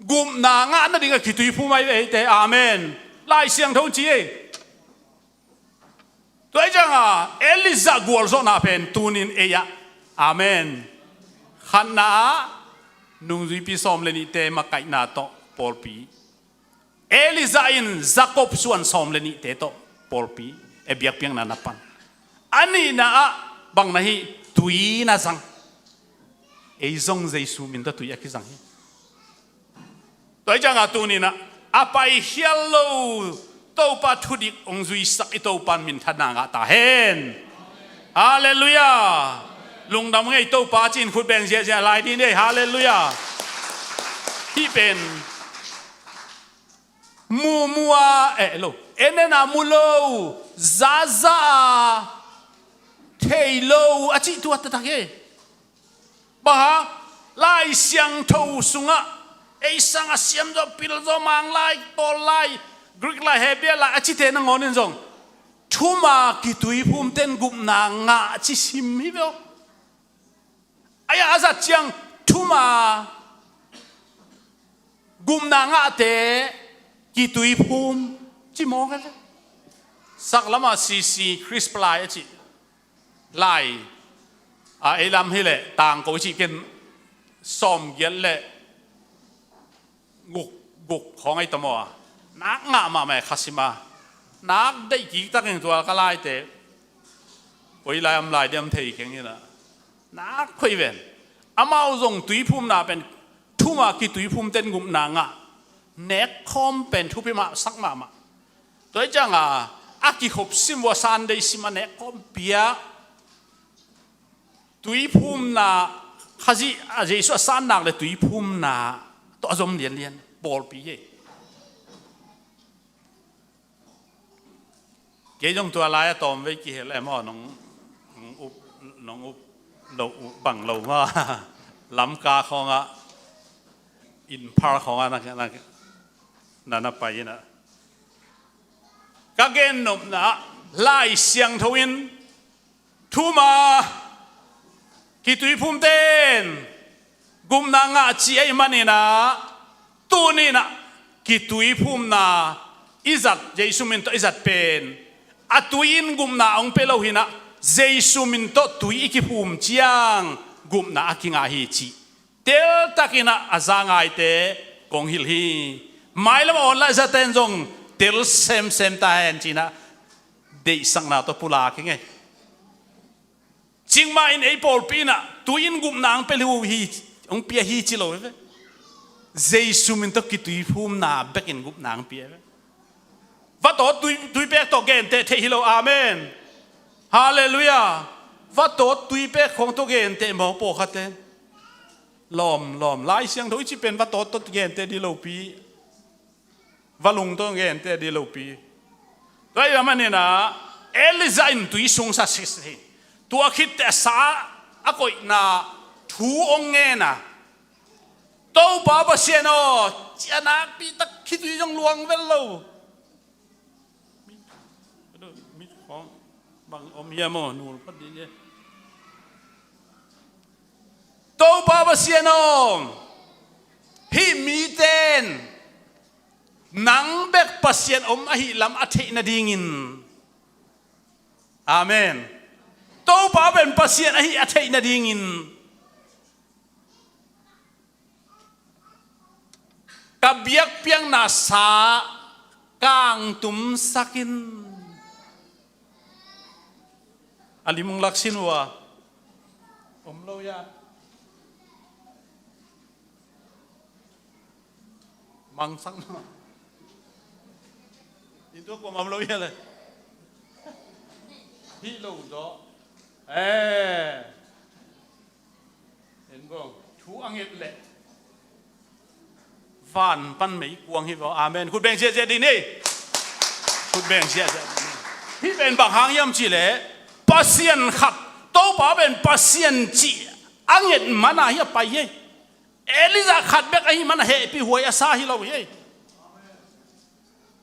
Gupna ngah nadinga kituiphum ahi ve eite. Amen. Lai Siangtho ci ei. Tua hi cianga Elijah gualzawhna pen tunin ei ah, amen, khatna ah nungzuipi sawm le nihte makaihna tawh pawlpi. Elijah in Jacob suan sawm le nihte tawh pawlpi, e, biakpiakna na pan. A nihna ah bang na hi? Tui na zang. Ei zong Jesu min tawh tui a kizang hi. Tua hi cianga tuninah a paikhial lo Topa thudik hong zuisak i Topa in minthanna ngah ta hen. Halleluiah. Lungdam ngei Topa ci-in khut beng ziahziah lai dih ni. Halleluiah. Hih pen mumu a, eh, lo, en en a mu lo, za za a thei lo a cih tua taktak hi. Bang hang? Lai Siangtho sungah ei sangah siamzaw, pilzaw, Manglai, Tawllai, Greek lai, Hebrew lai a cite nangawnin zong thuma kituiphumte in gupna ngah ci sim hi ve aw. Ahi a, a zat ciang thuma gupna ngahte kituiphum ci mawk hi ve. Saklamah C C Crisp lai a cih lai, a, ei lam hileh tangko cih ken sawmgiat le guk, guk khawng ei tawh maw a, nak ngah mahmah e, khasim a, nak deih kiktakin tua ka laite koi lai om lai diam thei keng hi na, nak khoih ven. Amau zong tuiphumna pen thuma kituiphumte in gupna ngah, nekkhawm pen thupi mahsak mahmah. Tua hi cianga a kikhop sim uh a, Sunday sim a nekkhawm piak, tuiphumna, Khazih a, Jesuh a sannak le tuiphumna tawh a zom lianlian pawlpi hi. Kei zong tua lai a tawmvei kihel em aw, nong, nong up, nong up lo uh bang lo maw. Lamka khawngah Inn phar khawngah na, na, na, na pai inah, ka gennopna ah Lai Siangtho in thuma kituiphumte in gupna ngah cih ahih maninah, tuninah kituiphumna i zat, Jesu min tawh i zat pen a tui in gupna hong pia lo hinah, Jesu min tawh tui i kiphum ciang gupna a kingah hi cih teltakinah a za ngaite kong hilh hi. Mailam a online zaten zong tel semsem ta hen cinah deihsakna tawh pulak hi ngei. Cikmah in ei pawlpi inah tui in gupna hong pia hi, hong pia hi ci lo hi ve. Jesu min tawh kituiphumna bekin gupna hong pia hi ve. Vatawt tui, tuipek tawh genteh theih hi lo. Amen. Halleluiah. Vatawt tuipek khawng tawh genteh mawk pawlkhatte. Lawm, lawm. Lai Siangtho i cih pen vatawt tawh genteh dih lopi, valung tawh genteh dih lopi. Tua ahih maninah Elijah in tui sung sa sisi hi. Tua khitteh a sa a koihna thu hong ngen a, Topa Pasian aw, ciah nakpi tak, khitui zong luang vel lo. Mit khawng bang om hiam aw, nul phot dih e. Topa Pasian aw, hih mite in nang bek Pasian om ahih lam a theih nadingin. Amen. Topa pen Pasian ahih a theih nadingin ka biakpiakna sa kangtumsak in. A lim hong laksin uh a, om lo ia. Mangsak ma. Inn tua kuam om lo ia le. Hih lo zaw. Eh. En bawng, thu a nget leh van pan meikuang hi vaw. Amen. Khut beng ziahziah dih ni. Khut beng ziahziah dih ni. Hih pen bang hang hiam cih leh Pasian khat, Topa pen Pasian cih a nget mana hi a pai hi. Elijah khat bek ahih mana hehpih huai a sa hi lo hi.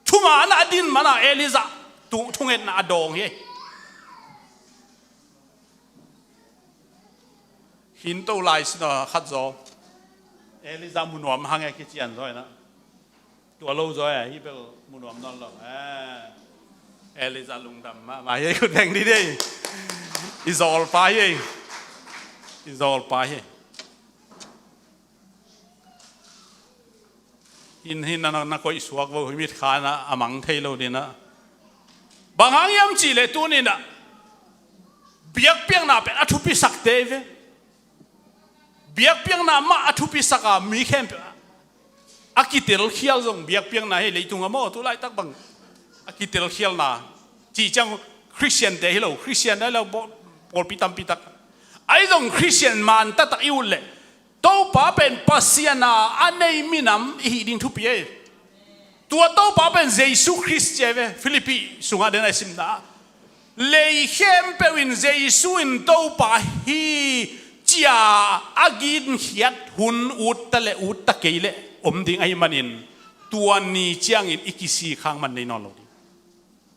Thuman a din mana Elijah tu thungetna a dawng hi. Hinto lai sina khat zaw Elijah mu nuam hang e kician zaw ina. Tua lo zaw e, hi bel mu nuam nawn lo. Eh, Elijah lungdam mahmah hi, khut beng dih dih. I zawlpa hi. I zawlpa hi. Inn hi na, na, na koih suak vo, hi mitkha na a mang thei lo dina. Bang hang hiam cih leh tuninah biakpiakna pen a thupisakte hi ve. Biakpiakna mah a thupisaka mi khempeuh a kitelkhial zong biakpiakna hi. Leitung a maw, tu laitak bang a kitelkhialna cih ciang Khristiante hi lo, Khristian hi lo, pawlpi tampi tak. Ahi zong Khristian man taktak i ut leh Topa pen Pasian a a nei minam i hih ding thupi ei. Tua Topa pen Jesu Khrist ci ei ve. Philippi sungah den a i simna ah, lei khempeuh in Jesu in Topa hi ci-a a ginkhiat hun utta le utta kei leh om ding ahih manin, tua ni ciangin i kisik hang man nei nawn lo ding.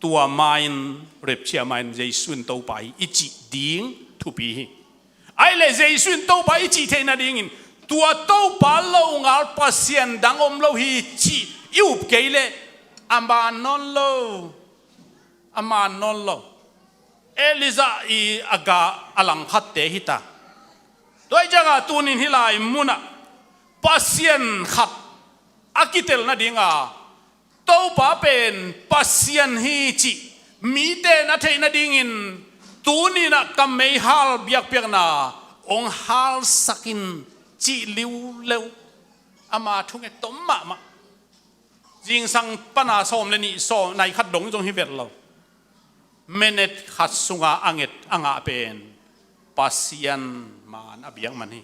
Tua ma-in, rapture ma-in Jesu in Topa hi i cih ding thupi hi. Ahih leh Jesu in Topa i cih theih nadingin tua Topa longal Pasian dang om lo hi cih i up kei leh a man nawn lo. A man nawn lo. Elijah i a gah a langkhatte hi ta. Tua hi ciangah tunin hih lai munah Pasian khat a kitel nadinga Topa pen Pasian hi cih mite in a theih nadingin tuninah ka meihal biakpiakna hong halsak in cih liuleu. Ama thunget tom mahmah. Zingsang pana sawm le nih sawm nai khat dong zong hi vet lo. Minute khat sunga a nget a ngah pen Pasian man a biak man hi.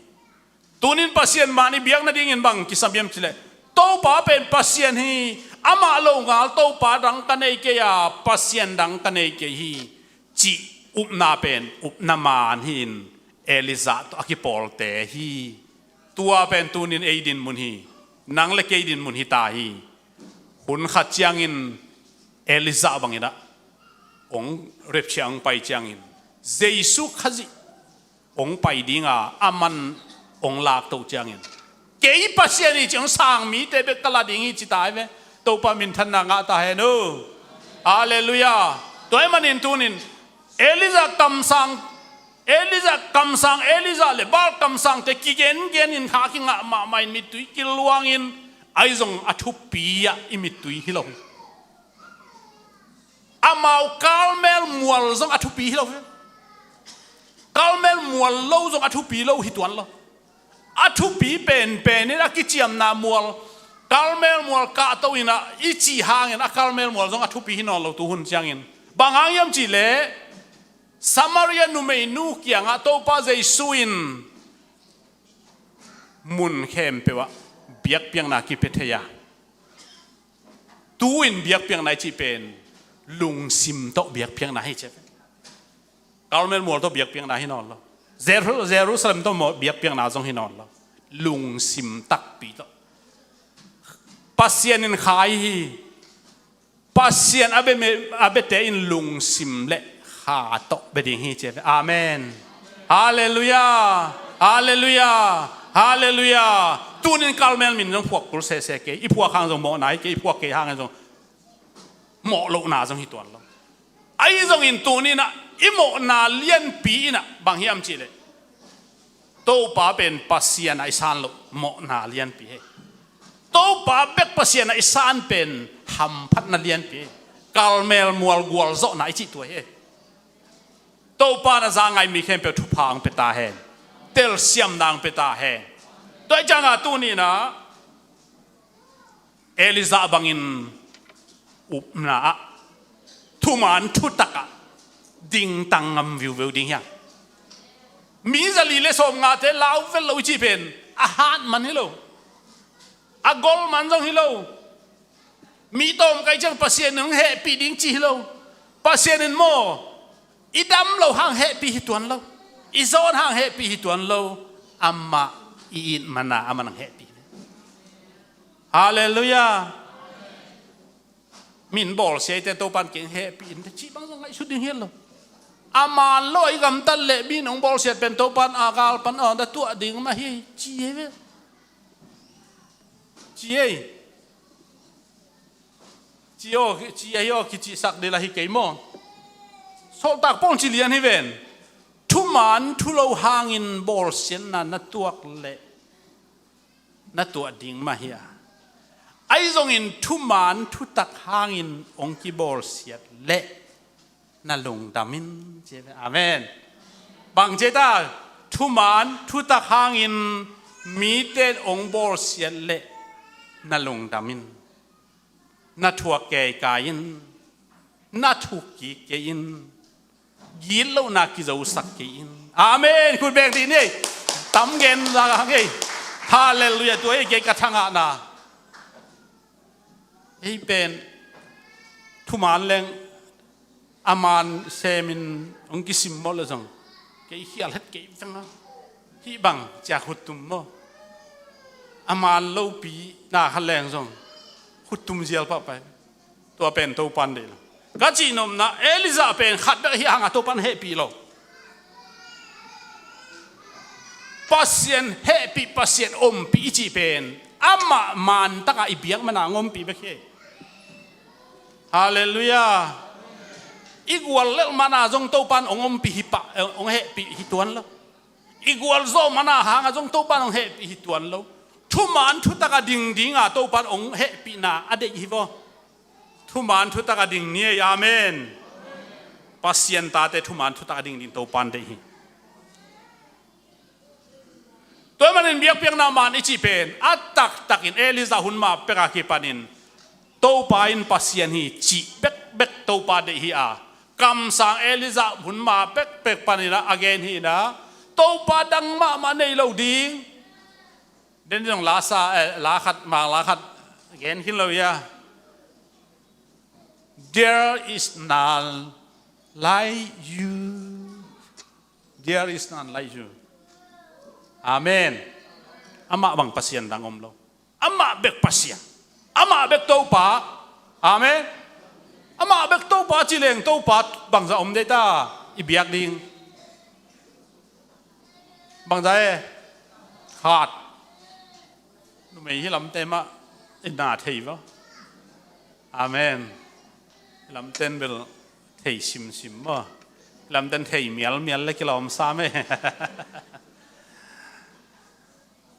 Tunin Pasian man i biak nadingin bang kisam hiam cih leh Topa pen Pasian hi. Amah longal Topa dang ka nei kei a, Pasian dang ka nei kei hi cih upna pen upna man hi-in Elijah tawh a kipawlte hi. Tua pen tunin ei dinmun hi. Nang le kei dinmun hi ta hi. Hun khat ciangin Elijah bangin ah hong repchia hong pai ciangin Jesu Khazih hong pai dinga aman hong laktoh ciangin, kei Pasian hi ci hong sang mite bek ka la ding hi ci ta hi ve. Topa minthanna ngah ta hen uh. Halleluiah. Tua ahih manin tunin Elijah kamsang, Elijah kamsang, Elijah le Baal kamsangte kigengenin kha kingah mahmah in mittui kiluangin, ahi zong a thupi ah i mittui hi lo hi. Amau Karmel mual zong a thupi hi lo hi. Karmel mual lo zong a thupi lo hi tuan lo. A thupi penpen in a kiciamna mual, Karmel mual kahto in ah i cih hangin a Karmel mual zong a thupi hi nawn lo tu hun ciangin. Bang hang hiam cih leh Samaria numeinu kiangah Topa Jesu in mun khempeuh ah biakpiakna kipia thei a, tu-in biakpiakna i cih pen lungsim tawh biakpiakna hi ci. Karmel mual tawh biakpiakna hi nawn lo. Jeru-, Jerusalem tawh maw biakpiakna zong hi nawn lo. Lungsim takpi tawh. Pasian in kha hi. Pasian a bia, a biate in lungsim le kha tawh bia ding hi ci. Amen. Halleluiah. Halleluiah. Halleluiah. Tunin Karmel min zong phuak kul sese kei. I phuak hang zong mawhna hi kei, i phuak kei hang zong mawh lohna zong hi tuan lo. Ahi zongin tunin ah i mawhna lianpi in ah bang hiam cih leh, Topa pen Pasian a i san loh mawhna lianpi hi. Topa bek Pasian a i san pen hamphatna lianpi hi. Karmel mual gualzawhna i cih tua hi. Topa na za ngai mi khempeuh thupha hong pia ta hen. Telsiamna hong pia ta hen. Tua ahih ciangah tunin ah Elijah bangin upna ah, thuman thutak ah dingtang ngam viuveu ding hiam? Mi zali le sawmngate lau vet lo i cih pen a hat man hi lo. A gol man zong hi lo. Mi tawm kai ciang Pasian in hong hehpih ding ci hi lo. Pasian in maw, i dam loh hang hehpih hi tuan lo. I zawn hang hehpih hi tuan lo. Amah i it mana amah nang hehpih. Halleluiah. Min bawlsiate Topan keng hehpih in te cih bang zong ngaihsut ding hi lo. A man lo a i gamtat leh min hong bawlsiat pen Topan a gal pan a na tuah ding mah hi ci hi ve. Ci hi. Ci aw, ci ahi aw, kicihsak ding lah hi kei maw? Sawltak Paul ci lian hi ven. Thuman thu lo hangin bawlsiatna na tuak leh na tuah ding mah hi a, ahi zongin thuman thutak hangin hong kibawlsiat leh na lungdam in ci ve. Amen. Bang ci ta, thuman thutak hangin mite in hong bawlsiat leh na lungdam in. Na thuak keikai in, na thuk kik kei in, gitlohna kizosak kei in. Amen. Khut beng dih ni. Tam gen la hang ei. Halleluiah. Tua ei kei ka thangahna. Ei pen thuman leng a man semin hong kisimmawh le zong kei khial het kei veng a, hih bang cia khuttum maw? A man lopi na kha leng zong khuttum zial pahpai. Tua pen Topan deih lo. Ka cihnopna Elijah pen khat bek hih hanga Topan hehpih lo. Pasian hehpih, Pasian ompih i cih pen amah mantaka i biak mana hong ompih bek hi. Halleluiah. I guallelh mana zong Topan hong ompih hi pah, hong hehpih hi tuan lo. I gualzawh mana hanga zong Topan hong hehpih hi tuan lo. Thuman thutaka ding dinga Topan hong hehpihna a deih hi vaw. Thuman thutaka ding ni ei. Amen. Pasian tate thuman thutaka ding ding Topan deih hi. Tua manin biakpiakna man i cih pen a taktakin Elijah hun ma peka kipanin Topa in Pasian hi cih bekbek Topa deih hi a, kamsang Elijah hun ma pekpek panin a gen hi na, Topa dang mahmah nei lo ding. Den dong lasa, eh, lakhat, mang lakhat gen khin lo ia. There is none like you. There is none like you. Amen. Amah bang Pasian dang om lo. Amah bek Pasian. Amah bek Topa. Amen. Amah bek Topa ci leng Topa bangzah om dei ta i biak ding. Bangzah e. Khat. Numei hi lamte mah i na thei vaw. Amen. Hi lamten bel thei simsim maw. Hi lamten thei mialmial le kilawm sam e.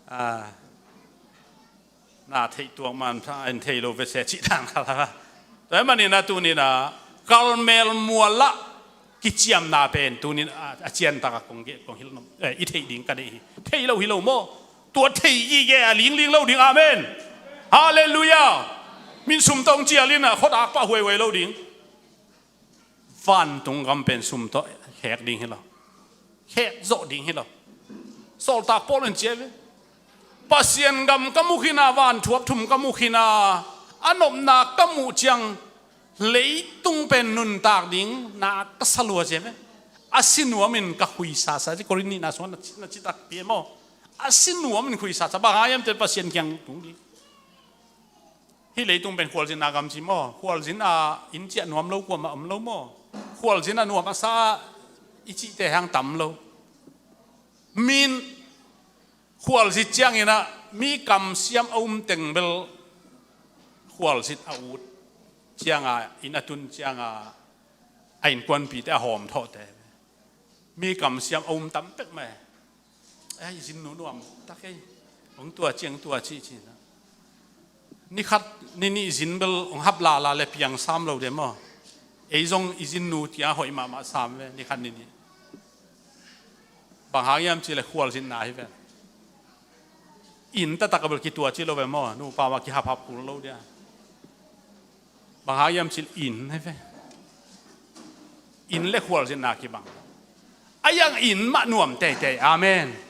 Ah. Na theih tuak man pha en thei lo ve se cih dang kha la. Tua hi manin a tunin a Karmel mual ah kiciamna pen tunin a, a ciantak a kong geh kong hilh nom. Eh, i theih ding ka deih hi. Thei lo hi lo maw? Tua thei gige a lingling lo ding. Amen. Halleluiah. Min sum tawh hong cial in a khuadak pah huaihuai lo ding. Vantung gam pen sum tawh khek ding hi lo. Khek zawh ding hi lo. Sawltak Paul in ci a ve. Pasian gam ka mu khin a, vanthuap thum ka mu khin a, a nopna ka muh ciang leitung pen nuntak ding na ka sa lua ci a ve. A si nuamin ka khuisasa ci, Korin nihna sungah na ci, na ci takpi e maw. A si nuamin khuisasa, bang hang hiam cih leh Pasian kiang tung ding. Hih leitung pen khualzinna gam ci maw? Khualzin a inn ciah nuam lo kuamah om lo maw? Khualzin a nuam a sa i cihte hang tam lo. Min khualzin ciangin ah mi kamsiam a um teng bel khualzin a ut cianga inn a tun cianga a innkuanpihte a hawm thawhte mi kamsiam a um tam pek mah e. Ei, i zin nu nuam tak ei. Hong tua ci, hong tua ci ci na. Ni khat ni nih zin bel hong hap lala le piang sam lo de maw? Ei zong i zin nu tia hoih mahmah sam ve, ni khat ni nih. Bang hang hiam cih leh khualzinna hi ve. Inn taktak a bel kitua ci lo ve maw? Nupa mah kihaphap kul lo dia. Bang hang hiam cih leh inn hi ve. Inn le khualzinna kibang. A iang inn mah nuam teitei. Amen.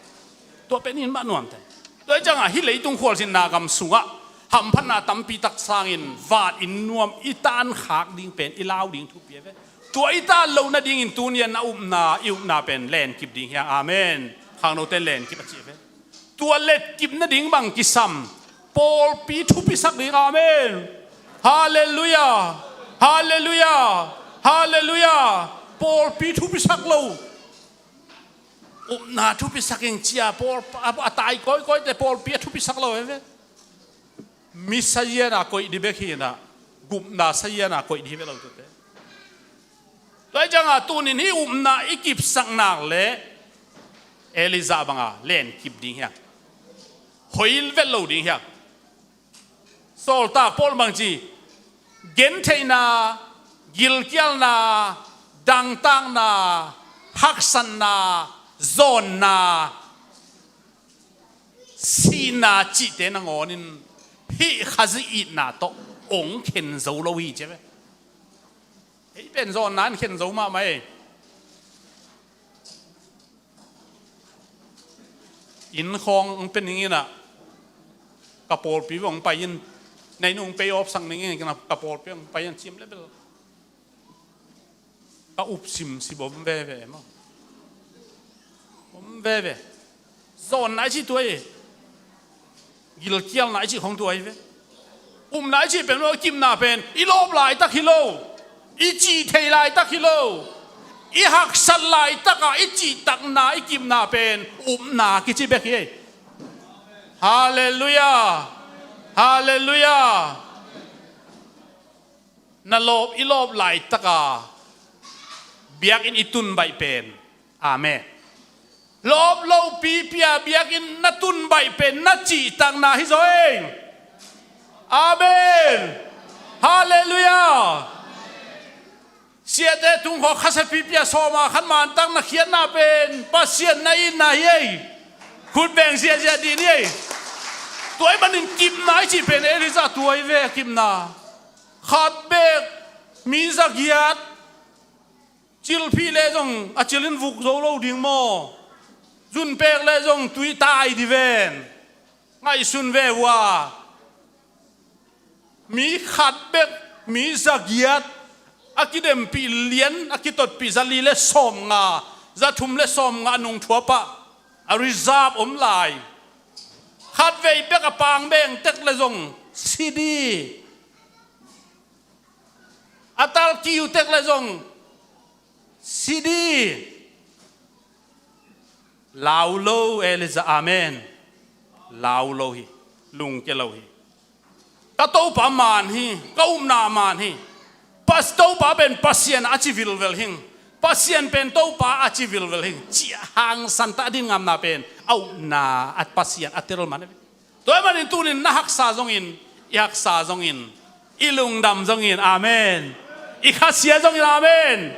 Tua pen inn mah nuam tei. Tua hi ciangah hih leitung khualzinna gam sungah hamphatna tampi tak sangin van inn nuam i tankhak ding pen i lau ding thupi a ve. Tua i tan loh nadingin tuni-in na upna, i upna pen lenkip ding hi hang. Amen. Khangnote in lenkip a ci a ve. Tua letkip nading bang kisam? Pawlpi thupisak ding. Amen. Halleluiah. Halleluiah. Halleluiah. Pawlpi thupisak lo. Upna thupisak ing cia pawl a, a tai kawikawite pawlpi a thupisak lo hi ve. Mi saziana koih dih bek hi inah gupna saziana koih dih hi ve lo tute. Tua hi cianga tunin hih upna i kipsak nak le Elijah banga lenkip ding hiang. Hoi vet lo ding hiang. Sawltak Paul bangci gentheihna, gilkialna, dangtakna, haksatna, zawnna, sihna cihte nangawnin hih Khazih itna tawh ong khen zo lo hi ci ve. Hih pen zawnna in khen zo mahmah ei. Inn khawng ong pe ning inah ka pawlpi ong pai in, nei nung pay off sang ning inah ka pawlpi ong pai in cim le bel ka up simsim om veve maw? Om veve. Zawnna i cih tua hi. Gilkialna i cih khong tua hi ve. Upna i cih pen lo, i kipna pen i lawp laitak hi lo. I cih thei laitak hi lo. I haksat laitaka i cihtakna, i kipna pen upna kici bek hi. Halleluiah. Halleluiah. Na lawp, i lawp laitaka biakinn i tun baih pen. Amen. Lawp lo pipia biakinn na tun baih pen na cihtakna hi zaw ei. Amen. Halleluiah. Siate tungkhaw khasiat pipia sawma khat mantak na khiatna pen Pasian na itna hi ei. Khut beng ziahziah dih ni ei. Tua i manin kipna i cih pen Elijah tua i ve kipna. Khat bek mi zagiat. Cilphih le zong a cilin vuk zo lo ding maw? Zunpek le zong tui tai di ven. Ngaihsun ve uh a. Mi khat bek, mi zagiat a kidempih lian, a kitotpih zali le sawmnga, zathum le sawmnga nungthuapah a reserve om lai. Khatvei bek a pang beng tek le zong si di. A tal kiu tek le zong si di. Lau lo, Elijah, amen. Lau lo hi. Lungkia lo hi. Ka Topa man hi, ka upna man hi. Pas Topa pen Pasian a ci vilvel hing. Pasian pen Topa a ci vilvel hing. Ci hangsan ta a din ngamna pen a upna a Pasian a tel man. Tua ahih manin tunin na haksa zongin, i haksa zongin, i lungdam zongin, amen. I khasia zongin, amen.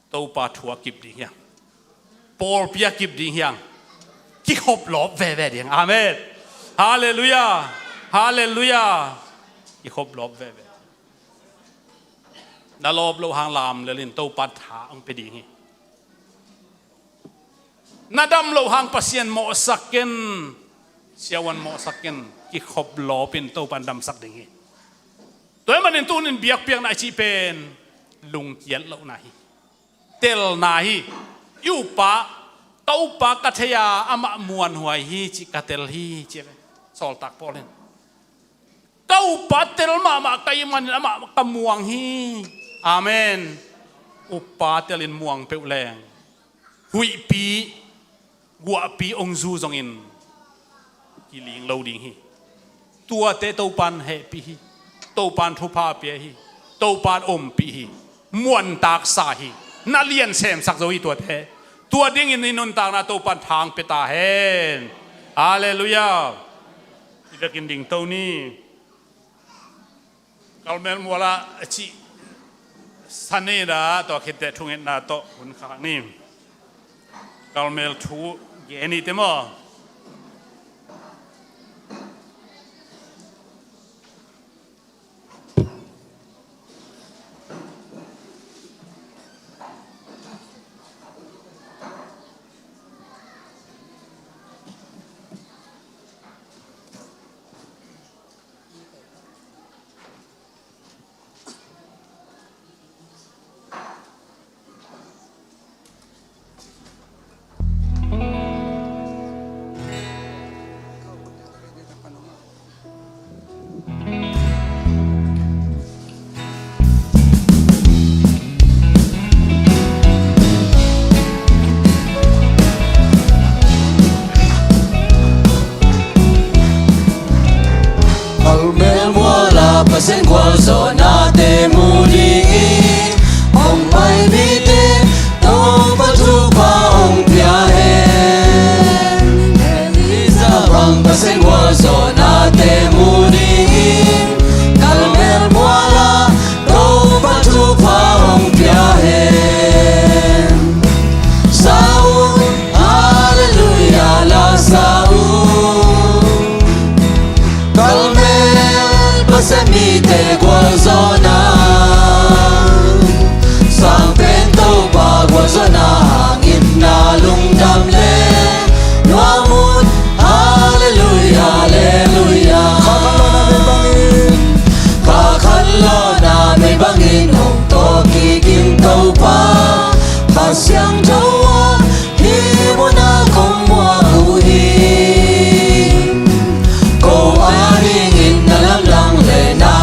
Topa thu a kip ding hiang. Pawlpi a kip ding hiang. Kikhop lawp veve ding. Amen. Halleluiah. Halleluiah. Kikhop lawp veve. Na lawp loh hang lam lelin Topa tha hong pia ding hi. Na dam loh hang Pasian mawhsak ken. Siavuan mawhsak ken. Kikhop lawpin Topa in damsak ding hi. Tua ahih manin tunin biakpiakna i cih pen lungkiat lohna hi. Telna hi. I upa, ka upa ka thei a, amah muanhuai hi, cih ka tel hi, cih ve. Sawltak Paul in. Ka upa tel mahmah ka hih manin amah ka muang hi. Amen. Upa telin muang peuh leng huihpi, guahpi hong zu zongin kiling lo ding hi. Tuate Topan hehpih hi. Topan thupha pia hi. Topan ompih hi. Muantaksa hi. Na lian semsak zo hi tuate. Tua dingin i nuntakna Topan thang pia ta hen. Halleluiah. I vekin dingto ni. Kalmel muala a cih sanina tawh khitteh thungetna tawh hun khak ni. Kalmel thu gen ni te maw? Kalmel muala Pasian gualzawhnate mu dingin hong pai mite Topa thupha hong pia hen. Elijah bang Pasian gualzawhnate mu dingin Kalmel muala Topa thupha hong pia hen. Sa un, halleluiah la sa un. Kalmel Pasian mite gualzawhna, Sang Pen Topa gualzawhna hangin na lungdam le nuam un. Halleluiah, halleluiah. Kha khat lawhna mei bangin, kha khat lawhna mei bangin hong tawh kikim Topa Kha Siangtho aw, hih munah kong muak uh hi. Ko adingin na lamdang le na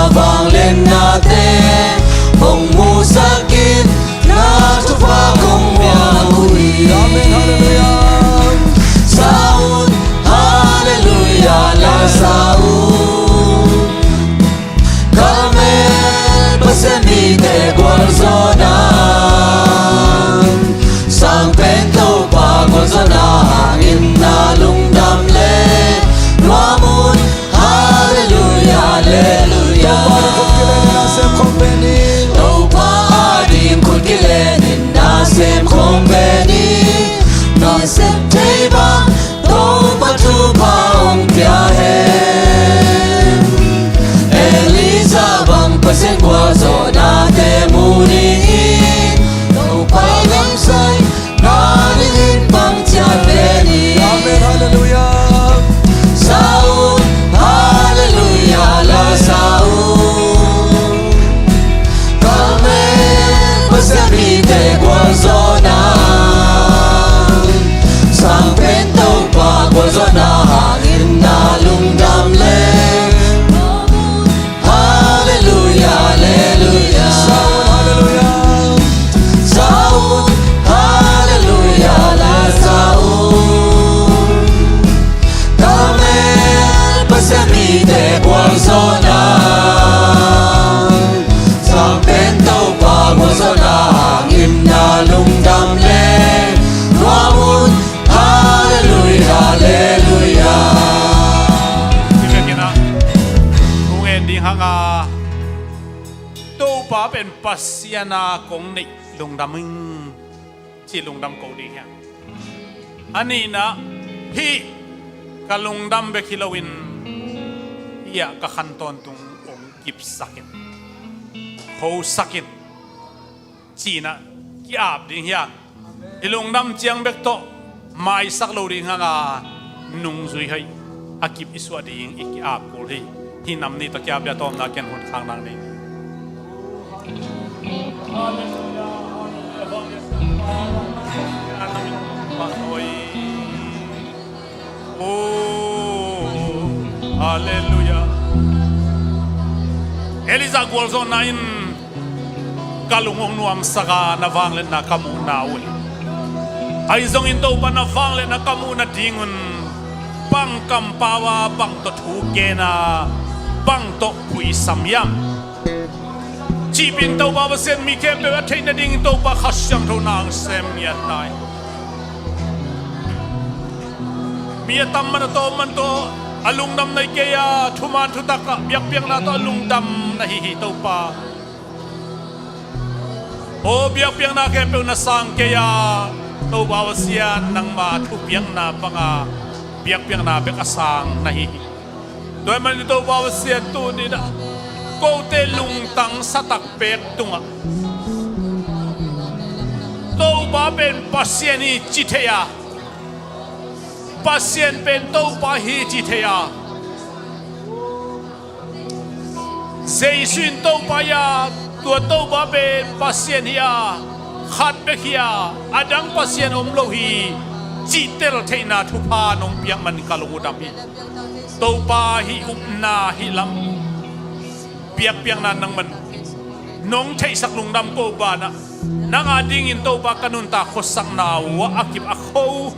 A pen Pasian a kong neih lungdam ing, ci lungdam ko ding hiam? A nihna, hih ka lungdam bek hi loin, hih ah ka khan tawntung hong kipsak in, hosak in, ci-in ah ki-ap ding hiam? I lungdam ciang bek tawh maisak lo ding hang a, nungzui hoih a kip i suah ding i ki-ap kul hi. Hih nam nih tawh ki-ap dia tawmna ken hun khang nang ni. Oh, halleluiah. Elijah gualzawhna in ka lung hong nuamsak a, na vangliatna ka muhna uh hi. Ahi zongin Topa, na vangliatna ka muh nadingun bang kampau a, bang tawh thu gen a, bang tawh phuisam hiam? Cih pen Topa Pasian, mi khempeuh a theih nading Topa Kha Siangtho nang sem ngiat ta in. Mi a tam man a tawm man tawh a lungdam na hi kei a, thuman thutak ah biakpiakna tawh a lungdam na hi hi Topa. Aw, biakpiakna khempeuh na sang kei a, Topa Pasian, nangma thupiakna bang a biakpiakna bek a sang na hi hi. Tua ahih manin Topa Pasian, tuni-in ah kote lungtang satak pek tungah Topa pen Pasian hi ci thei a, Pasian pen Topa hi ci thei a, Jesu in Topa hi a, tua Topa pen Pasian hi a, khat bek hi a, a dang pasian om lo hi, cih tel theihna thupha nong piak man ka lung uh dam hi. Topa, hih upna, hih lam biakpiakna nangman nong theihsak lungdam ko banah, nang adingin Topa ka nuntak khuasakna uh a kip a kho.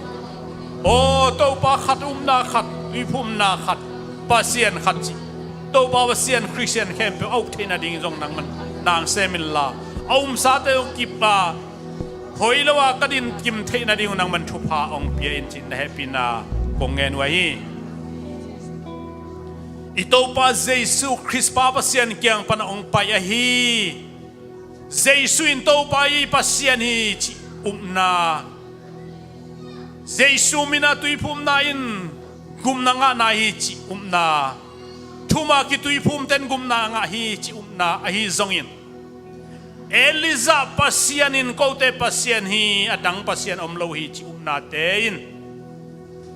Aw Topa, khat upna khat, tuiphumna khat, Pasian khat cih Topa Pasian, Khristian khempeuh a uk theih nading zong nangman nang sem inla, a umsate zong kip a, hoi lo a ka din kim theih nading uh nangman thupha hong pia in, cih na hehpihna kong ngen uh ahi. I Topa Jesu Khrist pa Pasian kiang pana hong pai ahi. Jesu in Topa hi, Pasian hi cih upna. Jesu min a tuiphumna in gupna ngahna hi cih upna. Thuman kituiphumte in gupna ngah hi cih upna ahi zongin, Elijah Pasian in kote Pasian hi, a dang pasian om lo hi cih upnate in,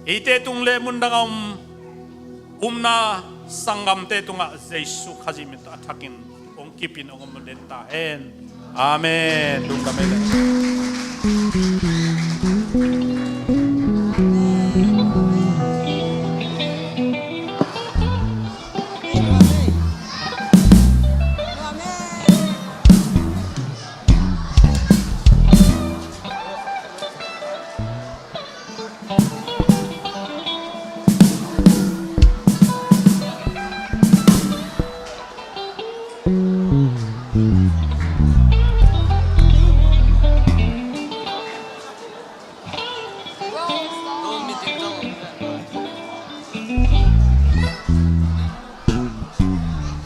eite tung le mundang a om upna sanggamte tungah Jesu Khazih min tawh a thakin hong kipin hong om den ta hen. Amen. Lungdam ei le.